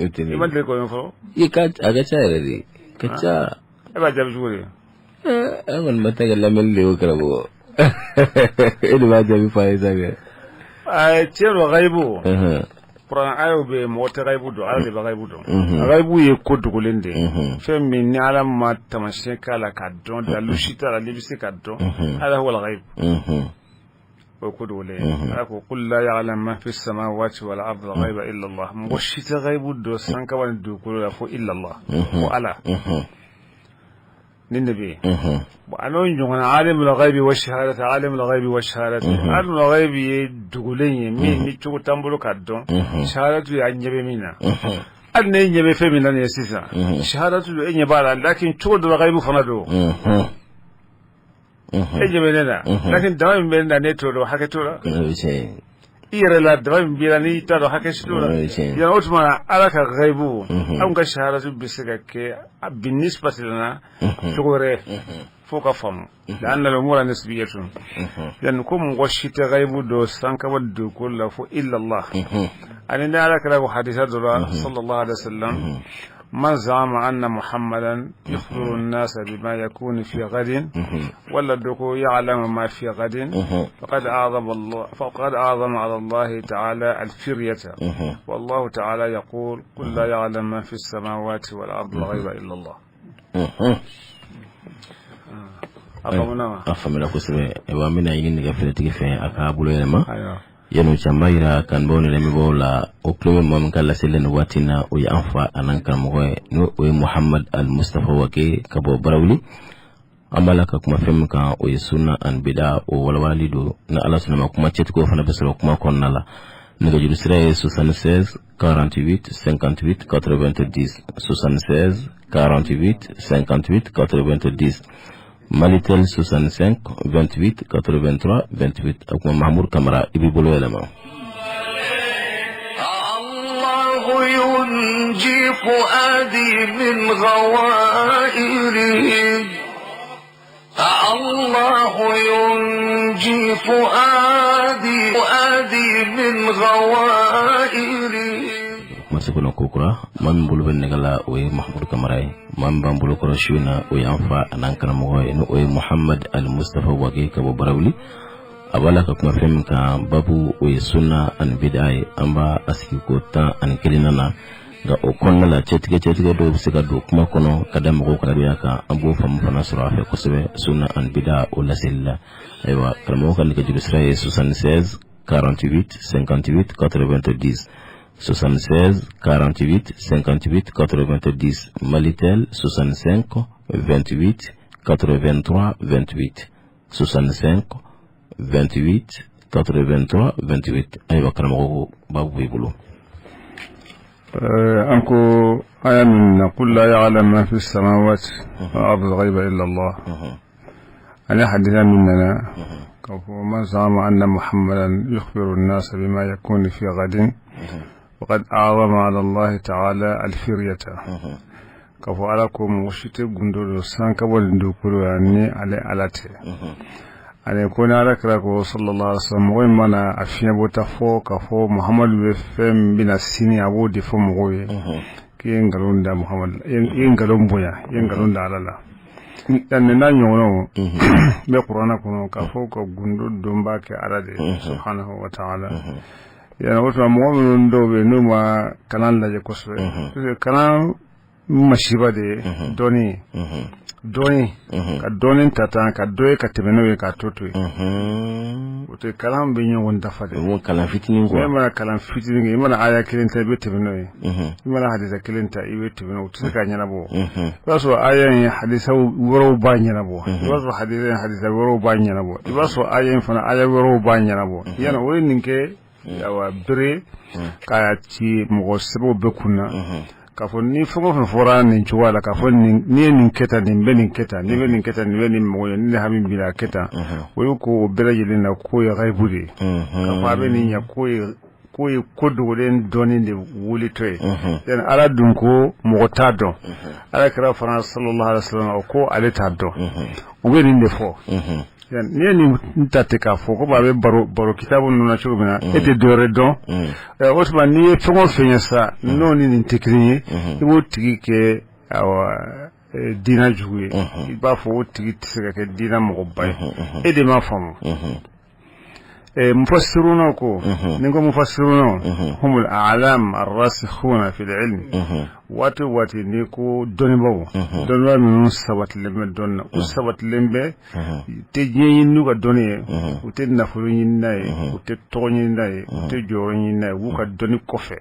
I ma deli k'o mɛn fɔlɔ? I ka a ka ca yɛrɛ de, ka ca. E b'a jaabi cogo di? An kɔni ma taa ka lamɛnni de y'o karamɔgɔ, e de b'a jaabi fɔ an ye sa kɛ. Tiɲɛ don, gayibu, kuran ayaw bɛ yen, mɔgɔ tɛ gayibu dɔn, Ala de bɛ gayibu dɔn. Gayibu ye ko dogolen de ye, fɛn min ni Ala ma taamasiyɛn k'a la ka dɔn, dalu si t'a la n'i bɛ se ka dɔn. Ala huwa al-ghayb, o ye ko dogolen ye. Ala ko: qul la ya'lamu man fi samawati wal ardi al-ghayba illa Allah. Mɔgɔ si tɛ gayibu dɔn sankaba ni dugukolo la fo illa Allah, ko Ala nin de bɛ yen. Bon, a n'o ɲɔgɔnna alimul ghaibi wa shahadati, alimul ghaibi wa shahadati. Alimul ghaibi ye dogolen ye min ni cogo t'an bolo ka dɔn. Shahadatu ye a ɲɛ bɛ min na. Hali ne ɲɛ bɛ fɛn min na nin ye sisan, shahadatu don, e ɲɛ b'a la, lakin cogo dɔ la ghaibu fana don. E ɲɛ bɛ ne na, lakin dama min bɛ ne na, ne t'o dɔn, hakɛ t'o la. I yɛrɛ la, dama min b'i la, n'i t'a dɔn, hakɛ si t'o la. Yan o tuma Ala ka ghaibu, anw ka shahadatu bɛ se ka kɛ binisbati lana cogo wɛrɛ fo ka faamu, لأن الأمور نسبية. Yani ko mɔgɔ si tɛ ghaibu dɔn sankaba dugukolo la fo illa Allah. Ani ni Ala kɛra ko hadisa dɔ la, sallallahu alaihi wasallam. Man za'ama anna Muhammadan yukhbiru an-nasa bima yakunu fi ghadin wala dɔ ko ya'lamu ma fi ghadin faqad a'zama Allah faqad a'zama 'ala Allah ta'ala al-firyata wallahu ta'ala yaqul qul la ya'lamu man fi as-samawati wal ardi al-ghayba illa Allah. A faamuna wa? A faamuna kosɛbɛ. Ayiwa, an bɛna ɲini nɛgɛ feeretigi fɛ a k'a bolo yɛlɛma. Yan'o cɛ, an b'a yira kanubaaw ni lamɛnbaaw la, o tulo bɛ maa min ka laseli nin waati in na, o ye an fa an'an karamɔgɔ ye, n'o o ye Muhamad Al Mustafa Wage ka bɔ Barawuli. An b'a la ka kuma fɛn min kan, o ye sunna ani bida, o walawalali don. Ni Ala sɔnna ma, kuma cɛtigiw fana bɛ sɔrɔ kuma kɔnɔna la. Nɛgɛjuru sira ye 76 48 58 90, 76 48 58 90, Malitel 65 28 83 28. A kuma, Mahamudu Kamara, i b'i bolo yɛlɛma. الله ينجي فؤادي من غوائله الله ينجي فؤادي فؤادي من غوائله Kuma se kɔnɔ kokura, maa min bolo bɛ nɛgɛ la, o ye Mahamudu Kamara ye. Maa min b'an bolo kɔrɔ su in na, o ye an fa an'an karamɔgɔ ye, n'o o ye Muhamad Al Mustafa Wage ka bɔ Barawuli. A b'a la ka kuma fɛn min kan, babu o ye sunna ani bida ye. An b'a a sigi ko 11nan na, nka o kɔnɔna la, cɛtigɛ cɛtigɛ dɔw bɛ se ka don kuma kɔnɔ ka da mɔgɔw kalabiya kan. An b'o faamu fana sɔrɔ a fɛ kosɛbɛ, sunna ani bida o laseli la. Ayiwa, karamɔgɔ ka nɛgɛjuru sira ye 76 48 58 90, 76 48 58 90, Malitel 65 28 83 28, 65 28 83 28. Ayiwa karamɔgɔ, babu b'i bolo. An ko aya min na قل لا يعلم من في السماوات والأرض الغيب إلا الله, ani hadisa min nana k'a fɔ من زعم أن محمدا يخبر الناس بما يكون في غد وقد أعظم على الله تعالى الفرية, k'a fɔ Ala ko mɔgɔ si tɛ gundo dɔn san ka bɔ nin dugukolo la ni ale Ala tɛ. Ani ko ni Ala kira ko sallallahu alaihi wasallam, mɔgɔ min mana a fiɲɛ bɔta fɔ k'a fɔ Muhamadu bɛ fɛn min bɛna sini, a b'o de fɔ mɔgɔw ye, k'i ye nkalon da Muhamadu, i ye nkalon bonya, i ye nkalon da Ala la. Nin n'a ɲɔgɔnnaw bɛ kuranɛ kɔnɔ k'a fɔ ka gundo dɔnbaa kɛ Ala de ye subhanahu wa ta'ala. Yani o tuma, mɔgɔ minnu dɔw bɛ yen n'u ma kalan lajɛ kosɛbɛ, parce que kalan masiba de ye dɔnni ye, dɔnni ka dɔnni ta tan ka dɔ ye ka tɛmɛ n'o ye k'a to to yen, o tɛ. Kalan bɛ ɲɔgɔn dafa de. O kalan fitinin quoi. I mana kalan fitinin kɛ, i mana aya kelen ta, i bɛ tɛmɛ n'o ye. I mana hadisa kelen ta, i bɛ tɛmɛ n'o ye. O tɛ se k'a ɲɛnabɔ. I b'a sɔrɔ aya in, hadisa wɛrɛw b'a ɲɛnabɔ. I b'a sɔrɔ hadisa in, hadisa wɛrɛw b'a ɲɛnabɔ. I b'a sɔrɔ aya in fana, aya wɛrɛw b'a ɲɛnabɔ. Yani o ye nin kɛ, awa, bere k'a ci mɔgɔ sɛbɛw bɛɛ kun na k'a fɔ ni fɛn o fɛn fɔra nin cogoya la, k'a fɔ nin n'i ye nin kɛ tan, nin bɛ nin kɛ tan, n'i bɛ nin kɛ tan, nin bɛ nin mago ɲɛ, ni nin hami b'i la, a kɛ tan. O ye ko o bɛɛ lajɛlen na k'o ye gayibu de ye, k'a fɔ a bɛ nin ɲɛ, k'o ye ko dogolen dɔɔni de wulitɔ ye. Yani Ala dun ko mɔgɔ t'a dɔn, Ala kira fana sallallahu alaihi wasallam, o ko ale t'a dɔn. U bɛ nin de fɔ. Yani n'i ye nin ta ten k'a fɔ komi a bɛ baro baro kitabu ninnu na cogo min na, e tɛ dɔwɛrɛ dɔn. O tuma, n'i ye fɛn o fɛn ye sa, n'o ni nin tɛ kelen ye, i b'o tigi kɛ, awa, diinɛ jugu ye. I b'a fɔ o tigi tɛ se ka kɛ diinɛ mɔgɔba ye. E de m'a faamu. Mufassiruna ko, ni ko mufassiruna, humul a'lam ar-rasikhuna fil ilm. Waati o waati n'i ko dɔnnibaaw, dɔnnibaa minnu sabatilen bɛ dɔnni na, u sabatilen bɛ, u tɛ diɲɛ ɲini n'u ka dɔnni ye, u tɛ nafolo ɲini n'a ye, u tɛ tɔgɔ ɲini n'a ye, u tɛ jɔyɔrɔ ɲini n'a ye, u b'u ka dɔnni kɔfɛ.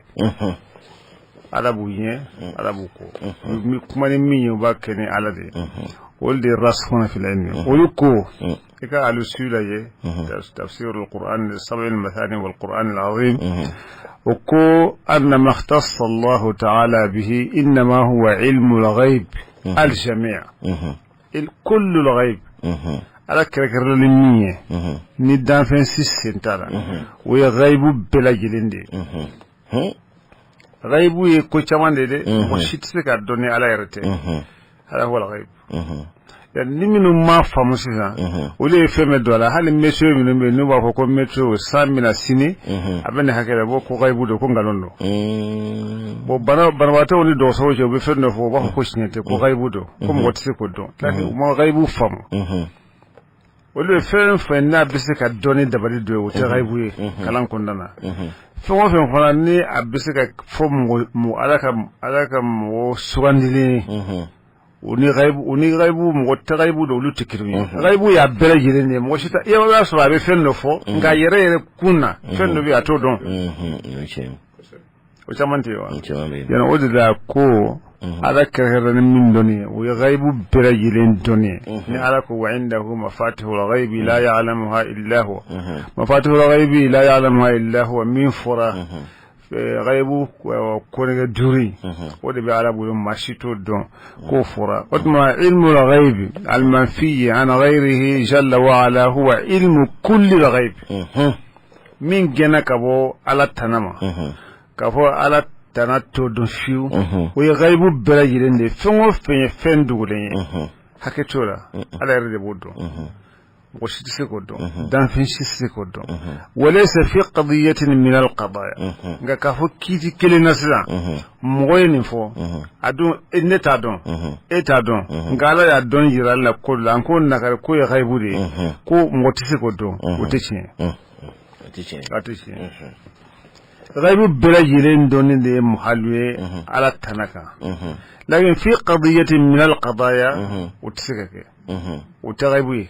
Ala b'u ɲɛ, Ala b'u kɔ. U bɛ kuma ni min ye, u b'a kɛ ni Ala de ye. Olu de ye rasikhuna fil ilmi. Olu ko i ka Alusi lajɛ, tafsir al-Qur'an السبع المثاني والقرآن العظيم, وكو أن ما اختص الله تعالى به إنما هو علم الغيب الجميع, كل الغيب. Ala kɛrɛkɛrɛla ni min ye ni danfɛn si sen t'a la, o ye gayibu bɛɛ lajɛlen de ye. Gayibu ye ko caman de ye dɛ, mɔgɔ si tɛ se k'a dɔn ni Ala yɛrɛ tɛ. Ala huwa al-ghayb. Ni minnu ma faamu sisan, olu ye fɛn bɛɛ don a la. Hali météo minnu bɛ yen, n'u b'a fɔ ko météo, san bɛna sini, a bɛ nin hakɛ la, bɔ ko gayibu don, ko nkalon don. Bon, banabaatɔw ni dɔgɔtɔrɔw cɛ, u bɛ fɛn dɔ fɔ, u b'a fɔ ko tiɲɛ tɛ, ko gayibu don, ko mɔgɔ tɛ se k'o dɔn. U ma gayibu faamu. Olu ye fɛn fɛn n'a bɛ se ka dɔn ni dabali dɔ ye, o tɛ gayibu ye kalan kɔnɔna na. Fɛn o fɛn fana ni a bɛ se ka fɔ mɔgɔ, Ala ka mɔgɔ sugandilen ye, o ni gayibu, mɔgɔ tɛ gayibu dɔn, olu tɛ kelen ye. Gayibu y'a bɛɛ lajɛlen de ye. Mɔgɔ si tɛ, i b'a sɔrɔ a bɛ fɛn dɔ fɔ, nka a yɛrɛ yɛrɛ kun na, fɛn dɔ bɛ yen, a t'o dɔn. O caman tɛ yen wa? Yan, o de la ko Ala kɛrɛnkɛrɛn ni min dɔnni ye, o ye gayibu bɛɛ lajɛlen dɔnni ye. Ni Ala ko wa indahu mafatihul ghaibi la ya'lamuha illa huwa, mafatihul ghaibi la ya'lamuha illa huwa min fɔra, gayibu konnɛgɛ duuru, o de bɛ Ala bolo, maa si t'o dɔn, k'o fɔra. O tuma ilmul ghaibi almanfiyi an ghayrihi jalla wa ala huwa ilmu kulli ghaibi, min gɛnna ka bɔ Ala tana ma, k'a fɔ Ala tana t'o dɔn fiyewu, o ye gayibu bɛɛ lajɛlen de ye. Fɛn o fɛn ye fɛn dogolen ye, hakɛ t'o la, Ala yɛrɛ de b'o dɔn, mɔgɔ si tɛ se k'o dɔn, danfɛn si tɛ se k'o dɔn. Walaysa fi qadiyatin min alqadaya, nka k'a fɔ kiiti kelen na sisan, mɔgɔ ye nin fɔ, a dun ne t'a dɔn, e t'a dɔn, nka Ala y'a dɔn jira la ko la, an ko nakari ko ye gayibu de ye, ko mɔgɔ tɛ se k'o dɔn, o tɛ tiɲɛ, a tɛ tiɲɛ. Gayibu bɛɛ lajɛlen dɔnni de ye muhalu ye Ala tana kan, lakin fi qadiyatin min alqadaya, o tɛ se ka kɛ, o tɛ gayibu ye.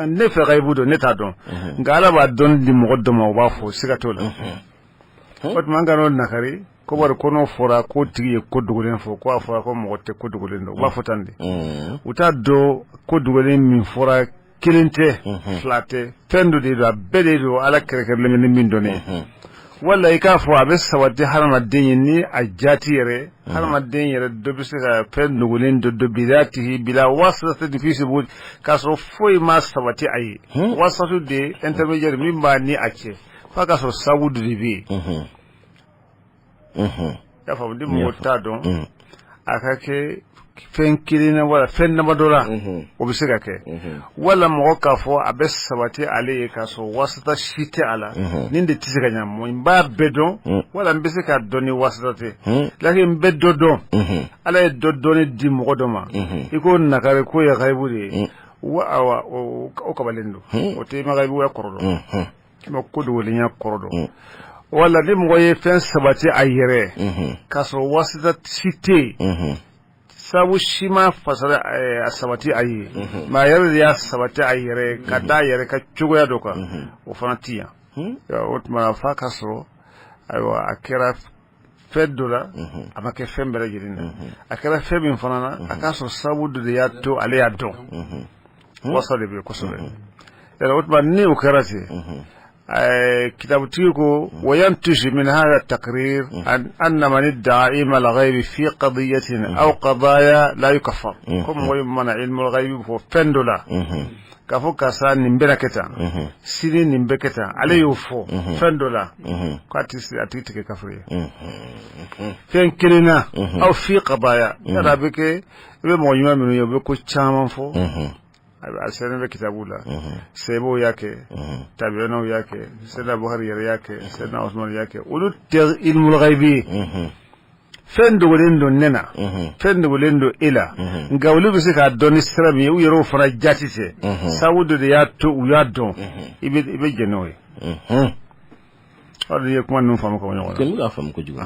Ne fɛ gayibu don, ne t'a dɔn, nka Ala b'a dɔn di mɔgɔ dɔ ma, o b'a fɔ, siga t'o la. O tuma an kan'o nakari ko bari ko n'o fɔra ko tigi ye ko dogolen fɔ, ko a fɔra ko mɔgɔ tɛ ko dogolen dɔn. U b'a fɔ tan de, u t'a dɔn ko dogolen min fɔra kelen tɛ, fila tɛ, fɛn dɔ de don, a bɛɛ de don, Ala kɛrɛnkɛrɛnlen bɛ ni min dɔnni ye. Wala i k'a fɔ a bɛ sabati hadamaden ye ni a jaati yɛrɛ, hadamaden yɛrɛ dɔ bɛ se ka fɛn dogolen dɔ dɔn bidatihi bila wasitati fi subut, k'a sɔrɔ foyi ma sabati a ye, wasatu de intermédiaire min b'a ni a cɛ, f'a k'a sɔrɔ sabu dɔ de bɛ yen. I y'a faamu? Ni mɔgɔ t'a dɔn, a ka kɛ fɛn kelen na wala fɛn damadɔ la, o bɛ se ka kɛ. Wala mɔgɔ k'a fɔ a bɛ sabati ale ye k'a sɔrɔ wasita si tɛ a la, nin de tɛ se ka ɲa. Mɔ n b'a bɛɛ dɔn, wala n bɛ se k'a dɔn ni wasita tɛ, lakin n bɛ dɔ dɔn, Ala ye dɔ dɔnni di mɔgɔ dɔ ma, i ko nakari ko ye gayibu de ye wa, awa, o kabalen don, o tɛ ma gayibuya kɔrɔ dɔn, i ma ko dogolenya kɔrɔ dɔn. Wala ni mɔgɔ ye fɛn sabati a yɛrɛ k'a sɔrɔ wasita si tɛ yen, sabu si ma fasara a sabati a ye, mɛ a yɛrɛ de y'a sabati a yɛrɛ ka da a yɛrɛ ka cogoya dɔ kan, o fana ti yan. O tuma f'a ka sɔrɔ, ayiwa, a kɛra fɛn dɔ la, a ma kɛ fɛn bɛɛ lajɛlen na. A kɛra fɛn min fana na, a k'a sɔrɔ sabu dɔ de y'a to ale y'a dɔn, wasa de bɛ kosɛbɛ. O tuma ni o kɛra ten, kitabutigi ko wa yantuju min hada taqrir anna man idda'a ilma al-ghaybi fi qadiyatin aw qadaya la yukaffar. Ko mɔgɔ min mana ilmu al-ghaybi fɔ fɛn dɔ la, k'a fɔ karisa nin bɛna kɛ tan sini, nin bɛ kɛ tan, ale y'o fɔ fɛn dɔ la, k'a tɛ a tigi tɛ kɛ kafiri ye fɛn kelen na, aw fi qadaya. Yala a bɛ kɛ, i bɛ mɔgɔ ɲuman minnu ye, u bɛ ko caman fɔ, a sɛbɛnnen bɛ kitabu la, sahabaw y'a kɛ, tabi'inaw y'a kɛ, Seyidina Abubakar yɛrɛ y'a kɛ, Seyidina Usman y'a kɛ, olu tɛ ilmul ghaibi ye. Fɛn dogolen don ne na, fɛn dogolen don e la, nka olu bɛ se k'a dɔn ni sira min ye, u yɛrɛw fana jati tɛ, sabu dɔ de y'a to u y'a dɔn, i bɛ jɛn n'o ye. Aw de ye kuma ninnu faamu ka bɔ ɲɔgɔn na. N bɛ k'a faamu kojugu.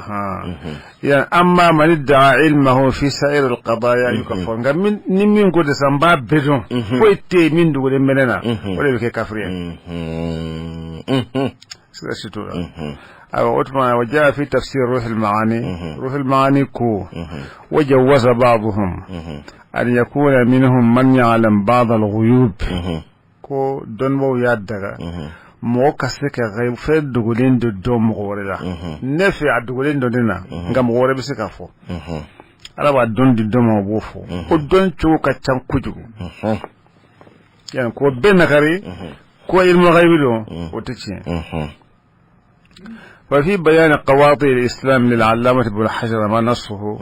Yan amma man idda'a ilmahu fi sa'ir al-qadaya yukaffar, nka ni min ko de sa n b'a bɛɛ dɔn, foyi tɛ yen min dogolen bɛ ne na, o de bɛ kɛ kafiri ye, siga si t'o la. Ayiwa, o tuma wa jaa fi tafsir ruh al-maani, ruh al-maani ko wa jawaza ba'dhum an yakuna minhum man ya'lam ba'd al-ghuyub, ko dɔnnibaw y'a daga mɔgɔ ka se ka fɛn dogolen dɔ dɔn mɔgɔ wɛrɛ la. Ne fɛ, a dogolen dɔ ne na, nka mɔgɔ wɛrɛ bɛ se k'a fɔ. Ala b'a dɔn di dɔ ma, o b'o fɔ. O dɔn cogo ka ca kojugu. Yani ko bɛɛ nakari ko ilmu ghaibi don, o tɛ tiɲɛ. Wa fi bayan qawati al-islam lil allamah ibn hajar ma nassuhu,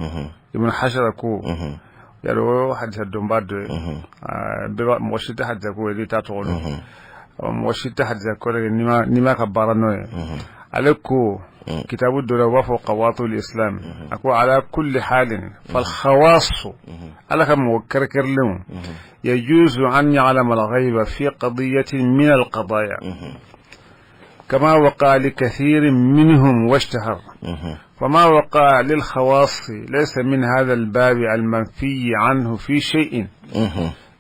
ibn hajar ko Yɛrɛ o hadisa dɔnba dɔ ye. Bɛɛ mɔgɔ si tɛ hadisa ko ye n'i t'a tɔgɔ dɔn. Mɔgɔ si tɛ hadisa ko ye n'i m'a ka baara nɔ ye. Ale ko kitabu dɔ la, u b'a fɔ Qawatul Islam, a ko ala kulli halin fal khawasu, Ala ka mɔgɔ kɛrɛkɛrɛlenw, yajuzu an ya'lama al-ghayba fi qadiyatin min al-qadaya كما وقع لكثير منهم واشتهر، فما وقع للخواص ليس من هذا الباب المنفي عنه في شيء.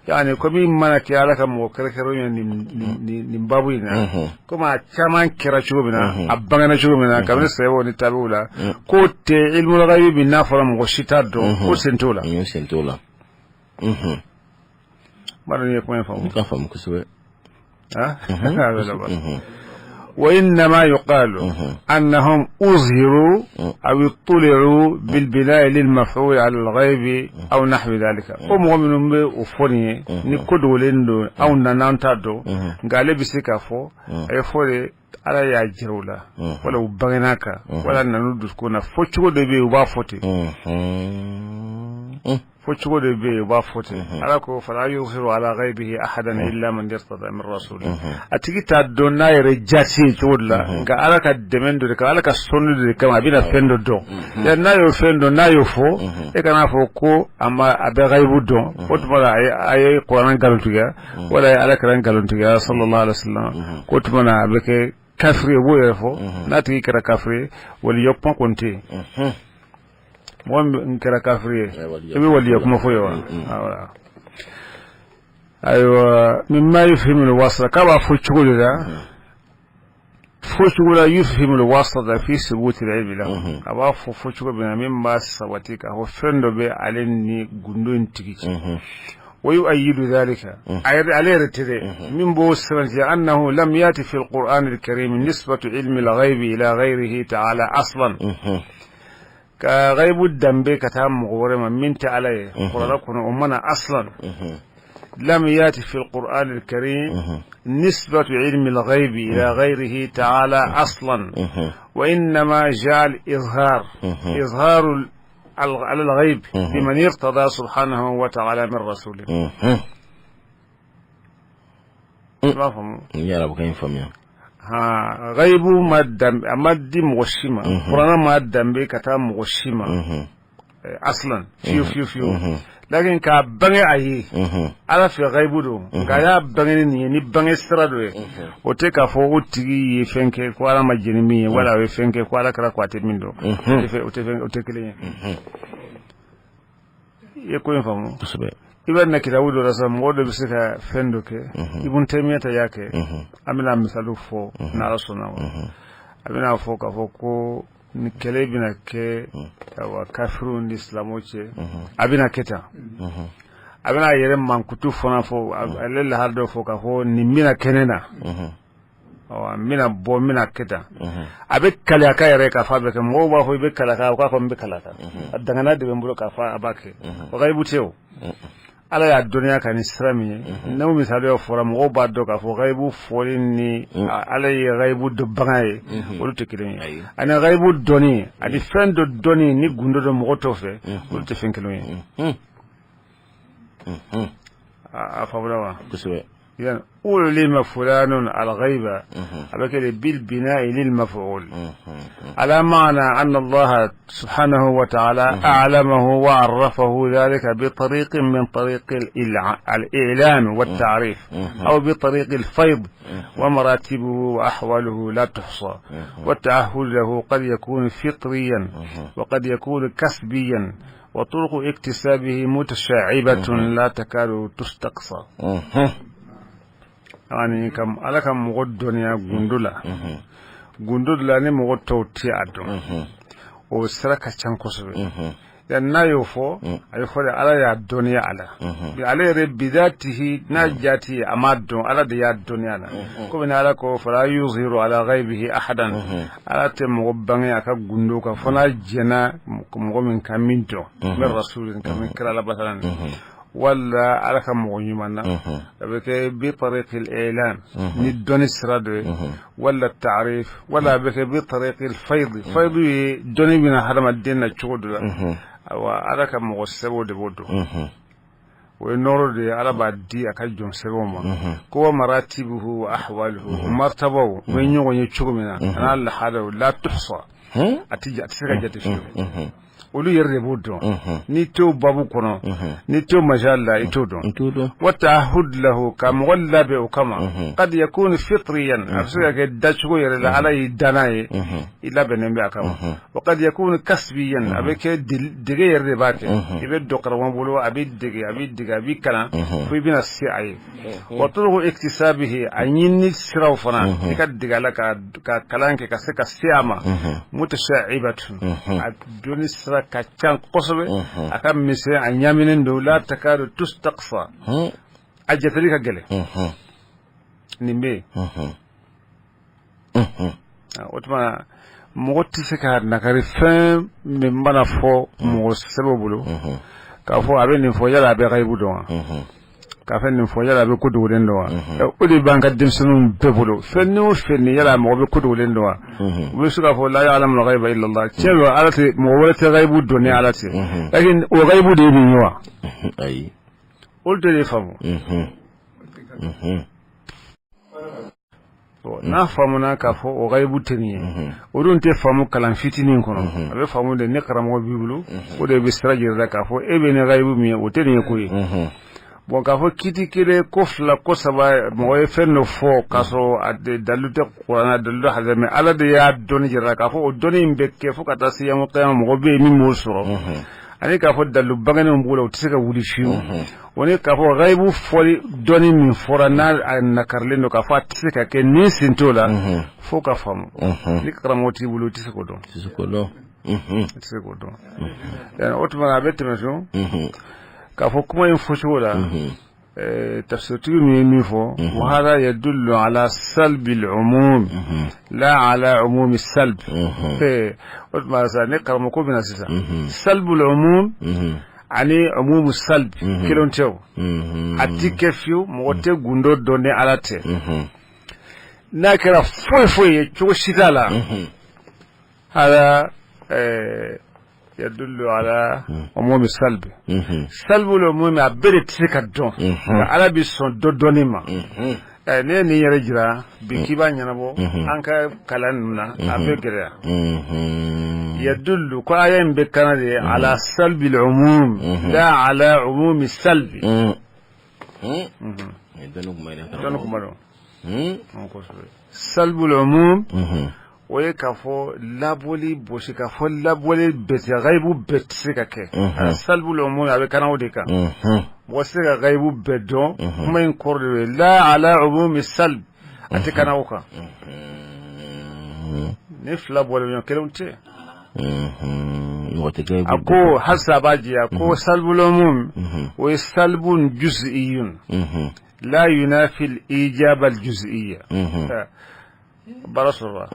Yani komi mana kɛ Ala ka mɔgɔ kɛrɛkɛrɛw ye nin babu in na, komi a caman kɛra cogo min na, a bangena cogo min na kabini sahabaw ni tabiw la, k'o tɛ ilmul ghaibi min n'a fɔra mɔgɔ si t'a dɔn, ko sen t'o la. Sen t'o la. N b'a dɔn n'i ye kuma in faamu. Ka faamu kosɛbɛ. وإنما يقال أنهم أظهروا أو اطلعوا بالبناء للمفعول على الغيب أو نحو ذلك. Ko mɔgɔ minnu bɛ o fɔ nin ye ni ko dogolen don, anw nana an t'a dɔn, nka ale bɛ se k'a fɔ, a ye fɔ de Ala y'a jira u la, wala u bangena kan, wala nan'u dusukun na. Fɔ cogo dɔ bɛ yen, u b'a fɔ ten. Fɔ cogo de bɛ yen, u b'a fɔ ten. Ala ko fala yuzhiru ala ghaibihi ahadan illa man irtada min rasul. A tigi t'a dɔn n'a yɛrɛ jati ye cogo de la, nka Ala ka dɛmɛ dɔ de kama, Ala ka sɔnni dɔ de kama, a bɛna fɛn dɔ dɔn. N'a y'o fɛn dɔn, n'a y'o fɔ, e kan'a fɔ ko a ma a bɛ ghaibu dɔn. O tuma la a ye Kuranɛ nkalontigiya, wala a ye Ala kira nkalontigiya sallallahu alaihi wasallam. K'o tuma na a bɛ kɛ kafiri ye, u b'o yɛrɛ fɔ. N'a tigi kɛra kafiri ye, waliya kuma kɔni tɛ yen. Mɔgɔ min kɛra kafiri ye, i bɛ waliya kuma fɔ ye wa? Ayiwa, mimma yufhimul wasita, k'a b'a fɔ cogo de la, fɔ cogo la yufhimul wasita fi subuti ilmi la, a b'a fɔ fɔ cogo min na min b'a sabati k'a fɔ fɛn dɔ bɛ ale ni gundo in tigi cɛ. ويؤيد ذلك على من بو أنه لم يأتي في القرآن الكريم نسبة علم الغيب إلى غيره تعالى أصلا. Ka ghaibu danbe ka taa mɔgɔ wɛrɛ ma min tɛ Ala ye, Kuranɛ kɔnɔ o mana aslan. لم يأتي في القرآن الكريم نسبة علم الغيب إلى غيره تعالى أصلا، وإنما جاء الإظهار، إظهار على الغيب لمن ارتضى سبحانه وتعالى من رسوله. I b'a faamu? N ye arabukan in faamuya. Ha, ghaibu ma danbe, a ma di mɔgɔ si ma. Kuranɛ ma danbe ka taa mɔgɔ si ma aslan, fiyewu fiyewu fiyewu. Lakin k'a bange a ye Ala fɛ, ghaibu don, nka a y'a bange ni nin ye, ni bange sira dɔ ye. O tɛ k'a fɔ o tigi ye fɛn kɛ ko Ala ma jɛn ni min ye, wala a ye fɛn kɛ ko Ala kɛra ko a tɛ min dɔn. O tɛ kelen ye. I ye ko in faamu? Kosɛbɛ. I bɛ na kitabu dɔ la sisan, mɔgɔ dɔ bɛ se ka fɛn dɔ kɛ. Ibn Taymiyyah ta y'a kɛ, an bɛna misaliw fɔ n'Ala sɔnna ma. A bɛna fɔ k'a fɔ ko ni kɛlɛ bɛna kɛ, ayiwa, kafiriw ni silamɛw cɛ, a bɛna kɛ tan. A bɛna a yɛrɛ mankutu fana fɔ, ale lahara dɔ fɔ k'a fɔ nin bɛna kɛ ne na, n bɛna bɔ, n bɛna kɛ tan. A bɛ kali a ka yɛrɛ k'a fɔ a bɛ kɛ. Mɔgɔw b'a fɔ i bɛ kali a kan, k'a fɔ n bɛ kali a kan, a dangana de bɛ n bolo k'a fɔ a b'a kɛ. O ghaibu tɛ o. Ala y'a dɔnniya ka ni sira min ye, n'o misaliya fɔra, mɔgɔw b'a dɔn k'a fɔ ghaibu fɔli ni Ala ye ghaibu dɔnbaga ye, olu tɛ kelen ye. Ani ghaibu dɔnni ani fɛn dɔ dɔnni ni gundo dɔ mɔgɔ tɔw fɛ, olu tɛ fɛn kelen ye. A faamuna wa? Kosɛbɛ. إذن أعلم فلان الغيب على بالبناء للمفعول على معنى أن الله سبحانه وتعالى أعلمه وعرفه ذلك بطريق من طريق الإعلام والتعريف أو بطريق الفيض، ومراتبه وأحواله لا تحصى، والتأهل له قد يكون فطريا وقد يكون كسبيا، وطرق اكتسابه متشعبة لا تكاد تستقصى. Yani kam Ala ka mɔgɔ dɔnniya gundo la, gundo la ni mɔgɔ tɔw tɛ a dɔn, o sira ka ca kosɛbɛ. Yani n'a y'o fɔ, a ye fɔ de Ala y'a dɔnniya a la. Ale yɛrɛ bidatihi n'a jati, a m'a dɔn, Ala de y'a dɔnniya la. Komi ni Ala ko fala yuzhiru ala ghaibihi ahadan, Ala tɛ mɔgɔ bange a ka gundo kan fo n'a jɛnna mɔgɔ min ka min dɔn, min rasulin ka min kira la basalan. Wala Ala ka mɔgɔ ɲuman na, a bɛ kɛ bi tariqil i'lam, ni dɔnni sira dɔ ye, wala ta'rif, wala a bɛ kɛ bi tariqil fayd. Fayd ye dɔnni bɛ na hadamaden na cogo dɔ la. Awa, Ala ka mɔgɔ sɛbɛw de b'o dɔn. O ye nɔɔrɔ de ye Ala b'a di a ka jɔn sɛbɛw ma. Ko wa maratibuhu wa ahwaluhu, martabaw u bɛ ɲɔgɔn ye cogo min na, a n'a lahalaw, la tuhsa, a tɛ se ka jate fiyewu. Olu yɛrɛ de b'o dɔn. N'i t'o babu kɔnɔ, n'i t'o majal la, i t'o dɔn. Wa ta'ahud lahu, ka mɔgɔ labɛn o kama, qad yakunu fitriyan, a bɛ se ka kɛ dacogo yɛrɛ la, Ala y'i dan n'a ye, i labɛnnen bɛ a kama. Wa qad yakunu kasbiyan, a bɛ kɛ dege yɛrɛ de b'a kɛ, i bɛ dɔ karamɔgɔ bolo, a b'i dege, a b'i dege, a b'i kalan fo i bɛna se a ye. Wa turuqu iktisabihi, a ɲini siraw fana, i ka dege a la ka kalan kɛ ka se ka se a ma, mutasha'ibatu, a dɔnni sira ka ca kosɛbɛ, a ka misɛn, a ɲaminen don, la takadu tustaqsa, a jateli ka gɛlɛn. Nin bɛ yen. O tuma mɔgɔ tɛ se ka nakari fɛn min mana fɔ mɔgɔ sɛbɛw bolo k'a fɔ a bɛ nin fɔ, yala a bɛ gayibu dɔn wa? K'a fɛ nin fɔ, yala a bɛ ko dogolen dɔn wa? O de b'an ka denmisɛnninw bɛɛ bolo. Fɛn ni o fɛn nin, yala mɔgɔ bɛ ko dogolen dɔn wa? U bɛ se k'a fɔ la ya'lamul ghayba illallah. Tiɲɛ don, Ala tɛ mɔgɔ wɛrɛ tɛ gayibu dɔn ni Ala tɛ, lakin o gayibu de ye nin ye wa? Ayi. Olu tɛ de faamu. N'a faamuna k'a fɔ o gayibu tɛ nin ye, o dun tɛ faamu kalan fitinin kɔnɔ. A bɛ faamu de ni karamɔgɔ b'i bolo, o de bɛ sira jira k'a fɔ e bɛ ni gayibu min ye, o tɛ nin ye ko ye. Bon, k'a fɔ kiti kelen, ko fila, ko saba, mɔgɔ ye fɛn dɔ fɔ k'a sɔrɔ a dalilu tɛ kuranɛ, dalilu tɛ hadisa, mais Ala de y'a dɔnni jira k'a fɔ o dɔnni in bɛ kɛ fo ka taa se yawmu kiyama, mɔgɔ bɛ yen min b'o sɔrɔ, ani k'a fɔ dalilu bangennenw b'o la, u tɛ se ka wuli fiyewu. O ni k'a fɔ gayibu fɔli dɔnni min fɔra, n'a a nakarilen don k'a fɔ a tɛ se ka kɛ, nin sen t'o la fo ka faamu. Ni karamɔgɔ t'i bolo, i tɛ se k'o dɔn. I tɛ se k'o dɔn. I tɛ se k'o dɔn. O tuma a bɛ tɛmɛ so k'a fɔ kuma in fɔcogo la, tafsirtigi min ye min fɔ, wa hada yadullu ala salbil umum la ala umumi salb. O tuma sa ne karamɔgɔ ko bɛna sisan, salbul umum ani umumu salb kelen tɛ. O a ti kɛ fiyewu, mɔgɔ tɛ gundo dɔn ni Ala tɛ. N'a kɛra foyi foyi ye, cogo si t'a la. Hada yadullu ala umumi salb, salbul umumi, a bɛɛ de tɛ se ka dɔn, nka Ala bɛ sɔn dɔ dɔnni ma. Ne ye nin yɛrɛ jira bi k'i b'a ɲɛnabɔ an ka kalan ninnu na, a bɛ gɛlɛya. Yadullu, ko aya in bɛ kana de ala salbil umum la ala umumi salbi. Dɔnni kuma don kosɛbɛ. Salbul umum, o ye k'a fɔ labɔli bosi, k'a fɔ labɔli bɛɛ tɛ, gayibu bɛɛ tɛ se ka kɛ. Salbul umum, a bɛ kana o de kan, mɔgɔ tɛ se ka gayibu bɛɛ dɔn. Kuma in kɔrɔ de ye la ala umumi salb, a tɛ kana o kan. Ni fila bɔlen ɲɔgɔn, kelenw tɛ. Mɔgɔ tɛ gayibu. A ko halisa a b'a jɛya ko salbul umum, o ye salbun juz'iyun la yunafi al-ijaba al-juz'iyya. Baara sɔrɔla.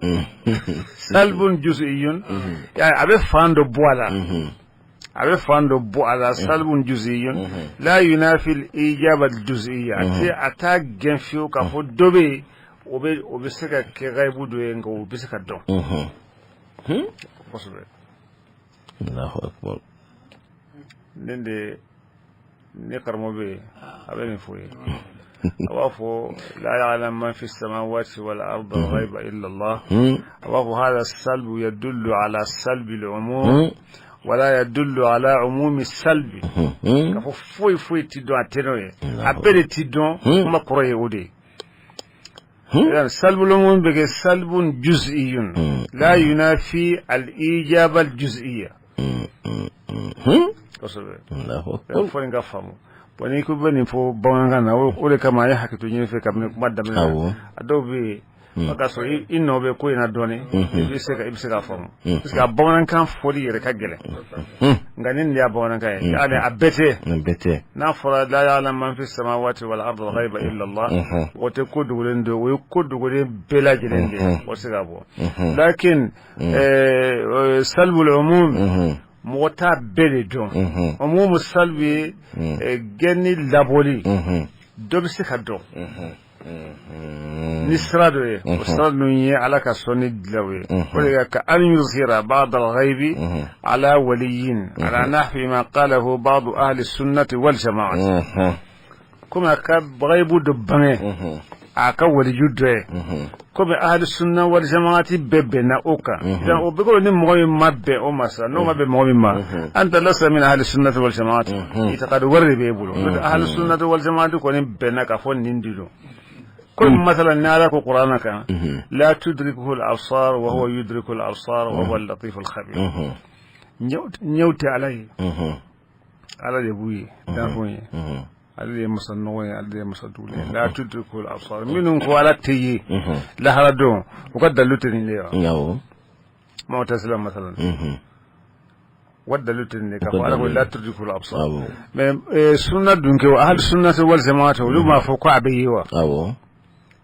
Salbun juz'iyun, a bɛ fan dɔ bɔ a la, a bɛ fan dɔ bɔ a la. Salbun juz'iyun la yunafi al-ijaba al-juz'iyya, a tɛ a t'a gɛn fiyewu k'a fɔ dɔ bɛ yen, o bɛ se ka kɛ gayibu dɔ ye, nka o bɛ se ka dɔn kosɛbɛ. Allahu akbar. Nin de ne karamɔgɔ bɛ yen, a bɛ nin fɔ ye, a b'a fɔ la ya'lamu man fi samawati wal ardi ghaiba illa Allah. A b'a fɔ hada salbu yadullu ala salbi al-umum wala yadullu ala umumi salbi. K'a fɔ foyi foyi ti dɔn, a tɛ n'o ye, a bɛɛ de ti dɔn, kuma kɔrɔ ye o de ye. Yani salbul umum bɛ kɛ salbun juz'iyun la yunafi al-ijaba al-juz'iyya kosɛbɛ. Allahu akbar. Fo nin ka faamu. Bon, n'i ko bɛ nin fɔ bamanankan na, o de kama an ye hakɛto ɲini fɛ kabini kuma daminɛ na. A dɔw bɛ yen, o k'a sɔrɔ i nɔ bɛ ko in na dɔɔnin, i bɛ se k'a faamu, parce que a bamanankan fɔli yɛrɛ ka gɛlɛn. Nka ni nin de y'a bamanankan ye, yani a bɛɛ tɛ. Nin bɛɛ tɛ. N'a fɔra la ya'lamu man fi samawati wal ardi ghaiba illa Allah, o tɛ ko dogolen don, o ye ko dogolen bɛɛ lajɛlen de ye, o tɛ se ka bɔ. Lakin salbul umum. Mɔgɔ t'a bɛɛ de dɔn. Umumu salbi ye gɛnni labɔli, dɔ bɛ se ka dɔn ni sira dɔ ye, o sira ninnu ye Ala ka sɔnni dilaw ye. O de ka an yuzhira ba'd al-ghaibi ala waliyin ala nahwi ma qalahu ba'd ahli sunnati wal jama'ati, komi a ka ghaibu dɔ bange a ka waliju dɔ ye, komi ahli sunna wal jama'ati bɛɛ bɛnna o kan. Donc o bɛ ni mɔgɔ min ma bɛn o ma sa, n'o ma bɛn mɔgɔ min ma, anta lasta min ahli sunnati wal jama'ati, itikadi wɛrɛ de b'e bolo. N'o tɛ, ahli sunnati wal jama'ati kɔni bɛnna k'a fɔ nin de don. Komi masalan ni Ala ko Qur'ana kan: la tudrikuhu al-absar wa huwa yudriku al-absar wa huwa al-latif al-khabir. Ɲɛw tɛ Ala ye, Ala de b'u ye, danfɛnw ye. Ale de ye masa nɔgɔ ye, ale de ye masa dugu ye. La tudrikuhu al-absar. Minnu ko Ala tɛ ye lahara don, u ka dalilu tɛ nin de ye wa? Mu'tazila masalan, wa dalilu tɛ nin de k'a fɔ Ala ko la tudrikuhu al-absar. Mais sunna dun kɛ, ahli sunna wal jama'at, olu m'a fɔ ko a bɛ ye wa?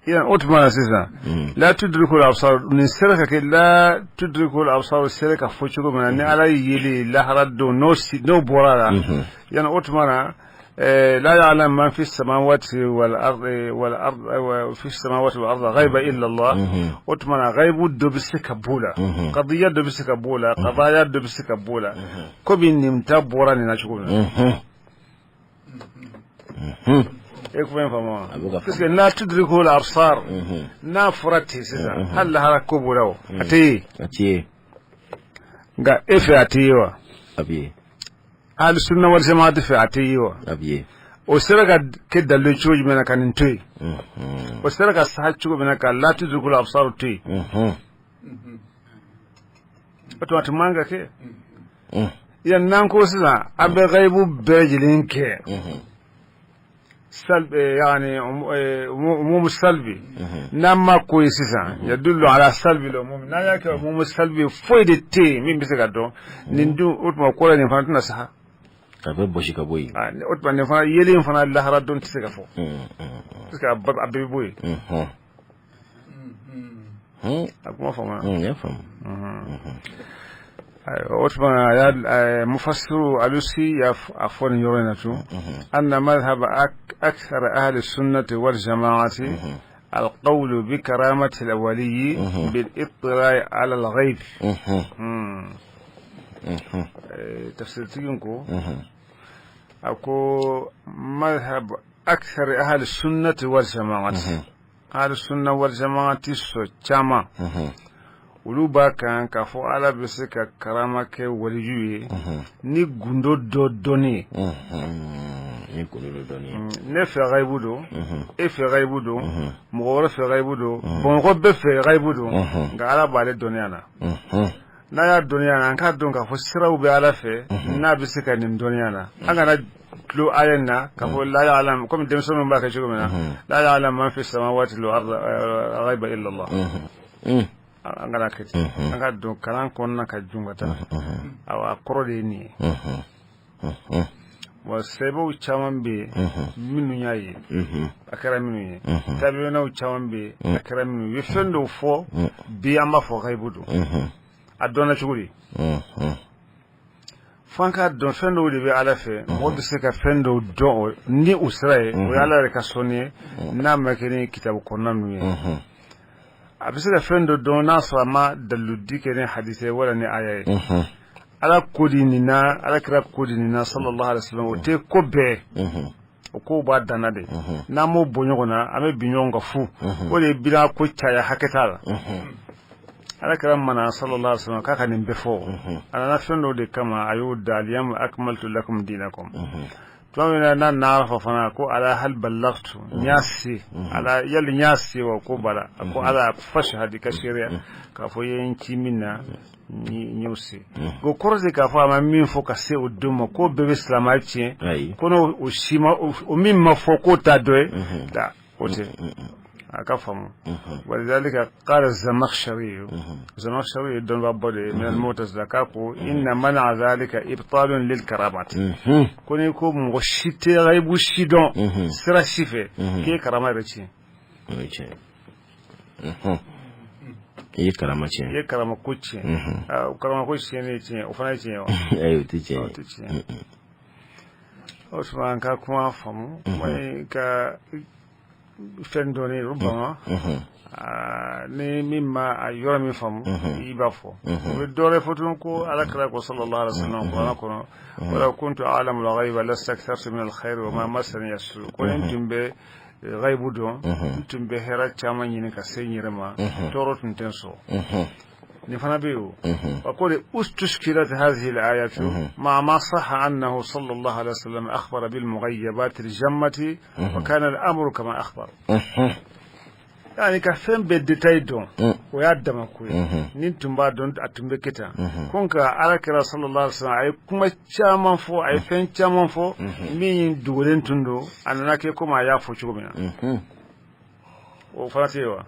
Yan o tuma na sisan, la tudriku al-absar nin sera ka kɛ, la tudriku al-absar sera ka fɔ cogo min na ni Ala ye yeli lahara don, n'o bɔra la yan, o tuma na la ya'lam man fi samawati wal ardi wal ardi fi samawati wal ardi ghaiba illa Allah. O tuma na ghaibu dɔ bɛ se ka b'o la, qadiya dɔ bɛ se ka b'o la, qadaya dɔ bɛ se ka b'o la, komi nin ta bɔra nin na cogo min na. E kuma in faamu wa? Parce que la tudriku al-absar n'a fɔra ten sisan, hali lahara ko b'o la, o a tɛ ye. A tɛ ye. Nka e fɛ, a tɛ ye wa? A bɛ ye. Ahli sunna wal jamaati fɛ, a tɛ ye wa? A bɛ ye. O sera ka kɛ dalilu cogo jumɛn na ka nin to yen? O sera ka saha cogo min na ka la tudriku al-absar to yen? O tuma, a tun man ka kɛ yan. N'an ko sisan an bɛ ghaibu bɛɛ lajɛlen kɛ salb, yani umum salbi, n'an ma ko ye sisan, yadullu ala salbi al-umum, n'an y'a kɛ umum salbi, foyi de tɛ yen min bɛ se ka dɔn nin dun. O tuma kɔrɔ, nin fana tɛna saha. A bɛ bɔsi ka bɔ yen. O tuma nin fana yelen fana lahara don tɛ se ka fɔ, parce que a bɛɛ bɛ bɔ yen. A kuma faamu? N y'a faamu. O tuma a y'a mufassiru Alusi y'a fɔ nin yɔrɔ in na tun: anna madhhab akthar ahli sunnati wal jama'ati القول بكرامة الولي بالاطلاع على الغيب. تفسير تيجنكو أكو مذهب أكثر أهل السنة والجماعة، أهل السنة والجماعة so caman, olu b'a kan k'a fɔ Ala bɛ se ka karama kɛ waliju ye ni gundo dɔ dɔnni ye. Ni gundo dɔ dɔnni ye. Ne fɛ gayibu don, e fɛ gayibu don, mɔgɔ wɛrɛ fɛ gayibu don, Bamakɔ bɛɛ fɛ gayibu don, nka Ala b'ale dɔnniya na. N'a y'a dɔnniya na, an k'a dɔn k'a fɔ siraw bɛ Ala fɛ n'a bɛ se ka nin dɔnniya na. An kana tulo aya in na k'a fɔ la ya'lam, komi denmisɛnninw b'a kɛ cogo min na: la ya'lam man fi samawati wal ardi ghaiba illa Allah. An kana kɛ ten. An ka dɔn kalan kɔnɔna ka jun ka taa. Awa, a kɔrɔ de ye nin ye. Wa sɛbɛw caman bɛ yen minnu y'a ye, a kɛra minnu ye, tabiinaw caman bɛ yen, a kɛra minnu ye, fɛn dɔw fɔ bi, an b'a fɔ gayibu don. A dɔnna cogo di? Fo an k'a dɔn fɛn dɔw de bɛ Ala fɛ, mɔgɔ bɛ se ka fɛn dɔw dɔn ni o sira ye, o ye Ala yɛrɛ ka sɔnni ye, n'a ma kɛ ni kitabu kɔnɔna ninnu ye. A bɛ se ka fɛn dɔ dɔn n'a sɔrɔ a ma daliludi kɛ ni hadisa ye wala ni aya ye. Ala ko di nin na, Ala kira ko di nin na, sallallahu alaihi wasallam. O tɛ ko bɛɛ, o kow b'a danna de. N'an m'o bɔ ɲɔgɔn na, an bɛ bin ɲɔgɔn kan fu. O de ye bida ko caya, hakɛ t'a la. Ala kira mana, sallallahu alaihi wasallam, k'a ka nin bɛɛ fɔ, a nana fɛn dɔw de kama. A y'o da: al-yawma akmaltu lakum dinakum. Tuma min na n'a nana Arafa fana, ko ala hal ballaghtu, n y'a se ala, yali n y'a se wa? Ko bala. A ko ala fashhad, ka seereya k'a fɔ i ye n ci min na, n y'o se. O kɔrɔ tɛ k'a fɔ a ma min fɔ ka se o don ma ko bɛɛ bɛ silamɛya tiɲɛ, ko n'o o si ma, o min ma fɔ k'o t'a dɔ ye da, o tɛ. A ka faamu. Walidhalika qala Zamakhshari, Zamakhshari ye dɔnnibaaba de ye min al-Mu'tazila, k'a ko inna man'a dhalika ibtalun lil karamati, ko n'i ko mɔgɔ si tɛ ghaibu si dɔn sira si fɛ, k'e karama yɛrɛ tiɲɛ. O ye tiɲɛ. I ye karama tiɲɛ. I ye karama ko tiɲɛ. Karama ko tiɲɛ ye tiɲɛ, o fana ye tiɲɛ wa? Ayi, o tɛ tiɲɛ. O tɛ tiɲɛ. O tuma an ka kuma faamu, kuma in ka fɛn dɔɔni rubama ni min ma a yɔrɔ min faamu, i b'a fɔ. O bɛ dɔ wɛrɛ fɔ tuguni ko Ala kira ko sallallahu alaihi wasallam kuranɛ kɔnɔ, walaw kuntu a'lamu al-ghayba lastakthartu min al-khayri wa ma massani as-su, ko ni n tun bɛ ghaybu dɔn, n tun bɛ hɛrɛ caman ɲini ka se n yɛrɛ ma, tɔɔrɔ tun tɛ n sɔrɔ. Nin fana bɛ yen. O wa ko de ustushkilat hadhihi al-ayatu ma'a ma sahha annahu sallallahu alaihi wasallam akhbara bil mughayyabat al-jammati wa kana al-amru kama akhbar. Yani ka fɛn bɛɛ détail dɔn, o y'a dama ko ye. Ni tun b'a dɔn, a tun bɛ kɛ tan ko. Nka Ala kira sallallahu alaihi wasallam a ye kuma caman fɔ, a ye fɛn caman fɔ min dogolen tun don, a nana kɛ komi a y'a fɔ cogo min na. O fana tɛ yen wa?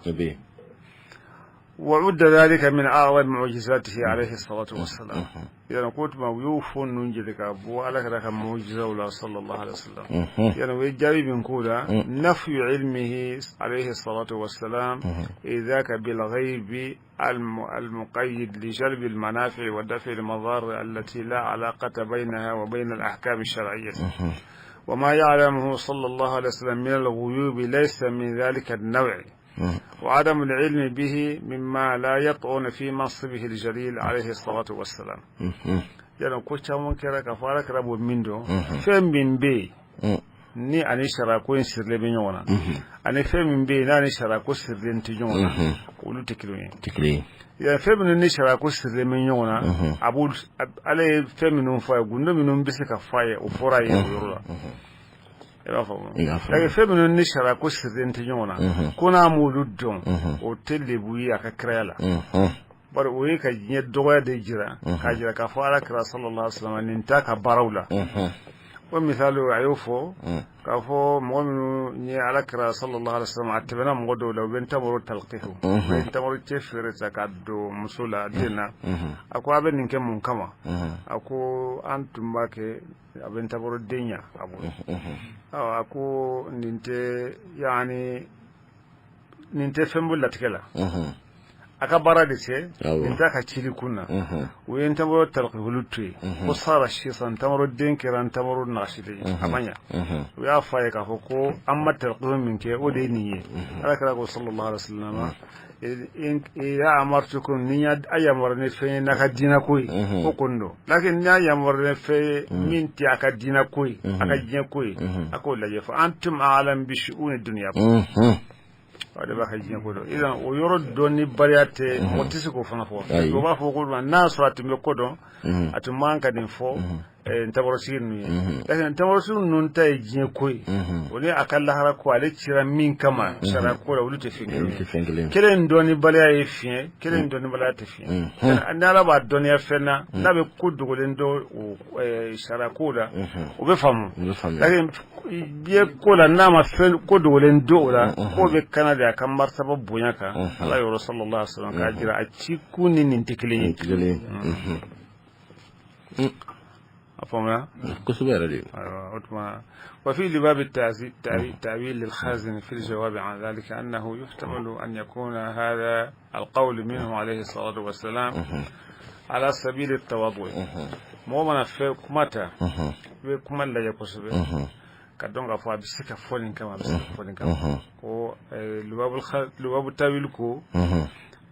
وعد ذلك من أعظم معجزاته عليه الصلاة والسلام. Yani ko tuma u y'o fɔ ninnu jeli ka bɔ Ala kira ka mujizaw la sallallahu alaihi wasallam. Yani o ye jaabi min k'o la, nafyu ilmihi alayhi salatu wassalam idhaka bil ghaybi المقيد لجلب المنافع ودفع المضار التي لا علاقة بينها وبين الأحكام الشرعية، وما يعلمه صلى الله عليه وسلم من الغيوب ليس من ذلك النوع، وعدم العلم به مما لا يطعن في منصبه الجليل عليه الصلاة والسلام. Yani ko caman kɛra k'a fɔ Ala kira b'o min dɔn, fɛn min bɛ yen ni ani sariya ko in sirilen bɛ ɲɔgɔn na, ani fɛn min bɛ yen n'a ni sariya ko sirilen tɛ ɲɔgɔn na, olu tɛ kelen ye. Yani fɛn minnu ni sariya ko sirilen bɛ ɲɔgɔn na, a b'olu, Ala ye fɛn minnu fɔ a ye, gundo minnu bɛ se ka fɔ a ye, o fɔra a ye o yɔrɔ la. I b'a faamu? Fɛn minnu ni sariya ko sirilen tɛ ɲɔgɔn na, ko n'a m'olu dɔn, o tɛ lebu ye a ka kiraya la. Bari o ye ka diɲɛ dɔgɔya de jira, k'a jira k'a fɔ Ala kira sallallahu alaihi wasallam nin t'a ka baaraw la. O misali a y'o fɔ k'a fɔ mɔgɔ minnu ye Ala kira sallallahu alaihi wasallam, a tɛmɛna mɔgɔ dɔw la, u bɛ ntamaro talqihu, u bɛ ntamaro cɛ feere ta ka don muso la den na. A ko a bɛ nin kɛ mun kama? A ko an tun b'a kɛ, a bɛ ntamaro den ɲa a bolo. A ko nin tɛ, yaani nin tɛ fɛn bɔ latigɛ la, a ka baara de tɛ, nin t'a ka cili kun na. U ye ntamaro talqihulu to yen ko sara sisan ntamaro den kɛra ntamaro nagasilen ye, a ma ɲa. U y'a fɔ a ye k'a fɔ ko an ma talqihu min kɛ, o de ye nin ye. Ala kira ko sallallahu alaihi wasallam, ya amartukum, ni y'a yamaru ni fɛn ye n'a ka diinɛ ko ye, o kɔni don. Lakin ni y'a yamaru ni fɛn ye min tɛ a ka diinɛ ko ye, a ka diɲɛ ko ye, a k'o lajɛ. Fa antum a'lam bi shu'uni dunya, o de b'a ka diɲɛ ko dɔn. Idan o yɔrɔ dɔn ni bariya tɛ, mɔgɔ tɛ se k'o fana fɔ. O b'a fɔ ko n'a sɔrɔ a tun bɛ ko dɔn, a tun man ka nin fɔ ntabarosigi ninnu ye. Lakin ntabarosigi ninnu ta ye diɲɛ ko ye, o ni a ka lahara ko, ale cira min kama sariya ko la, olu tɛ fɛn kelen ye. Kelen dɔnnibaliya ye fiɲɛ, kelen dɔnnibaliya tɛ fiɲɛ. Ni Ala b'a dɔnniya fɛn na, n'a bɛ ko dogolen dɔn o sariya ko la, o bɛ faamu. Lakin diɲɛ ko la, n'a ma fɛn ko dogolen dɔn o la, k'o bɛ kana de a ka martaba bonya kan Ala yɔrɔ sallallahu alaihi wasallam, k'a jira a ci kun ni nin tɛ kelen ye. A faamuya? Kosɛbɛ yɛrɛ de. Ayiwa, o tuma وفي لباب التأويل للخازن في الجواب عن ذلك أنه يحتمل أن يكون هذا القول منه عليه الصلاة والسلام على سبيل التواضع. Mɔgɔ mana fɛn kuma ta, i bɛ kuma lajɛ kosɛbɛ ka dɔn k'a fɔ a bɛ se ka fɔ nin kama, a bɛ se ka fɔ nin kama. Ko lubabu tawil ko,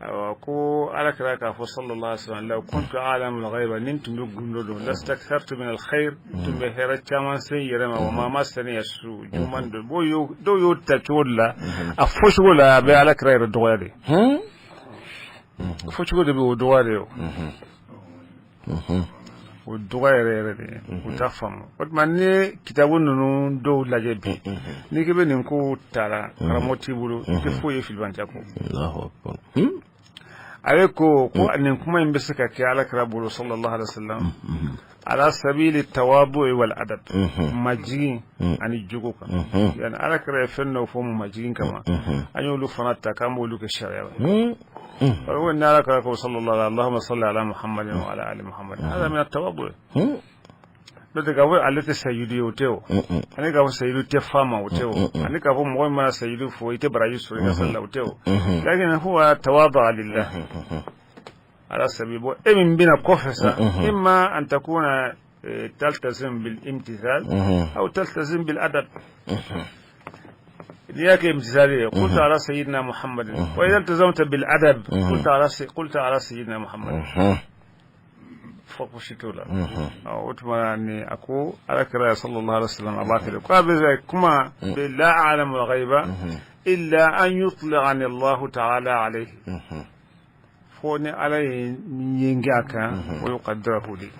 ayiwa, ko Ala kira k'a fɔ sallallahu alaihi wasallam, law kuntu a'lamu al-ghayba, ni tun bɛ gundo dɔn, lastakthartu min al-khair, tun bɛ hɛrɛ caman se n yɛrɛ ma, wa ma massani su, juguman don. Dɔw y'o ta cogo de la, a fɔ cogo la, a bɛ Ala kira yɛrɛ dɔgɔya de. Fɔ cogo de bɛ o dɔgɔya de. O dɔgɔ yɛrɛ yɛrɛ de ye, u t'a faamu. O tuma n'i ye kitabu ninnu dɔw lajɛ bi, n'i k'i bɛ nin ko ta la, karamɔgɔ t'i bolo, i tɛ foyi ye filibanciya kɔ. Ale ko ko nin kuma in bɛ se ka kɛ Ala kira bolo sallallahu alaihi wasallam ala sabili tawadu wal adab, majigin ani jogo kan. Yani Ala kira ye fɛn dɔw fɔ majigin kama, an y'olu fana ta k'an b'olu kɛ sariya la. هو ان على صلى الله عليه، اللهم صل على محمد وعلى ال محمد، هذا من التواضع. N'o tɛ k'a fɔ ale tɛ sayidu ye, o tɛ o. Ani k'a fɔ sayidu tɛ f'a ma, o tɛ o. Ani k'a fɔ mɔgɔ min mana sayidu fɔ, i tɛ baraji sɔrɔ i ka sali la, o tɛ o. Lakin huwa tawada'a lillah ala sabi. Bon, e min bɛna kɔfɛ sa, imma an takuna taltazim bil imtithal aw taltazim bil adab. N'i y'a kɛ imtithal ye, qulta ala sayyidina Muhammadin, wa idha iltazamta bil adab, qulta ala sayyidina Muhammadin. Fɔ si t'o la. O tuma ni a ko ala kira sallallahu alaihi wasallam a b'a kɛ ko a bɛ kuma la a'lamu al-ghaiba illa an yutli'ani Allahu ta'ala alayhi, fo ni ala ye yen kɛ a kan, wa yuqaddirahu li.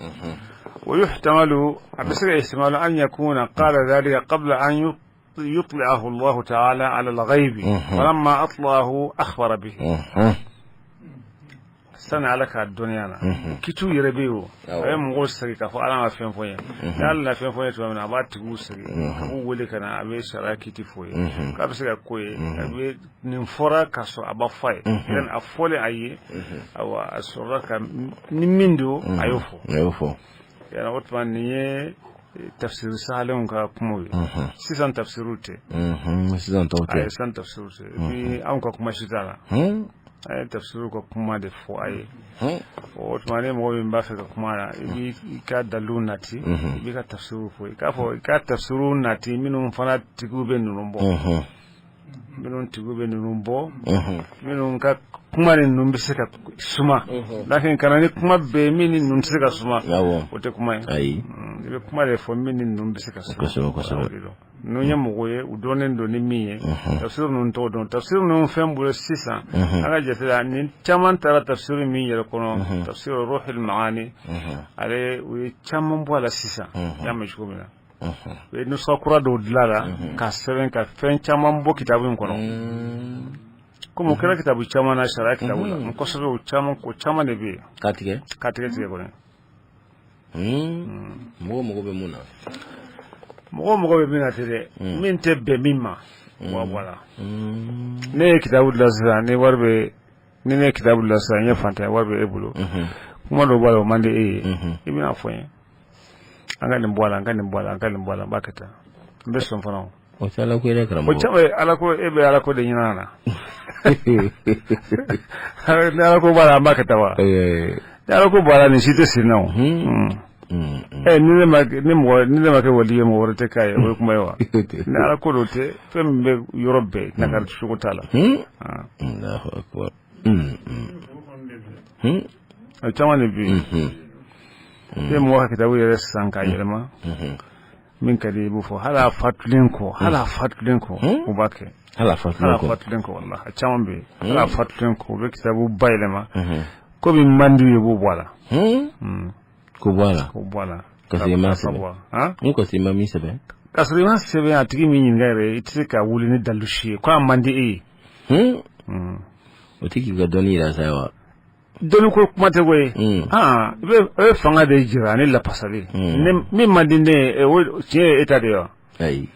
Wa yuhtamalu, a bɛ se ka ihtimalu, an yakuna qala dhalika qabla an يطلعه الله تعالى على الغيب، فلما أطلعه أخبر به. Sani ala k'a dɔnniya na, kitiw yɛrɛ bɛ yen, o a bɛ mɔgɔw sigi k'a fɔ ala ma fɛn fɔ n ye. Ni ala na fɛn fɔ n ye tuma min na, a b'a tigiw sigi, a b'u wele ka na, a bɛ sariya kiti fɔ ye k'a bɛ se ka ko ye, a bɛ nin fɔra ka sɔrɔ a ma fɔ a ye. Yani a fɔlen a ye, awa, a sɔrɔla ka ni min don, a y'o fɔ. A y'o fɔ. Yana o tuma nin ye tafsiri sahalenw ka kumaw ye. Sisan tafsiriw tɛ. Sisan tɔw tɛ. Ayi, sisan tafsiriw tɛ. Et puis anw ka kuma si t'a la. A ye tafsiriw ka kuma de fɔ a ye. O tuma ni mɔgɔ min b'a fɛ ka kuma la, i b'i ka daliluw nati, i b'i ka tafsiriw fɔ, i k'a fɔ i ka tafsiriw nati minnu fana tigiw bɛ ninnu bɔ, minnu tigiw bɛ ninnu bɔ, minnu ka kuma ni ninnu bɛ se ka suma. Lakin kana ni kuma bɛɛ min ni ninnu tɛ se ka suma, o tɛ kuma ye. Ayi. I bɛ kuma de fɔ min ni ninnu bɛ se ka suma. Kosɛbɛ, kosɛbɛ. Ninnu ye mɔgɔ ye, u dɔnnen don ni min ye, tafsir ninnu tɔgɔ dɔn, tafsir ninnu fɛn bolo sisan. An ka jate la, nin caman taara tafsir min yɛrɛ kɔnɔ, tafsir Ruhul Maani, ale u ye caman bɔ a la sisan. I y'a mɛn cogo min na, u ye nusa kura dɔw dilan a la ka sɛbɛn ka fɛn caman bɔ kitabu in kɔnɔ, komi o kɛra kitabu caman na, sariya kitabu la kosɛbɛ. O caman ko caman de bɛ yen. K'a tigɛ. K'a tigɛ tigɛ kɔni. Mɔgɔ mago bɛ mun na? Mɔgɔ mɔgɔ bɛ min na tɛ dɛ, min tɛ bɛn min ma, wa bɔ la. Ne ye kitabu dilan sisan, ni wari bɛ ni ne ye kitabu dilan sisan, n ye fantan ye, wari bɛ e bolo, kuma dɔw b'a la, o man di e ye, i bɛna fɔ n ye: an ka nin bɔ a la, an ka nin bɔ a la, an ka nin bɔ a la. N b'a kɛ tan, n bɛ sɔn fana. O tɛ ala ko ye dɛ, karamɔgɔ. O caman ye ala ko, e bɛ ala ko de ɲinin a na. Ni ala ko b'a la, an b'a kɛ tan wa. Ni ala ko b'a la, nin si tɛ sen na o. Ɛ, ni ne ma ni mɔgɔ ni ne ma kɛ wali ye, mɔgɔ wɛrɛ tɛ k'a ye, o ye kuma ye wa? Ni ala ko dɔ tɛ, fɛn min bɛ yɔrɔ bɛɛ, nakari cogo t'a la. Allahu akbar. O caman de bɛ yen. I bɛ mɔgɔ ka kitabu yɛrɛ san k'a yɛlɛma, min ka di i b'o fɔ, hali a fatulen kɔ, hali a fatulen kɔ, u b'a kɛ. Hali a fatulen kɔ. Fatulen kɔ, walahi, a caman bɛ yen, hali a fatulen kɔ, u bɛ kitabu bayɛlɛma komi man di u ye, u b'o bɔ a la. K'o bɔ a la. K'o bɔ a la. Ka sɔrɔ i m'a sɛbɛn. N ko i ma min sɛbɛn. Ka sɔrɔ i ma sɛbɛn, a tigi min ɲininka yɛrɛ, i tɛ se ka wuli ni dalilu si ye ko a man di e ye. O tɛ k'i ka dɔnni yira sa wa? Dɔnni ko kuma tɛ koyi. I bɛ fanga de jira ani lapasali. Min man di ne ye, o tiɲɛ ye e ta de ye wa? Ayi.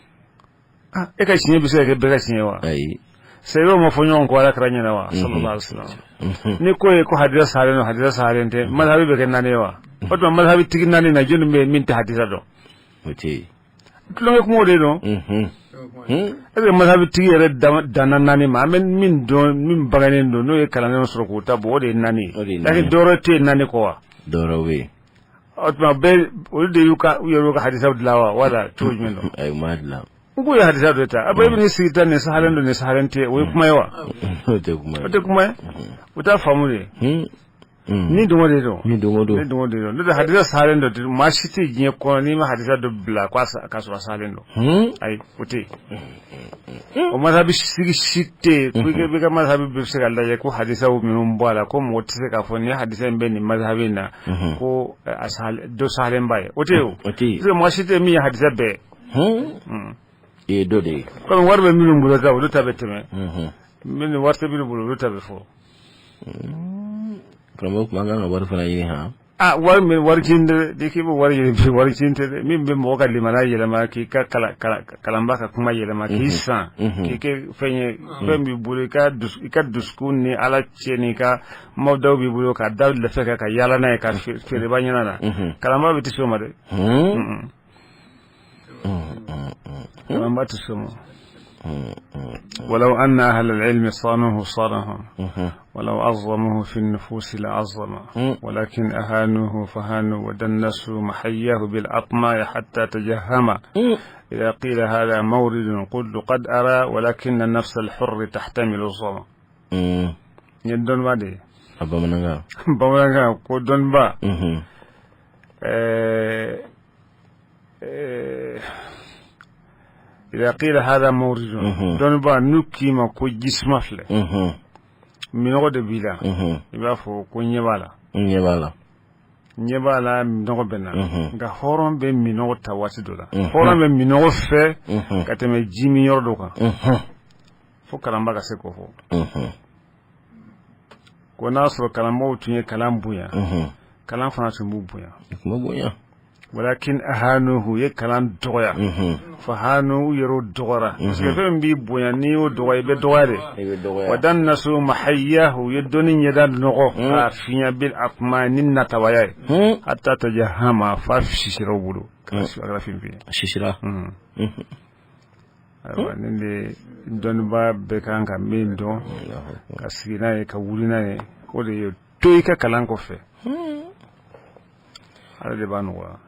E ka tiɲɛ bɛ se ka kɛ bɛɛ ka tiɲɛ ye wa? Ayi. Sahabaw ma fɔ ɲɔgɔn kɔ ala kira ɲɛna wa, sallallahu alaihi wasallam? Ni ko ye ko hadisa sahalen don, hadisa sahalen tɛ, mazhabi bɛ kɛ naani ye wa? O tuma mazhabi tigi naani na, jɔnni bɛ yen min tɛ hadisa dɔn? O tɛ yen. Tulonkɛ kumaw de don. Est ce que mazhabi tigi yɛrɛ danna naani ma? An bɛ min dɔn, min bangenen don, n'o ye kalandenw sɔrɔ k'o ta bɔ, o de ye naani ye. Lakin dɔwɛrɛ tɛ yen naani kɔ wa? Dɔwɛrɛ bɛ yen. O tuma bɛɛ, olu de y'u ka u yɛrɛ ka hadisaw dilan wa, wala cogo jumɛn don? Ayi, u m'a dilan. N k'u ye hadisa dɔ ta, a bɛ n'i sigi ta, nin sahalen don, nin sahalen tɛ, o ye kuma ye wa? O tɛ kuma ye. O tɛ kuma ye, o t'a faamu de. Ni dɔngɔ de don. Ni dɔngɔ don. Ni dɔngɔ de don. N'o tɛ, hadisa sahalen dɔ, maa si tɛ diɲɛ kɔnɔ n'i ma hadisa dɔ bila k'a sɔrɔ a sahalen don. Ayi, o tɛ yen. O mazhabi sigi si tɛ yen ko i ka mazhabi bɛ se ka lajɛ ko hadisaw minnu bɔ a la, ko mɔgɔ tɛ se k'a fɔ nin hadisa in bɛ nin mazhabi in na ko a dɔ sahalenba ye. O tɛ yen o. O tɛ yen. Parce que mɔgɔ si tɛ min ye hadisa bɛɛ. I ye dɔ de ye. Komi wari bɛ minnu bolo ta, olu ta bɛ tɛmɛ. Minnu wari tɛ minnu bolo, olu ta bɛ fɔ. Karamɔgɔ, kuma an kan ka wari fana ɲini han. Ah, wari min, wari cin tɛ dɛ. K'i bɛ wari ɲini bi, wari cin tɛ dɛ. Min bɛ mɔgɔ ka limaniya yɛlɛma, k'i ka kalanba ka kuma yɛlɛma, k'i san, k'i kɛ fɛn ye, fɛn b'i bolo, i ka dusukun ni Ala cɛ, n'i ka mawudaw b'i bolo, ka da lɛfɛ kan, ka yaala n'a ye, ka feereba ɲɛna na. Kalanba bɛ tɛ se o ma dɛ. Kalanba tɛ se o ma. ولو أن أهل العلم صانوه صانهم، ولو عظموه في النفوس لعظم، ولكن أهانوه فهانوا، ودنسوا محياه بالأطماع حتى تجهم. إذا قيل هذا مورد قلت قد أرى، ولكن النفس الحر تحتمل الظما. Nin ye dɔnniba de ye. A bamanankan. Bamanankan ko dɔnniba إذا قيل هذا مورد, dɔnniba, n'u k'i ma ko jisuma filɛ, minɔgɔ de b'i la, i b'a fɔ ko ɲɛ b'a la. N ɲɛ b'a la. Ɲɛ b'a la, minɔgɔ bɛ na. Nka hɔrɔn bɛ minɔgɔ ta waati dɔ la, hɔrɔn bɛ minɔgɔ fɛ ka tɛmɛ ji min yɔrɔ dɔ kan. Fo kalanba ka se k'o fɔ ko n'a sɔrɔ kalanbaw tun ye kalan bonya, kalan fana tun b'u bonya. Tun bɛ bonya. ولكن أهانوه, ye kalan dɔgɔya, فهانوا, u yɛrɛw dɔgɔra, parce que fɛn min b'i bonya, n'i y'o dɔgɔya, i bɛ dɔgɔya de. I bɛ dɔgɔya. ودنسوا محياه, u ye dɔnni ɲɛda nɔgɔ k'a fiɲɛ, بالأطماع, ni natabaya ye, حتى تجهم, f'a sisira u bolo, a kɛra finfin ye. Sisira. Ayiwa, nin de dɔnniba bɛɛ kan ka min dɔn, ka sigi n'a ye, ka wuli n'a ye, o de ye to i ka kalan kɔfɛ. Ala de b'a nɔgɔya.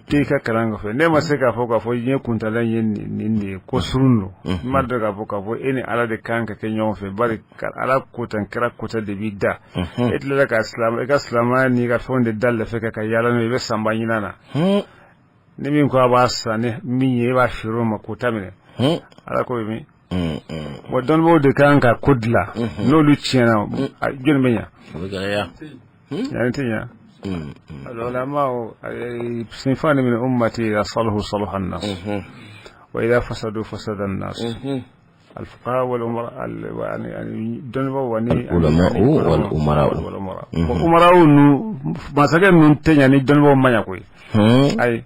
To i ka kalan kɔfɛ. Ne ma se k'a fɔ diɲɛ kuntala ye nin de ye, ko surun don. N ma dɔn k'a fɔ e ni Ala de kan ka kɛ ɲɔgɔn fɛ, bari Ala ko tan, kira ko tan de b'i da. E tilala ka silamɛ, i ka silamɛya n'i ka fɛnw de da lɛfɛ kɛ ka yaala n'o ye, i bɛ sanba ɲinan na. Ni min ko a b'a san ni min ye, e b'a feere o ma k'o ta minɛ. Ala ko bɛ min? Wa dɔnnibaw de kan ka ko dilan. N'olu tiɲɛna, jɔnni bɛ ɲa? O bɛ gɛlɛya. Yanni tɛ ɲa. العلماء صنفان من أمتي، إذا صلحوا صلح الناس، وإذا فسدوا فسد الناس، الفقهاء والأمراء. يعني dɔnnibaw ani العلماء والأمراء. والأمراء. أمراء nu masakɛ ninnu tɛ ɲa ni dɔnnibaw ma ɲa koyi. Ayi,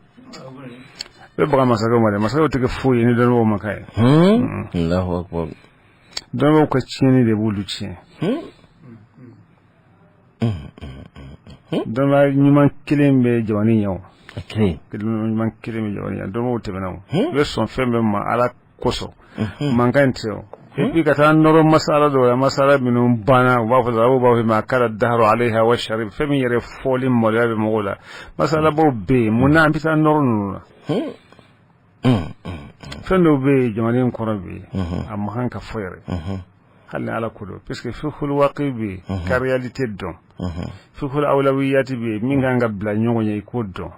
bɛ baga masakɛw ma dɛ. Masakɛw tɛ kɛ foyi ye ni dɔnnibaw ma k'a ye. الله أكبر. Dɔnnibaw ka tiɲɛni de b'olu tiɲɛ. Dɔnniba ɲuman kelen bɛ jamana ɲɛ o. A kelen. Ɲuman kelen bɛ jamana ɲɛ. Dɔnnibaw tɛmɛna o, i bɛ sɔn fɛn bɛɛ ma Ala kosɔn, mankan in tɛ o. Et puis ka taa nɔrɔ masala dɔw la, masala minnu banna, u b'a fɔ, arabuw b'a fɔ ما أكل الدهر عليها وشرب, fɛn min yɛrɛ fɔli maloya bɛ mɔgɔw la. Masalabaw bɛ yen, mun na an bɛ taa nɔrɔ ninnu na? Fɛn dɔw bɛ yen jamana in kɔnɔ bi, a ma kan ka fɔ yɛrɛ, hali ni Ala ko don, puisque فقه الواقع bɛ yen, ka réalité dɔn. فقه الأولويات bɛ yen, min kan ka bila ɲɔgɔn ye, i k'o dɔn.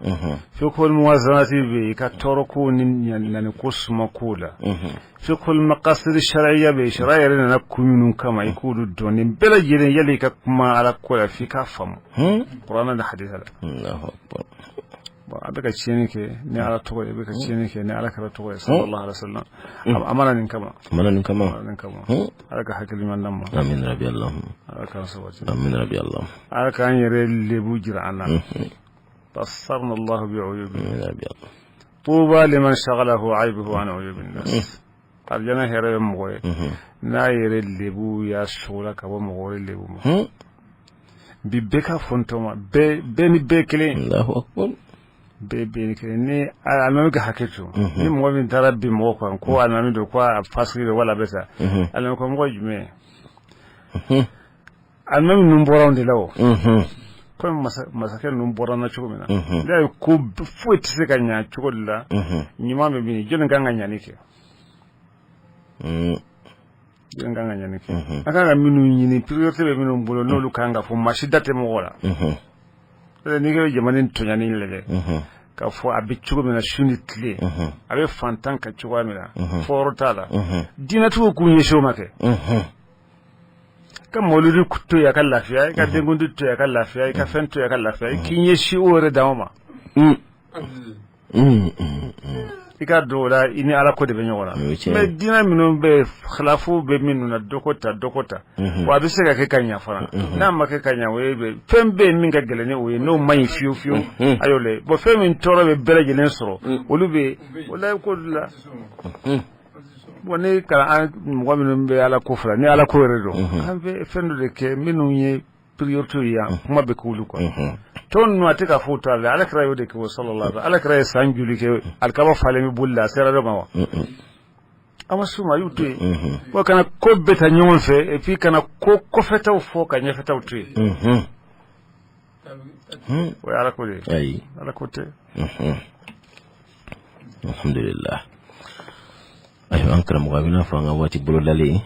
فقه الموازنات bɛ yen, i ka tɔɔrɔ kow ni nani ko suma kow la. فقه المقاصد الشرعية bɛ yen, sariya yɛrɛ nana kun minnu kama, i k'olu dɔn. Nin bɛɛ lajɛlen, yali i ka kuma Ala ko la, f'i k'a faamu Kuranɛ ni hadisa la. الله أكبر. Bon, a bɛ ka tiɲɛni kɛ ni Ala tɔgɔ ye, a bɛ ka tiɲɛni kɛ ni Ala kɛra tɔgɔ ye, صلى الله عليه وسلم. A mana nin kama. A mana nin a kama. Mana nin kama. Ala ka hakili ɲuman d'an ma. آمين ربي اللهم. Ala k'an sabati. آمين ربي اللهم. Ala k'an yɛrɛ lebu jira an na. بصرنا الله بعيوبنا. آمين ربي الله. طوبى لمن شغله عيبه عن عيوب الناس. Aljana hɛrɛ bɛ mɔgɔ ye n'a yɛrɛ lebu y'a sogola ka bɔ mɔgɔ wɛrɛ lebu ma. Bi bɛɛ ka fɔ n tɔ ma, bɛɛ bɛɛ ni bɛɛ kelen. الله أكبر. Bɛɛ bɛɛ ni kelen. Ni alimami ka hakɛ to, ni mɔgɔ min taara bin mɔgɔ kan ko alimami don, ko a fasigi don, wala a bɛ sa, alimami ko mɔgɔ jumɛn? Alimami ninnu bɔra anw de la o. Komi masakɛ ninnu bɔra an na cogo min na, ne y'a ye ko foyi tɛ se ka ɲa cogo de la. Ɲuman bɛ min, jɔnni kan ka ɲani kɛ? Jɔnni kan ka ɲani kɛ? An kan ka minnu ɲini, priorité bɛ minnu bolo, n'olu kan ka fɔ, maa si da tɛ mɔgɔ la. N'i ko jamana in tɔɲɔni lajɛ, k'a fɔ a bɛ cogo min na su ni tile, a bɛ fantan ka cogoya min na, fɔyɔrɔ t'a la. Diinɛtigiw k'u ɲɛsin o ma kɛ ka mawuludi to yen, a ka lafiya, i ka denkundi to yen, a ka lafiya, i ka fɛn to yen, a ka lafiya, i k'i ɲɛsin o yɛrɛ dama ma. I ka don o la, i ni Ala ko de bɛ ɲɔgɔn na. Mais diinɛ minnu bɛ khilafu bɛ minnu na, dɔ ko ta, dɔ ko ta, wa a bɛ se ka kɛ ka ɲa fana. N'a ma kɛ ka ɲa, o ye fɛn bɛ yen min ka gɛlɛn ni o ye, n'o man ɲi fiyewu fiyewu, a y'o lajɛ. Bon, fɛn min tɔɔrɔ bɛ bɛɛ lajɛlen sɔrɔ, olu bɛ yen, o la ko la. Bon, ne ka an mɔgɔ minnu bɛ Ala ko fila ni Ala ko yɛrɛ dɔn, an bɛ fɛn dɔ de kɛ minnu ye priorité ye yan, kuma bɛ k'olu quoi. Tɔ ninnu, a tɛ ka fɔ t'a la. Ala kira y'o de kɛ o, sallallahu. Ala kira ye san joli kɛ alikaba falen bɛ boli la? A sera dɔ ma wa? A ma s'u ma, a y'u to yen. Bon, kana ko bɛɛ ta ɲɔgɔn fɛ, et puis kana ko kɔfɛtaw fɔ ka ɲɛfɛtaw to yen. O ye Ala ko de ye. Ayi. Ala ko tɛ. Alhamdulillah. Ayiwa, an karamɔgɔ, a bɛna fɔ an ka waati bolodalen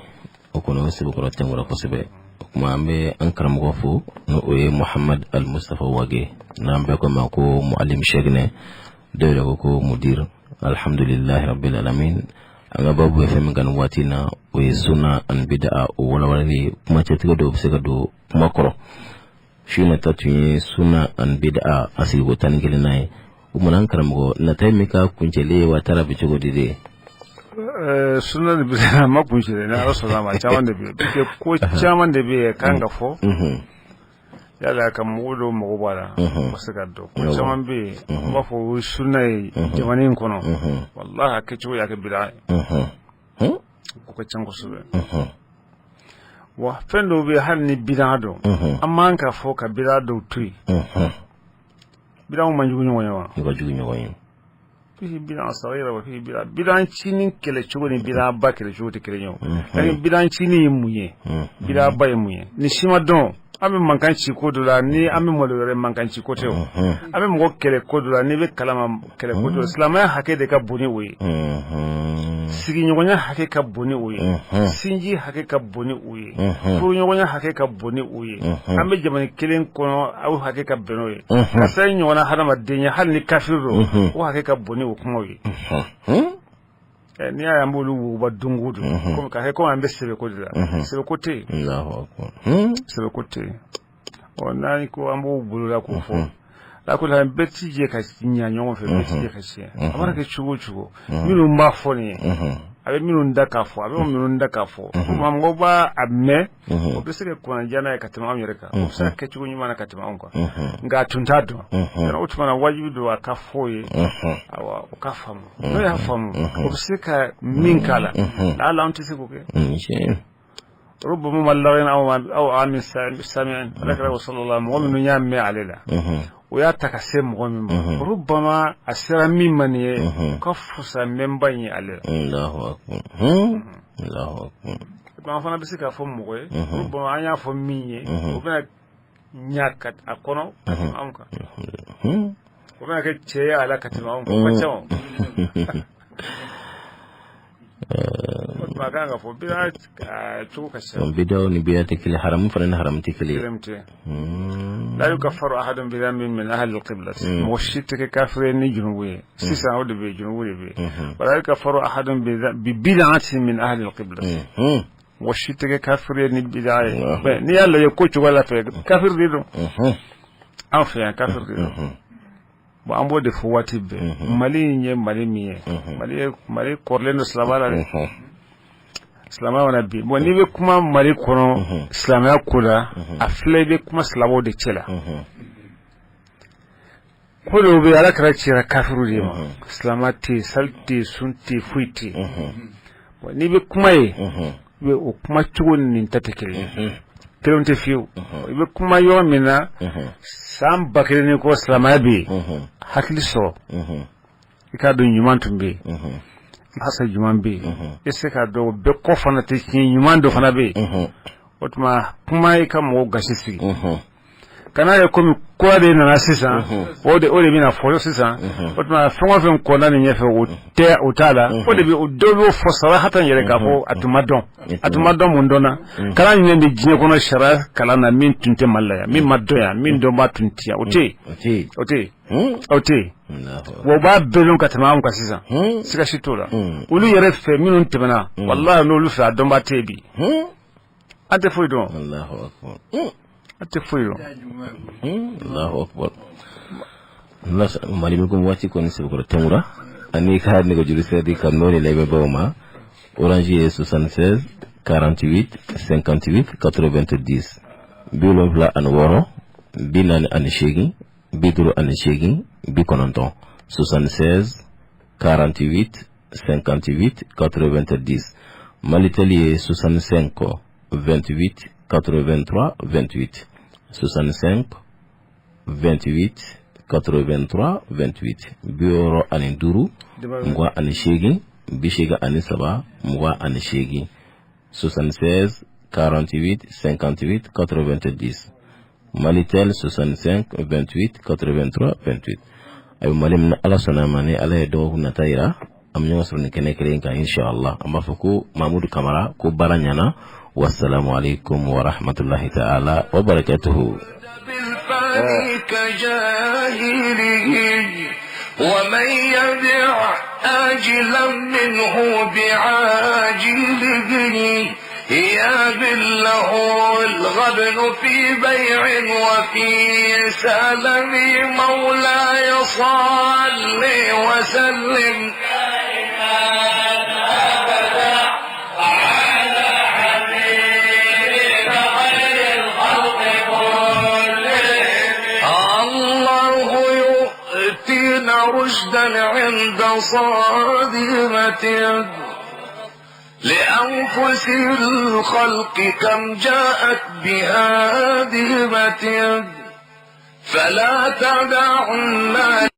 o kɔnɔ, o sɛbɛkɔrɔ tɛnkura kosɛbɛ. O tuma, an bɛ an karamɔgɔ fo, n'o o ye Muhamad Al Mustafa Wage, n'an bɛɛ ko ma ko Mualim Shɛginɛ, dɔw yɛrɛ ko ko mudir. Alhamdulillahi rabbil alamin. An ka babu bɛ fɛn min kan nin waati in na, o ye sunna ani bid'a, o walawalali kuma cɛtigɛ dɔw bɛ se ka don kuma kɔrɔ. Su nata tun ye sunna ani bid'a a sigiko 11nan ye. O mana, an karamɔgɔ, nata ye min ka kuncɛli ye wa taara bɛ cogo di de? Sunna ni bid'a ma kuncɛlen. Ni Ala sɔnna a ma, caman de bɛ yen, parce que ko caman de bɛ yen kan ka fɔ yala ka mɔgɔ dɔw mago b'a la, o se ka dɔn. Ko caman bɛ yen, n b'a fɔ o ye sunna ye jamana in kɔnɔ, walahi, a kɛcogo y'a kɛ bid'a ye. O ka ca kosɛbɛ. Wa fɛn dɔw bɛ yen, hali ni bid'a don, an man ka fɔ ka bid'a dɔw to yen. Bid'aw man jugu ɲɔgɔn ye wa? U ka jugu ɲɔgɔn ye. Fihi bid'a saghira wa fihi bid'a. Bid'a ncinin kɛlɛ cogo ni bid'a ba kɛlɛ cogo tɛ kelen ye o. Ani bid'a ncinin ye mun ye, bid'a ba ye mun ye, ni si ma dɔn. An bɛ mankan ci ko dɔ la, ni an bɛ malo yɛrɛ, mankan ci ko tɛ o. An bɛ mɔgɔ kɛlɛ ko dɔ la, n'i bɛ kalama kɛlɛ ko dɔ la, silamɛya hakɛ de ka bon ni o ye, sigiɲɔgɔnya hakɛ ka bon ni o ye, sinji hakɛ ka bon ni o ye, furuɲɔgɔnya hakɛ ka bon ni o ye. An bɛ jamana kelen kɔnɔ, aw hakɛ ka bɛn n'o ye. Ka se ɲɔgɔnna hadamaden ye, hali ni kafiri don, o hakɛ ka bon ni o kumaw ye. N'i y'a ye an b'olu wuguba don o don, komi k'a kɛ komi an bɛ sɛbɛko de la, sɛbɛko tɛ yen, sɛbɛko tɛ yen. Ɔ, n'an ko an b'o boloda k'o fɔ la ko la, bɛɛ ti jɛ ka ɲa ɲɔgɔn fɛ, bɛɛ ti jɛ ka tiɲɛ. A mana kɛ cogo o cogo, minnu b'a fɔ nin ye, a bɛ minnu da k'a fɔ, a bɛ minnu da k'a fɔ, mɔgɔw b'a a mɛn, o bɛ se ka kunnadiya n'a ye ka tɛmɛ anw yɛrɛ kan, o bɛ se ka kɛcogo ɲuman na ka tɛmɛ anw kan, nka a tun t'a dɔn. O tuma na, wajibi don a ka fɔ ye, awa, o ka faamu. N'o y'a faamu, o bɛ se ka min k'a la, ala an tɛ se k'o kɛ. Rubama laghin aw amin sami'in. Ala kira sallallahu, mɔgɔ minnu y'a mɛn ale la, o y'a ta ka se mɔgɔ min ma, rubama a sera min ma nin ye, ka fusa mɛnba in ye ale la. Allahu akbar. An fana bɛ se k'a fɔ mɔgɔ ye, rubama an y'a fɔ min ye, o bɛna ɲa ka a kɔnɔ ka tɛmɛ anw kan, o bɛna kɛ cɛ ye a la ka tɛmɛ anw kan. O ka ca o. O tuma, a kan ka fɔ bida cogo ka ca. Bidaw ni bida tɛ kelen, haramu fana ni haramu tɛ kelen ye. Kelen tɛ. La yukaffaru ahadun bi dhanbin min ahli al-qibla. Mɔgɔ si tɛ kɛ kafiri ni junubu ye sisan, o de bɛ yen, junubu de bɛ yen. Wala yukaffaru ahadun bi bid'atin min ahli al-qibla. Mɔgɔ si tɛ kɛ kafiri ni bid'a ye. Mais n'i y'a lajɛ ko cogoya la fɛ, kafiri de don. An fɛ yan, kafiri de don. Bon, an b'o de fɔ waati bɛɛ. Mali in ye Mali min ye, Mali ye Mali kɔrɔlen don silamɛya la dɛ. Silamɛya mana bi, bon, n'i bɛ kuma Mali kɔnɔ silamɛya ko la, a filɛ, i bɛ kuma silamɛw de cɛ la. Ko dɔw bɛ yen, Ala kɛra cira kafiriw de ma, silamɛ tɛ yen, sali tɛ yen, sun tɛ yen, foyi tɛ yen. Bon, n'i bɛ kuma ye, i bɛ o kuma cogo ni nin ta tɛ kelen ye, kelenw tɛ fiyewu. I bɛ kuma yɔrɔ min na, san 1000 ni kɔ silamɛya bɛ yen, hakili sɔrɔ, i k'a dɔn ɲuman tun bɛ yen, hasa ɲuman bɛ yen, i se k'a dɔn o bɛɛ kɔ fana tɛ tiɲɛ, ɲuman dɔ fana bɛ yen. O tuma, kuma i ka mɔgɔw gasi sigi, kana ye komi kura de nana sisan, o de bɛna fɔ sisan. O tuma, fɛn o fɛn kɔnna nin ɲɛfɛ, o tɛ, o t'a la. O de bɛ o dɔw b'o fɔ sarahatan yɛrɛ k'a fɔ a tun ma dɔn, a tun ma dɔn. Mun dɔnna? Kalan jumɛn bɛ diɲɛ kɔnɔ sariya kalan na min tun tɛ Mali la yan, min ma dɔn yan, min dɔnbaa tun tɛ yan? O tɛ yen, o tɛ yen, o tɛ yen. Wa u b'a bɛɛ dɔn ka tɛmɛ anw kan sisan, siga si t'o la. Olu yɛrɛ fɛ minnu tɛmɛna, walahi, n'olu fɛ, a dɔnbaa tɛ yen bi. An tɛ foyi dɔn, an tɛ foyi dɔn. Allahu akbar. Mali bɛ ko waati kɔni sɛbɛkɔrɔ tɛnkura. Ani ka nɛgɛjuru sira di ka n'o ni lamɛnbaaw ma. Orange ye 76 48 58 90, 76 48 58 90, 76 48 58 90. Malitel ye 65 28 83 28, 65 28 83 28, 65 28 83 28, 76 48 58 90, Malitel 65 28 83 28. Ayiwa, Mali min, Ala sɔnna a ma, ni Ala ye dɔgɔkun nata yira, an bɛ ɲɔgɔn sɔrɔ nin kɛnɛ kelen kan, inshallah. An b'a fɔ ko Mamudu Kamara ko baara ɲɛna. Wasalamu alaikum wa rahmatullahi ta'ala wa barakatuhu. بالفاني كجاهله ومن يبع آجلا منه بعاجله يا له الغبن في بيع وفي سلم. مولاي صل وسلم أبدا على حبيبك خير الخلق كلهم. الله يؤتينا رشدا عند صادمة لأنفس الخلق كم جاءت بهادمة فلا تدعنا.